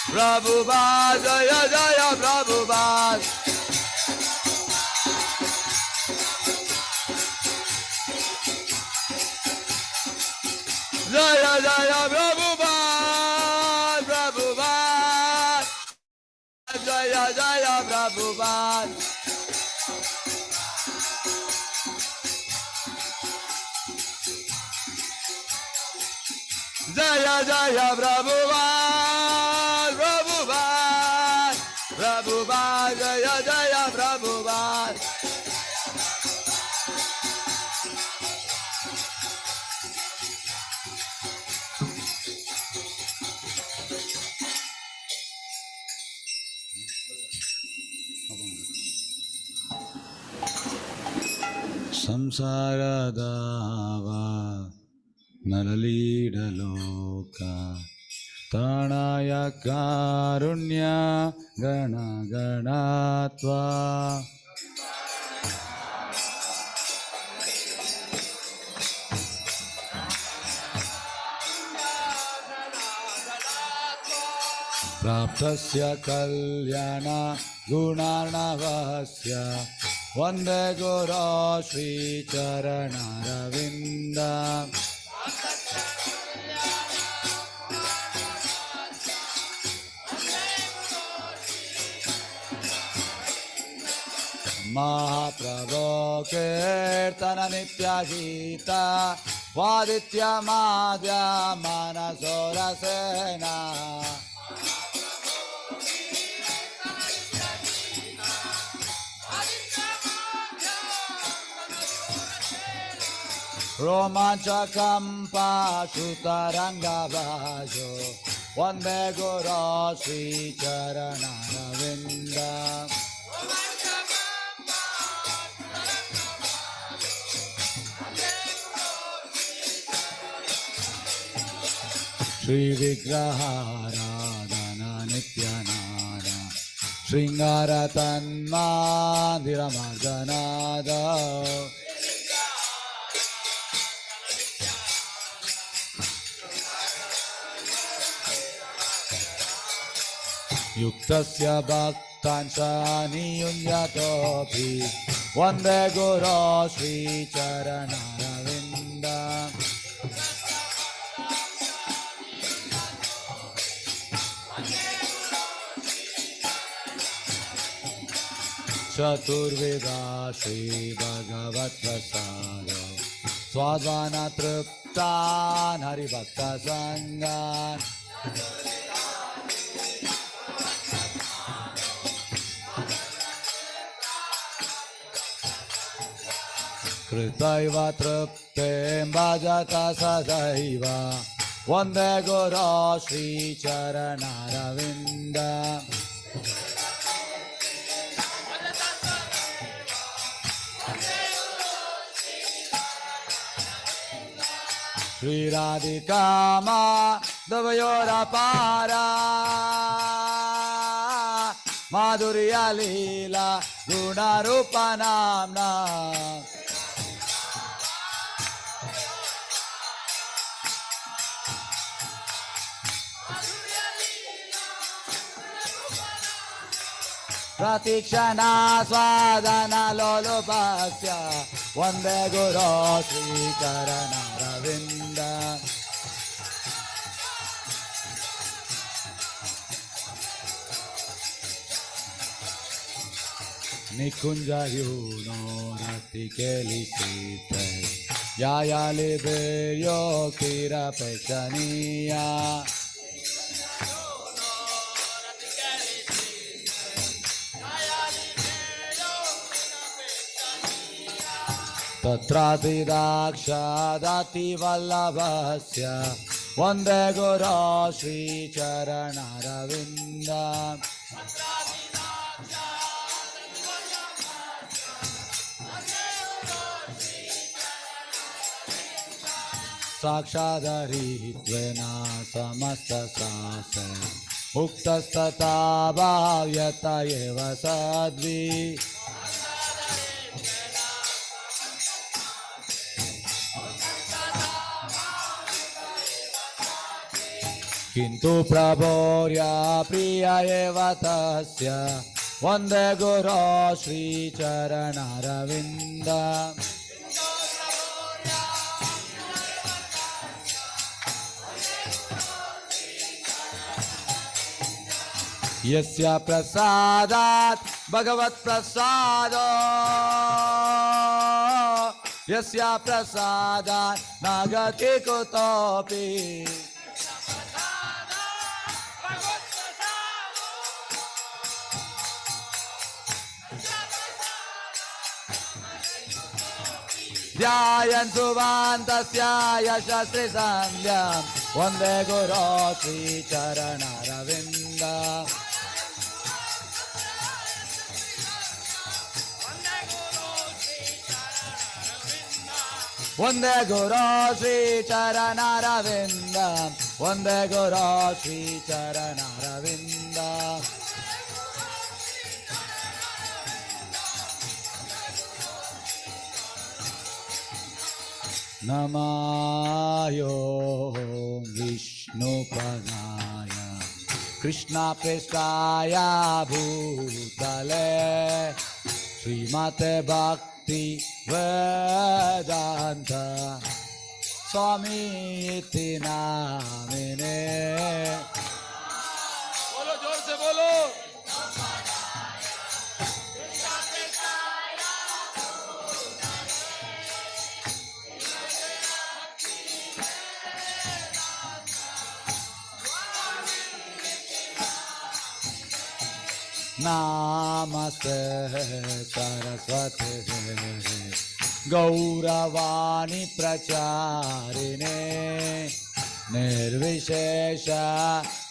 Prabhupada, Jaya Jaya Prabhupada. Jaya Jaya Prabhupada, Prabhupada. Jaya Jaya Prabhupada. Jaya Jaya Prabhupada, Prabhupada, Prabhupada, Jaya Jaya Prabhupada. Samsara dava Naralidaloka Tanaya Karunya Gana Ganatva. Praptasya Kalyana Gunarnavasya Vande Guru Shri Charanaravinda. Mahaprabhu Kirtana Nitya Gita Vaditya Madhya Manasorasena. Romancha Kampa Shutaranga Vajo Vande Guru Sri Charanaravinda. Shri Vigraharadhana Nityananda Shringara Tanmandira Marjanada. Yuktasya bhaktansha niyunyatopi Vande Guru Shri Charanaravinda. Chaturvida Shri Bhagavat Prasada Swadvana Triptan Hari Bhakta Sangan. Kritaiva triptem bhajata sadaiva Vande Guru Shri Charanaravinda. Shri Radhika Ma ದ್ವಯೋರಪಾರ ಮಾಧುರ್ಯ ಲೀಲಾ ಗುಣರೂಪ ನಾಮ್ನ. ಪ್ರತಿಕ್ಷಣ ಸ್ವಾದನ ಲೋಲುಪಸ್ಯ Vande ಗುರೋ ಶ್ರೀಚರಣಾರವಿಂದ. ನಿಕುಂಜ YONO ರತಿ ಕೇಲಿಸಿತೆ ಯಾಯಾಲಿ ಬೇಯೋಕ್ತಿರಪೇಕ್ಷಣೀಯ. ತತ್ರಾತಿದಾಕ್ಷಾದತಿವಲ್ಲಭಸ್ಯ ವಂದೇ ಗುರೋ ಶ್ರೀಚರಣಾರವಿಂದ. ಸಾಕ್ಷಾದರಿತ್ವೇನ ಸಮಸ್ತ ಶಾಸ್ತ್ರ ಉಕ್ತಸ್ತಥಾ ಭಾವ್ಯತ ಏವ ಸದ್ವಿ. ಕಿಂತು ಪ್ರಭೋರ್ಯ ಪ್ರಿಯ ಏವ ತಸ್ಯ ವಂದೇ ಗುರೋ ಶ್ರೀಚರಣಾರವಿಂದ. ಯಸ್ಯ ಪ್ರಸಾದಾತ್ ಭಗವತ್ ಪ್ರಸಾದೋ ಯಸ್ಯ ಪ್ರಸಾದಾತ್ ನಾಗತಿ ಕುತೋಪಿ. ಧ್ಯಾಯನ್ ಸುವಾಂತಸ್ಯ ಯಶಸ್ವಿ ಸಂಧ್ಯಾಂ ವಂದೇ ಗುರೋ ಶ್ರೀಚರಣಾರವಿಂದ. ವಂದೇ ಗುರೋ ಶ್ರೀಚರಣಾರವಿಂದ ವಂದೇ ಗುರೋ ಶ್ರೀಚರಣಾರವಿಂದ. ನಮಾಯೋ ವಿಷ್ಣುಪದಾಯ ಕೃಷ್ಣ ಪ್ರೇಷ್ಠಾಯ ಭೂತಲೆ ಶ್ರೀಮತೆ ಭಕ್ತಿ ವೇದಾಂತ ಸ್ವಾಮಿ ಇತಿ ನಾಮಿನೆ. ಬೋಲೋ ಜೋರ್ ಸೆ ಬೋಲೋ. ನಮಸ್ತೆ ಸರಸ್ವತಿ ಗೌರವಾಣಿ ಪ್ರಚಾರಿಣೆ ನಿರ್ವಿಶೇಷ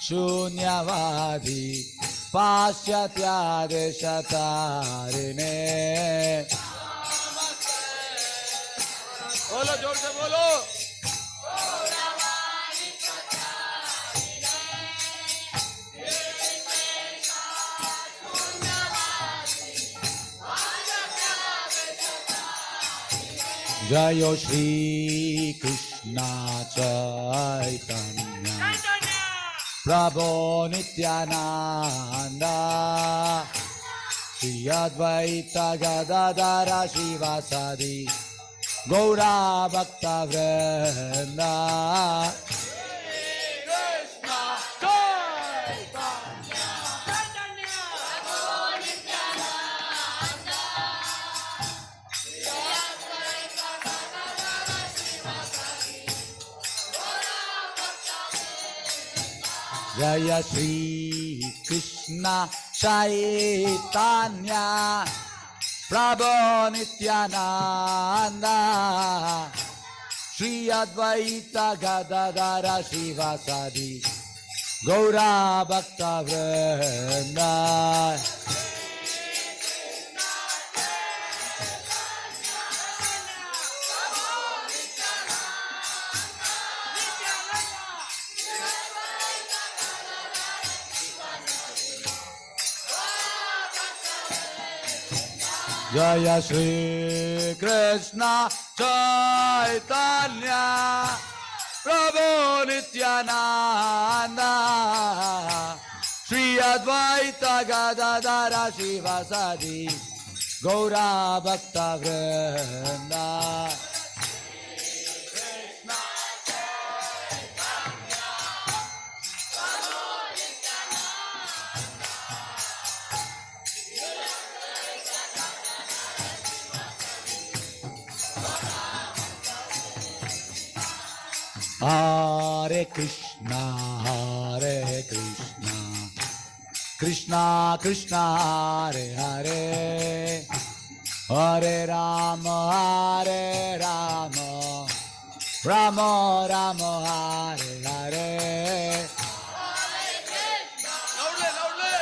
ಶೂನ್ಯವಾದಿ ಪಾಶ್ಚಾತ್ಯದೇಶತಾರಿಣೆ. ಬೋಲೋ ಜೋರ್ ಸೆ ಬೋಲೋ. ಜಯ ಶ್ರೀ ಕೃಷ್ಣ ಚೈತನ್ಯ ಪ್ರಭೋ ನಿತ್ಯಾನಂದ ಶ್ರೀ ಅದ್ವೈತ ಗದಾಧರ ಶಿವಸದಿ ಗೌರ ಭಕ್ತ ವೃಂದ. ಜಯ ಶ್ರೀ ಕೃಷ್ಣ ಚೈತನ್ಯ ಪ್ರಭೋ ನಿತ್ಯಾನಂದ ಶ್ರೀ ಅದ್ವೈತ ಗದಾಧರ ಶಿವಸದಿ ಗೌರ ಭಕ್ತ ವೃಂದ. Jaya Shri Krishna Chaitanya Prabhu Nityananda Shri Advaita Gadadhara Shivasadi Gaura Bhakta Vrinda. Hare Krishna, Hare Krishna, Krishna Krishna, Hare Hare, Hare Rama, Hare Rama, Rama Rama, Hare Hare. Loudly, loudly.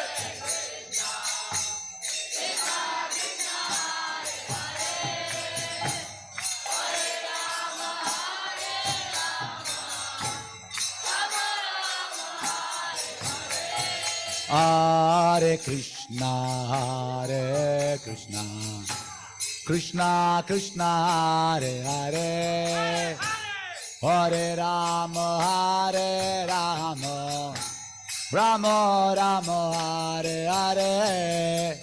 Hare Krishna, Hare Krishna, Krishna Krishna, Hare Hare, Hare Rama, Hare Rama, Rama Rama, Hare Hare.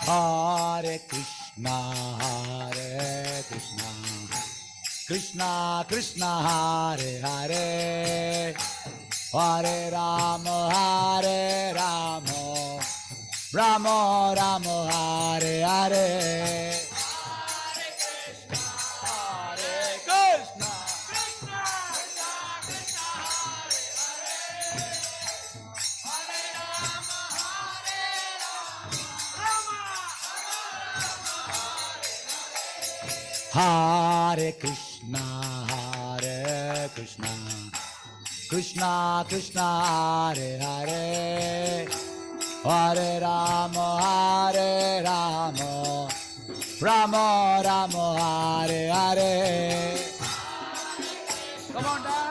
Hare Krishna, Hare Krishna, Krishna Krishna, Hare Hare, Hare Rama, Hare Rama, Rama Rama, Hare Hare. Hare Krishna, Krishna Krishna, Hare Hare, Hare Rama, Hare Rama, Hare Krishna, Hare Krishna, Krishna Krishna, Hare Hare, Hare Rama, Hare Rama, Rama Rama, Hare Hare. Come on down.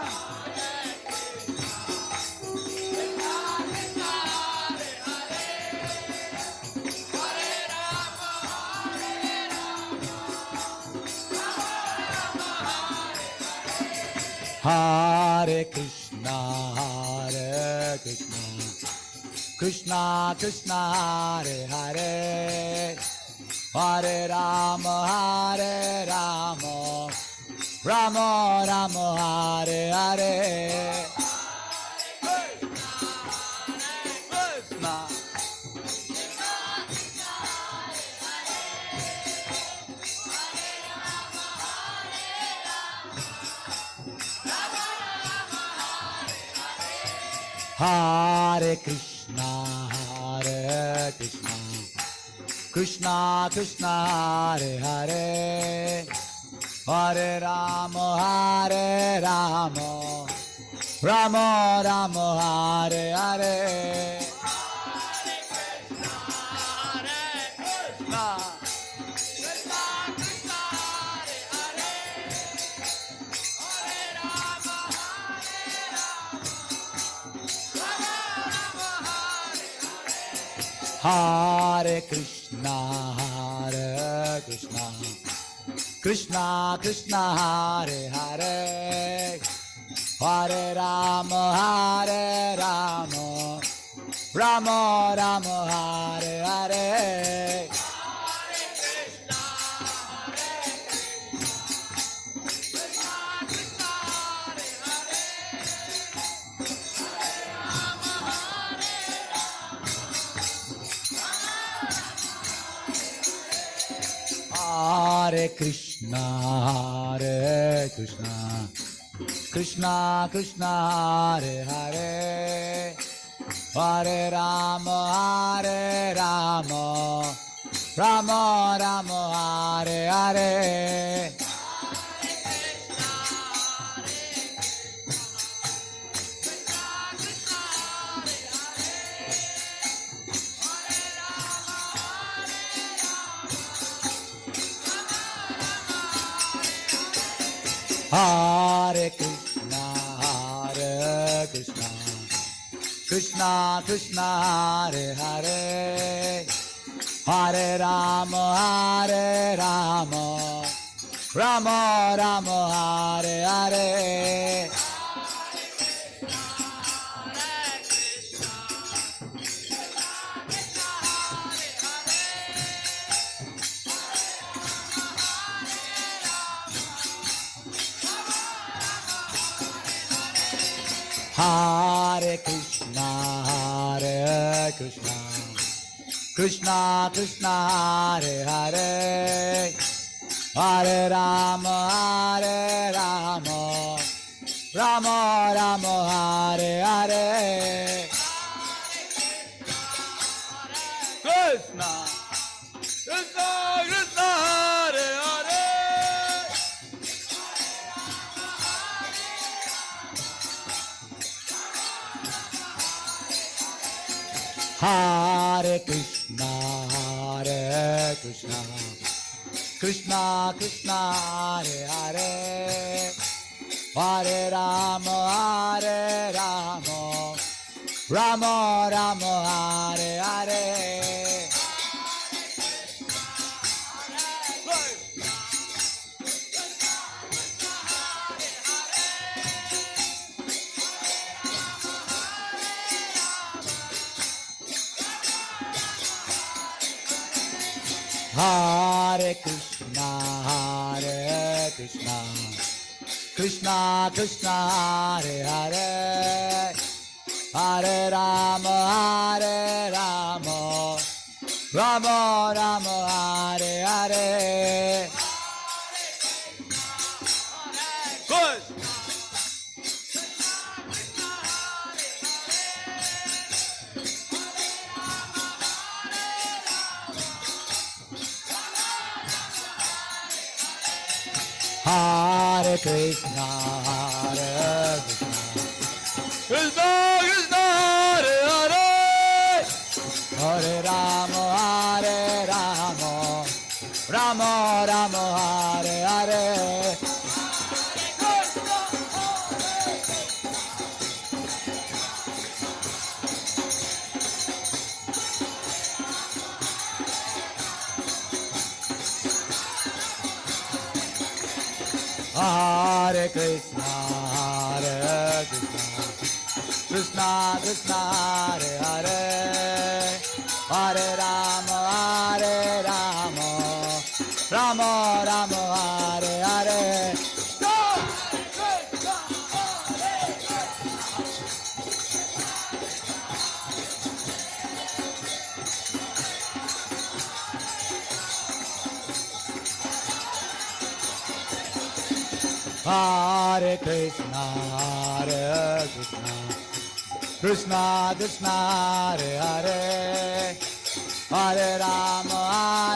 Hare Krishna, Hare Krishna, Krishna Krishna, Hare Hare, Hare Rama, Hare Rama, Rama Rama, Hare Hare. Krishna. Hare Krishna, Hare Krishna, Krishna Krishna, Hare Hare, Hare Rama, Hare Rama, Rama Rama, Hare Hare. Krishna, Krishna Krishna, Hare Hare, Hare Rama, Hare Rama, Rama Rama, Hare Hare Krishna, Hare Krishna, Krishna Krishna, Hare Hare, Hare Rama, Hare Rama, Rama Rama, Hare Hare. Hare Krishna, Hare Krishna, Krishna Krishna, Hare Hare, Hare Rama, Hare Rama, Rama Rama, Hare Hare. Hare Krishna, Hare Krishna, Krishna Krishna, Hare Hare, Hare Rama, Hare Rama, Rama Rama, Hare Hare. Hare Krishna, Hare Krishna, Krishna Krishna, Hare Hare, Hare Rama, Hare Rama, Rama Rama, Hare Hare. Krishna, Krishna Krishna, Hare Hare. Hare Krishna, Hare Krishna, Krishna Krishna, Hare Hare, Hare Rama, Hare Rama, Rama Rama, Hare Hare. Hare Krishna, Hare Krishna, Krishna Krishna, Hare Hare, Hare Rama, Hare Rama, Rama Rama, Hare Hare. Hare Krishna, Hare Krishna, Krishna Krishna, Hare Hare, Hare Rama, Hare Rama, Rama Rama, Hare Hare. Hare Krishna, Hare Krishna, Krishna Krishna, Hare Hare, Hare Rama, Hare Rama, Rama Rama, Hare Hare. Hare Krishna, Hare Krishna, Krishna Krishna, Hare Hare, Hare Rama,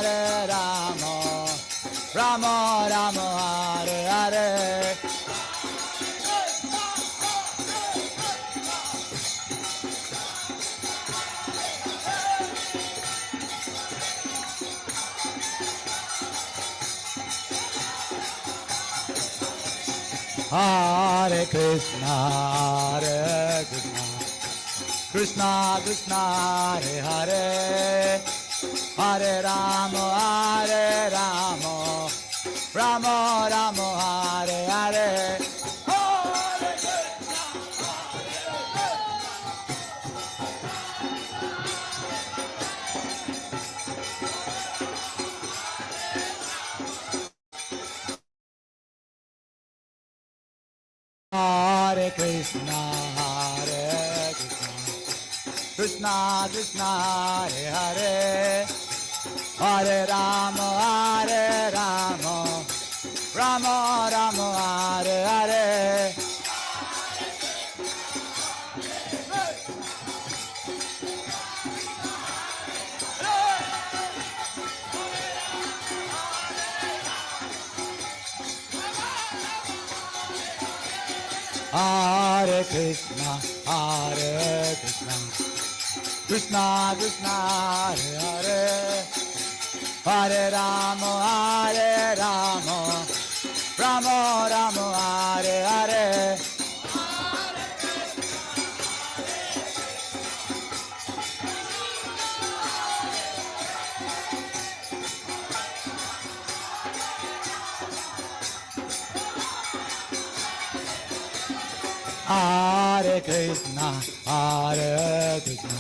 Hare Rama, Rama Rama, Hare Hare. Hare Krishna, Hare Krishna, Krishna Krishna, Hare Hare, Hare Rama, Hare Rama, Rama Rama, Hare Hare. Hare Krishna, Hare Hare Krishna, Hare Krishna, Krishna Krishna, Hare Hare, Hare Rama, Hare Rama, Rama Rama, Hare Hare. Hare Krishna, Hare Krishna, Krishna Krishna, Hare Hare, Hare Rama, Hare Rama, Rama Rama, Hare Hare. Hare Krishna, Hare Krishna,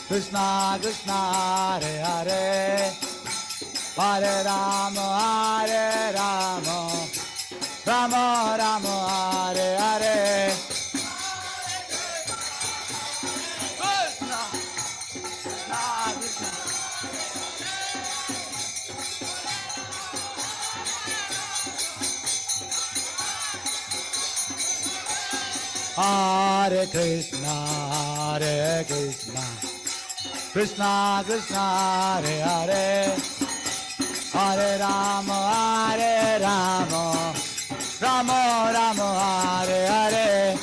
Krishna Krishna, Hare Hare, Hare Rama, Hare Rama, Rama Rama, Hare Hare. Krishna, Krishna, Krishna. Hare Krishna, Hare Krishna, Krishna Krishna, Hare Hare, Hare Rama, Hare Rama, Rama Rama, Hare Hare.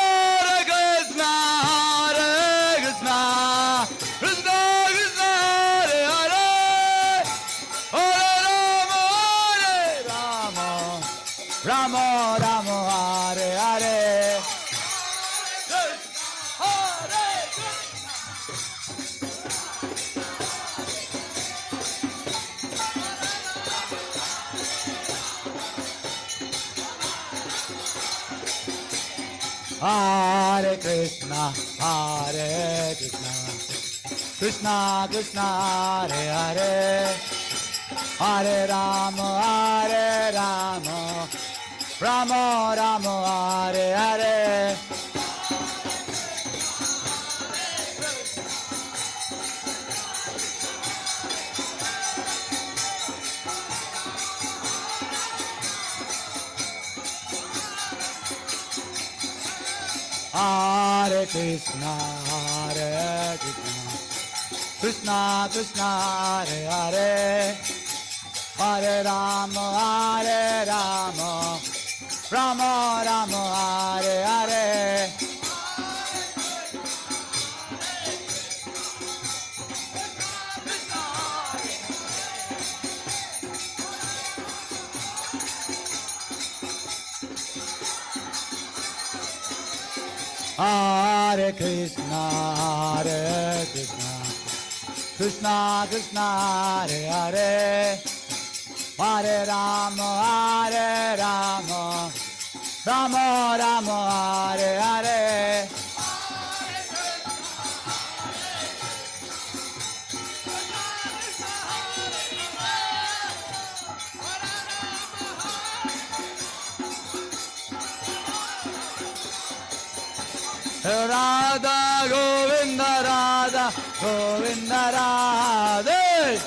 Hare Krishna, Hare Krishna, Krishna Krishna, Hare Hare, Hare Rama, Hare Rama, Rama Rama, Hare Hare. Hare Krishna. Hare Krishna, Hare Krishna, Krishna Krishna, Hare Hare, Hare Rama, Hare Rama, Rama Rama, Hare Hare. Hare Krishna, Hare Krishna, Krishna Krishna, Hare Hare, Hare Rama, Hare Rama, Rama Rama, Hare Hare. Hare Krishna, Hare Krishna, Krishna Krishna, Hare Hare, Hare Rama, Hare Rama, Rama Rama, Hare Hare. Radha Govinda, Radha Govinda, Radhe.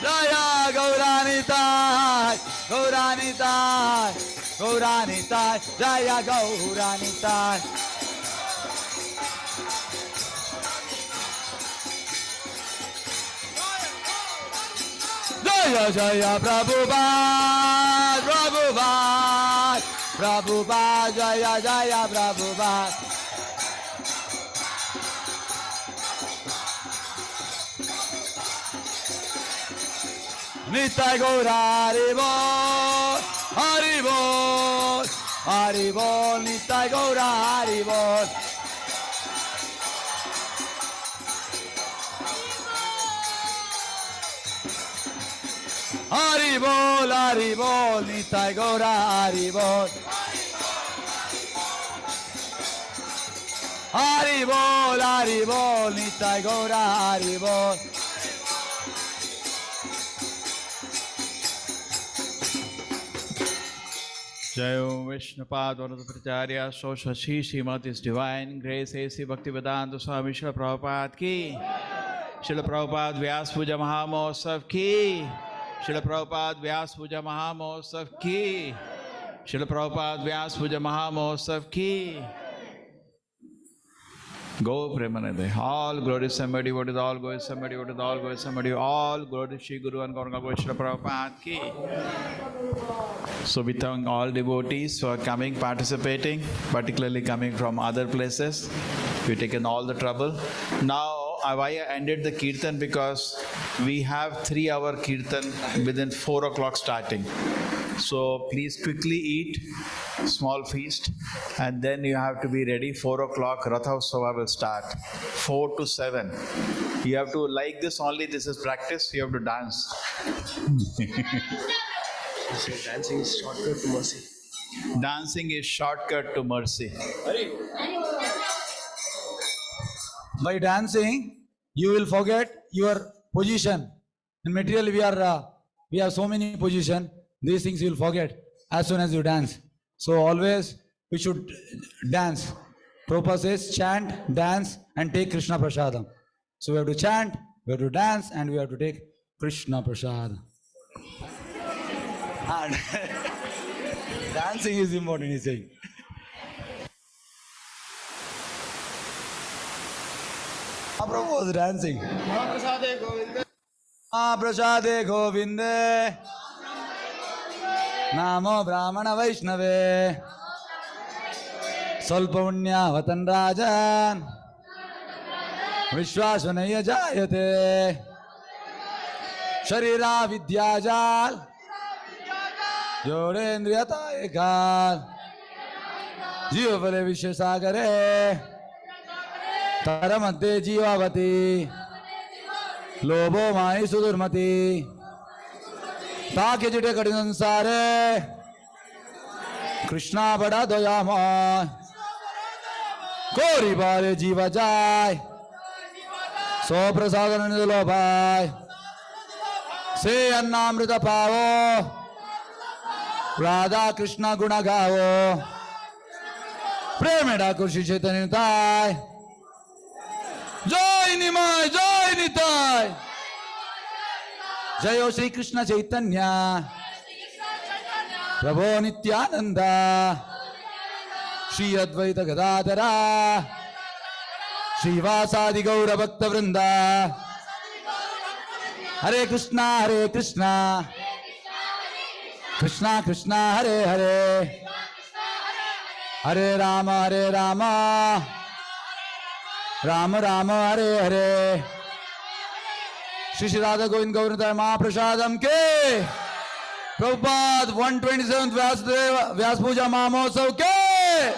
Jaya Gauranitai, Gauranitai, Gauranitai, Jaya Gauranitai. Jaya Jaya Prabhupada, Prabhupada, Prabhupada, Jaya Jaya Prabhupada. Nitai Gaura Hari Bol, Hari Bol, Hari Bol, Nitai Gaura Hari Bol. Hari Bol, Hari Bol, Nitai Gaura Hari Bol. Hari Bol, Hari Bol, Nitai Gaura Hari Bol. Jai Om Vishnupad Pracharya So Shashi Srimati His Divine Grace A.C. Bhaktivedanta Swami Srila Prabhupada ki, Srila Prabhupada Vyas Puja Mahamotsav ki, Srila Prabhupada Vyas Puja Mahamotsav ki, Srila Prabhupada Vyas Puja Mahamotsav ki. Go Premanande. All glory somebody, what is all glory somebody, what is all glory somebody, all glory Shri Guru and Gauranga Srila Prabhupada ki. So we thank all devotees who are coming, participating, particularly coming from other places. We've taken all the trouble. Now, why I ended the kirtan, because we have 3-hour kirtan within 4 o'clock starting. So please quickly eat, small feast, and then you have to be ready. 4 o'clock Rathotsava will start, 4 to 7. You have to, like this only, this is practice, you have to dance. So dancing is shortcut to mercy. Dancing is shortcut to mercy. By dancing, you will forget your position. In material, we have so many position. These things you will forget as soon as you dance. So always we should dance. Prabhupada says chant, dance, and take Krishna Prasadam. So we have to chant, we have to dance, and we have to take Krishna Prasadam. And dancing is important, he's saying. Mahaprabhu was dancing. Mahaprasade Govinde. Mahaprasade Govinde. Namo Brahmana Vaishnave. Swalpa Vatan Rajan. Vishwasanaya Jayate. Sharira Vidyajal. Yorendriyata Ekal. Jiva Phale Vishwasagare. Taramadde Jivavati. Lobo Mai Sudurmati. Take jite katin sansare. Krishna bada dayama. Kori bare jiva jai. So prasadana nidulobhai. Se annamrita pavo. Radha Krishna guna gavo. Preme Thakur Shri Chaitanya Nitai. Jai Nimai, Jai Nitai. Jayo Shri Krishna Chaitanya. Prabhu Nityananda. Shri Advaita Gadadhara. Shri Vasadi Gaura Bhakta Vrinda. Hare Krishna, Hare Krishna. Krishna Krishna, Hare Hare. Hare Rama, Hare Rama. Rama Rama, Hare Hare. Shri Shri Radha Govind Gauranitai Mahaprasadam ke. Prabhupada 127th Vyas Puja Mahotsav ke.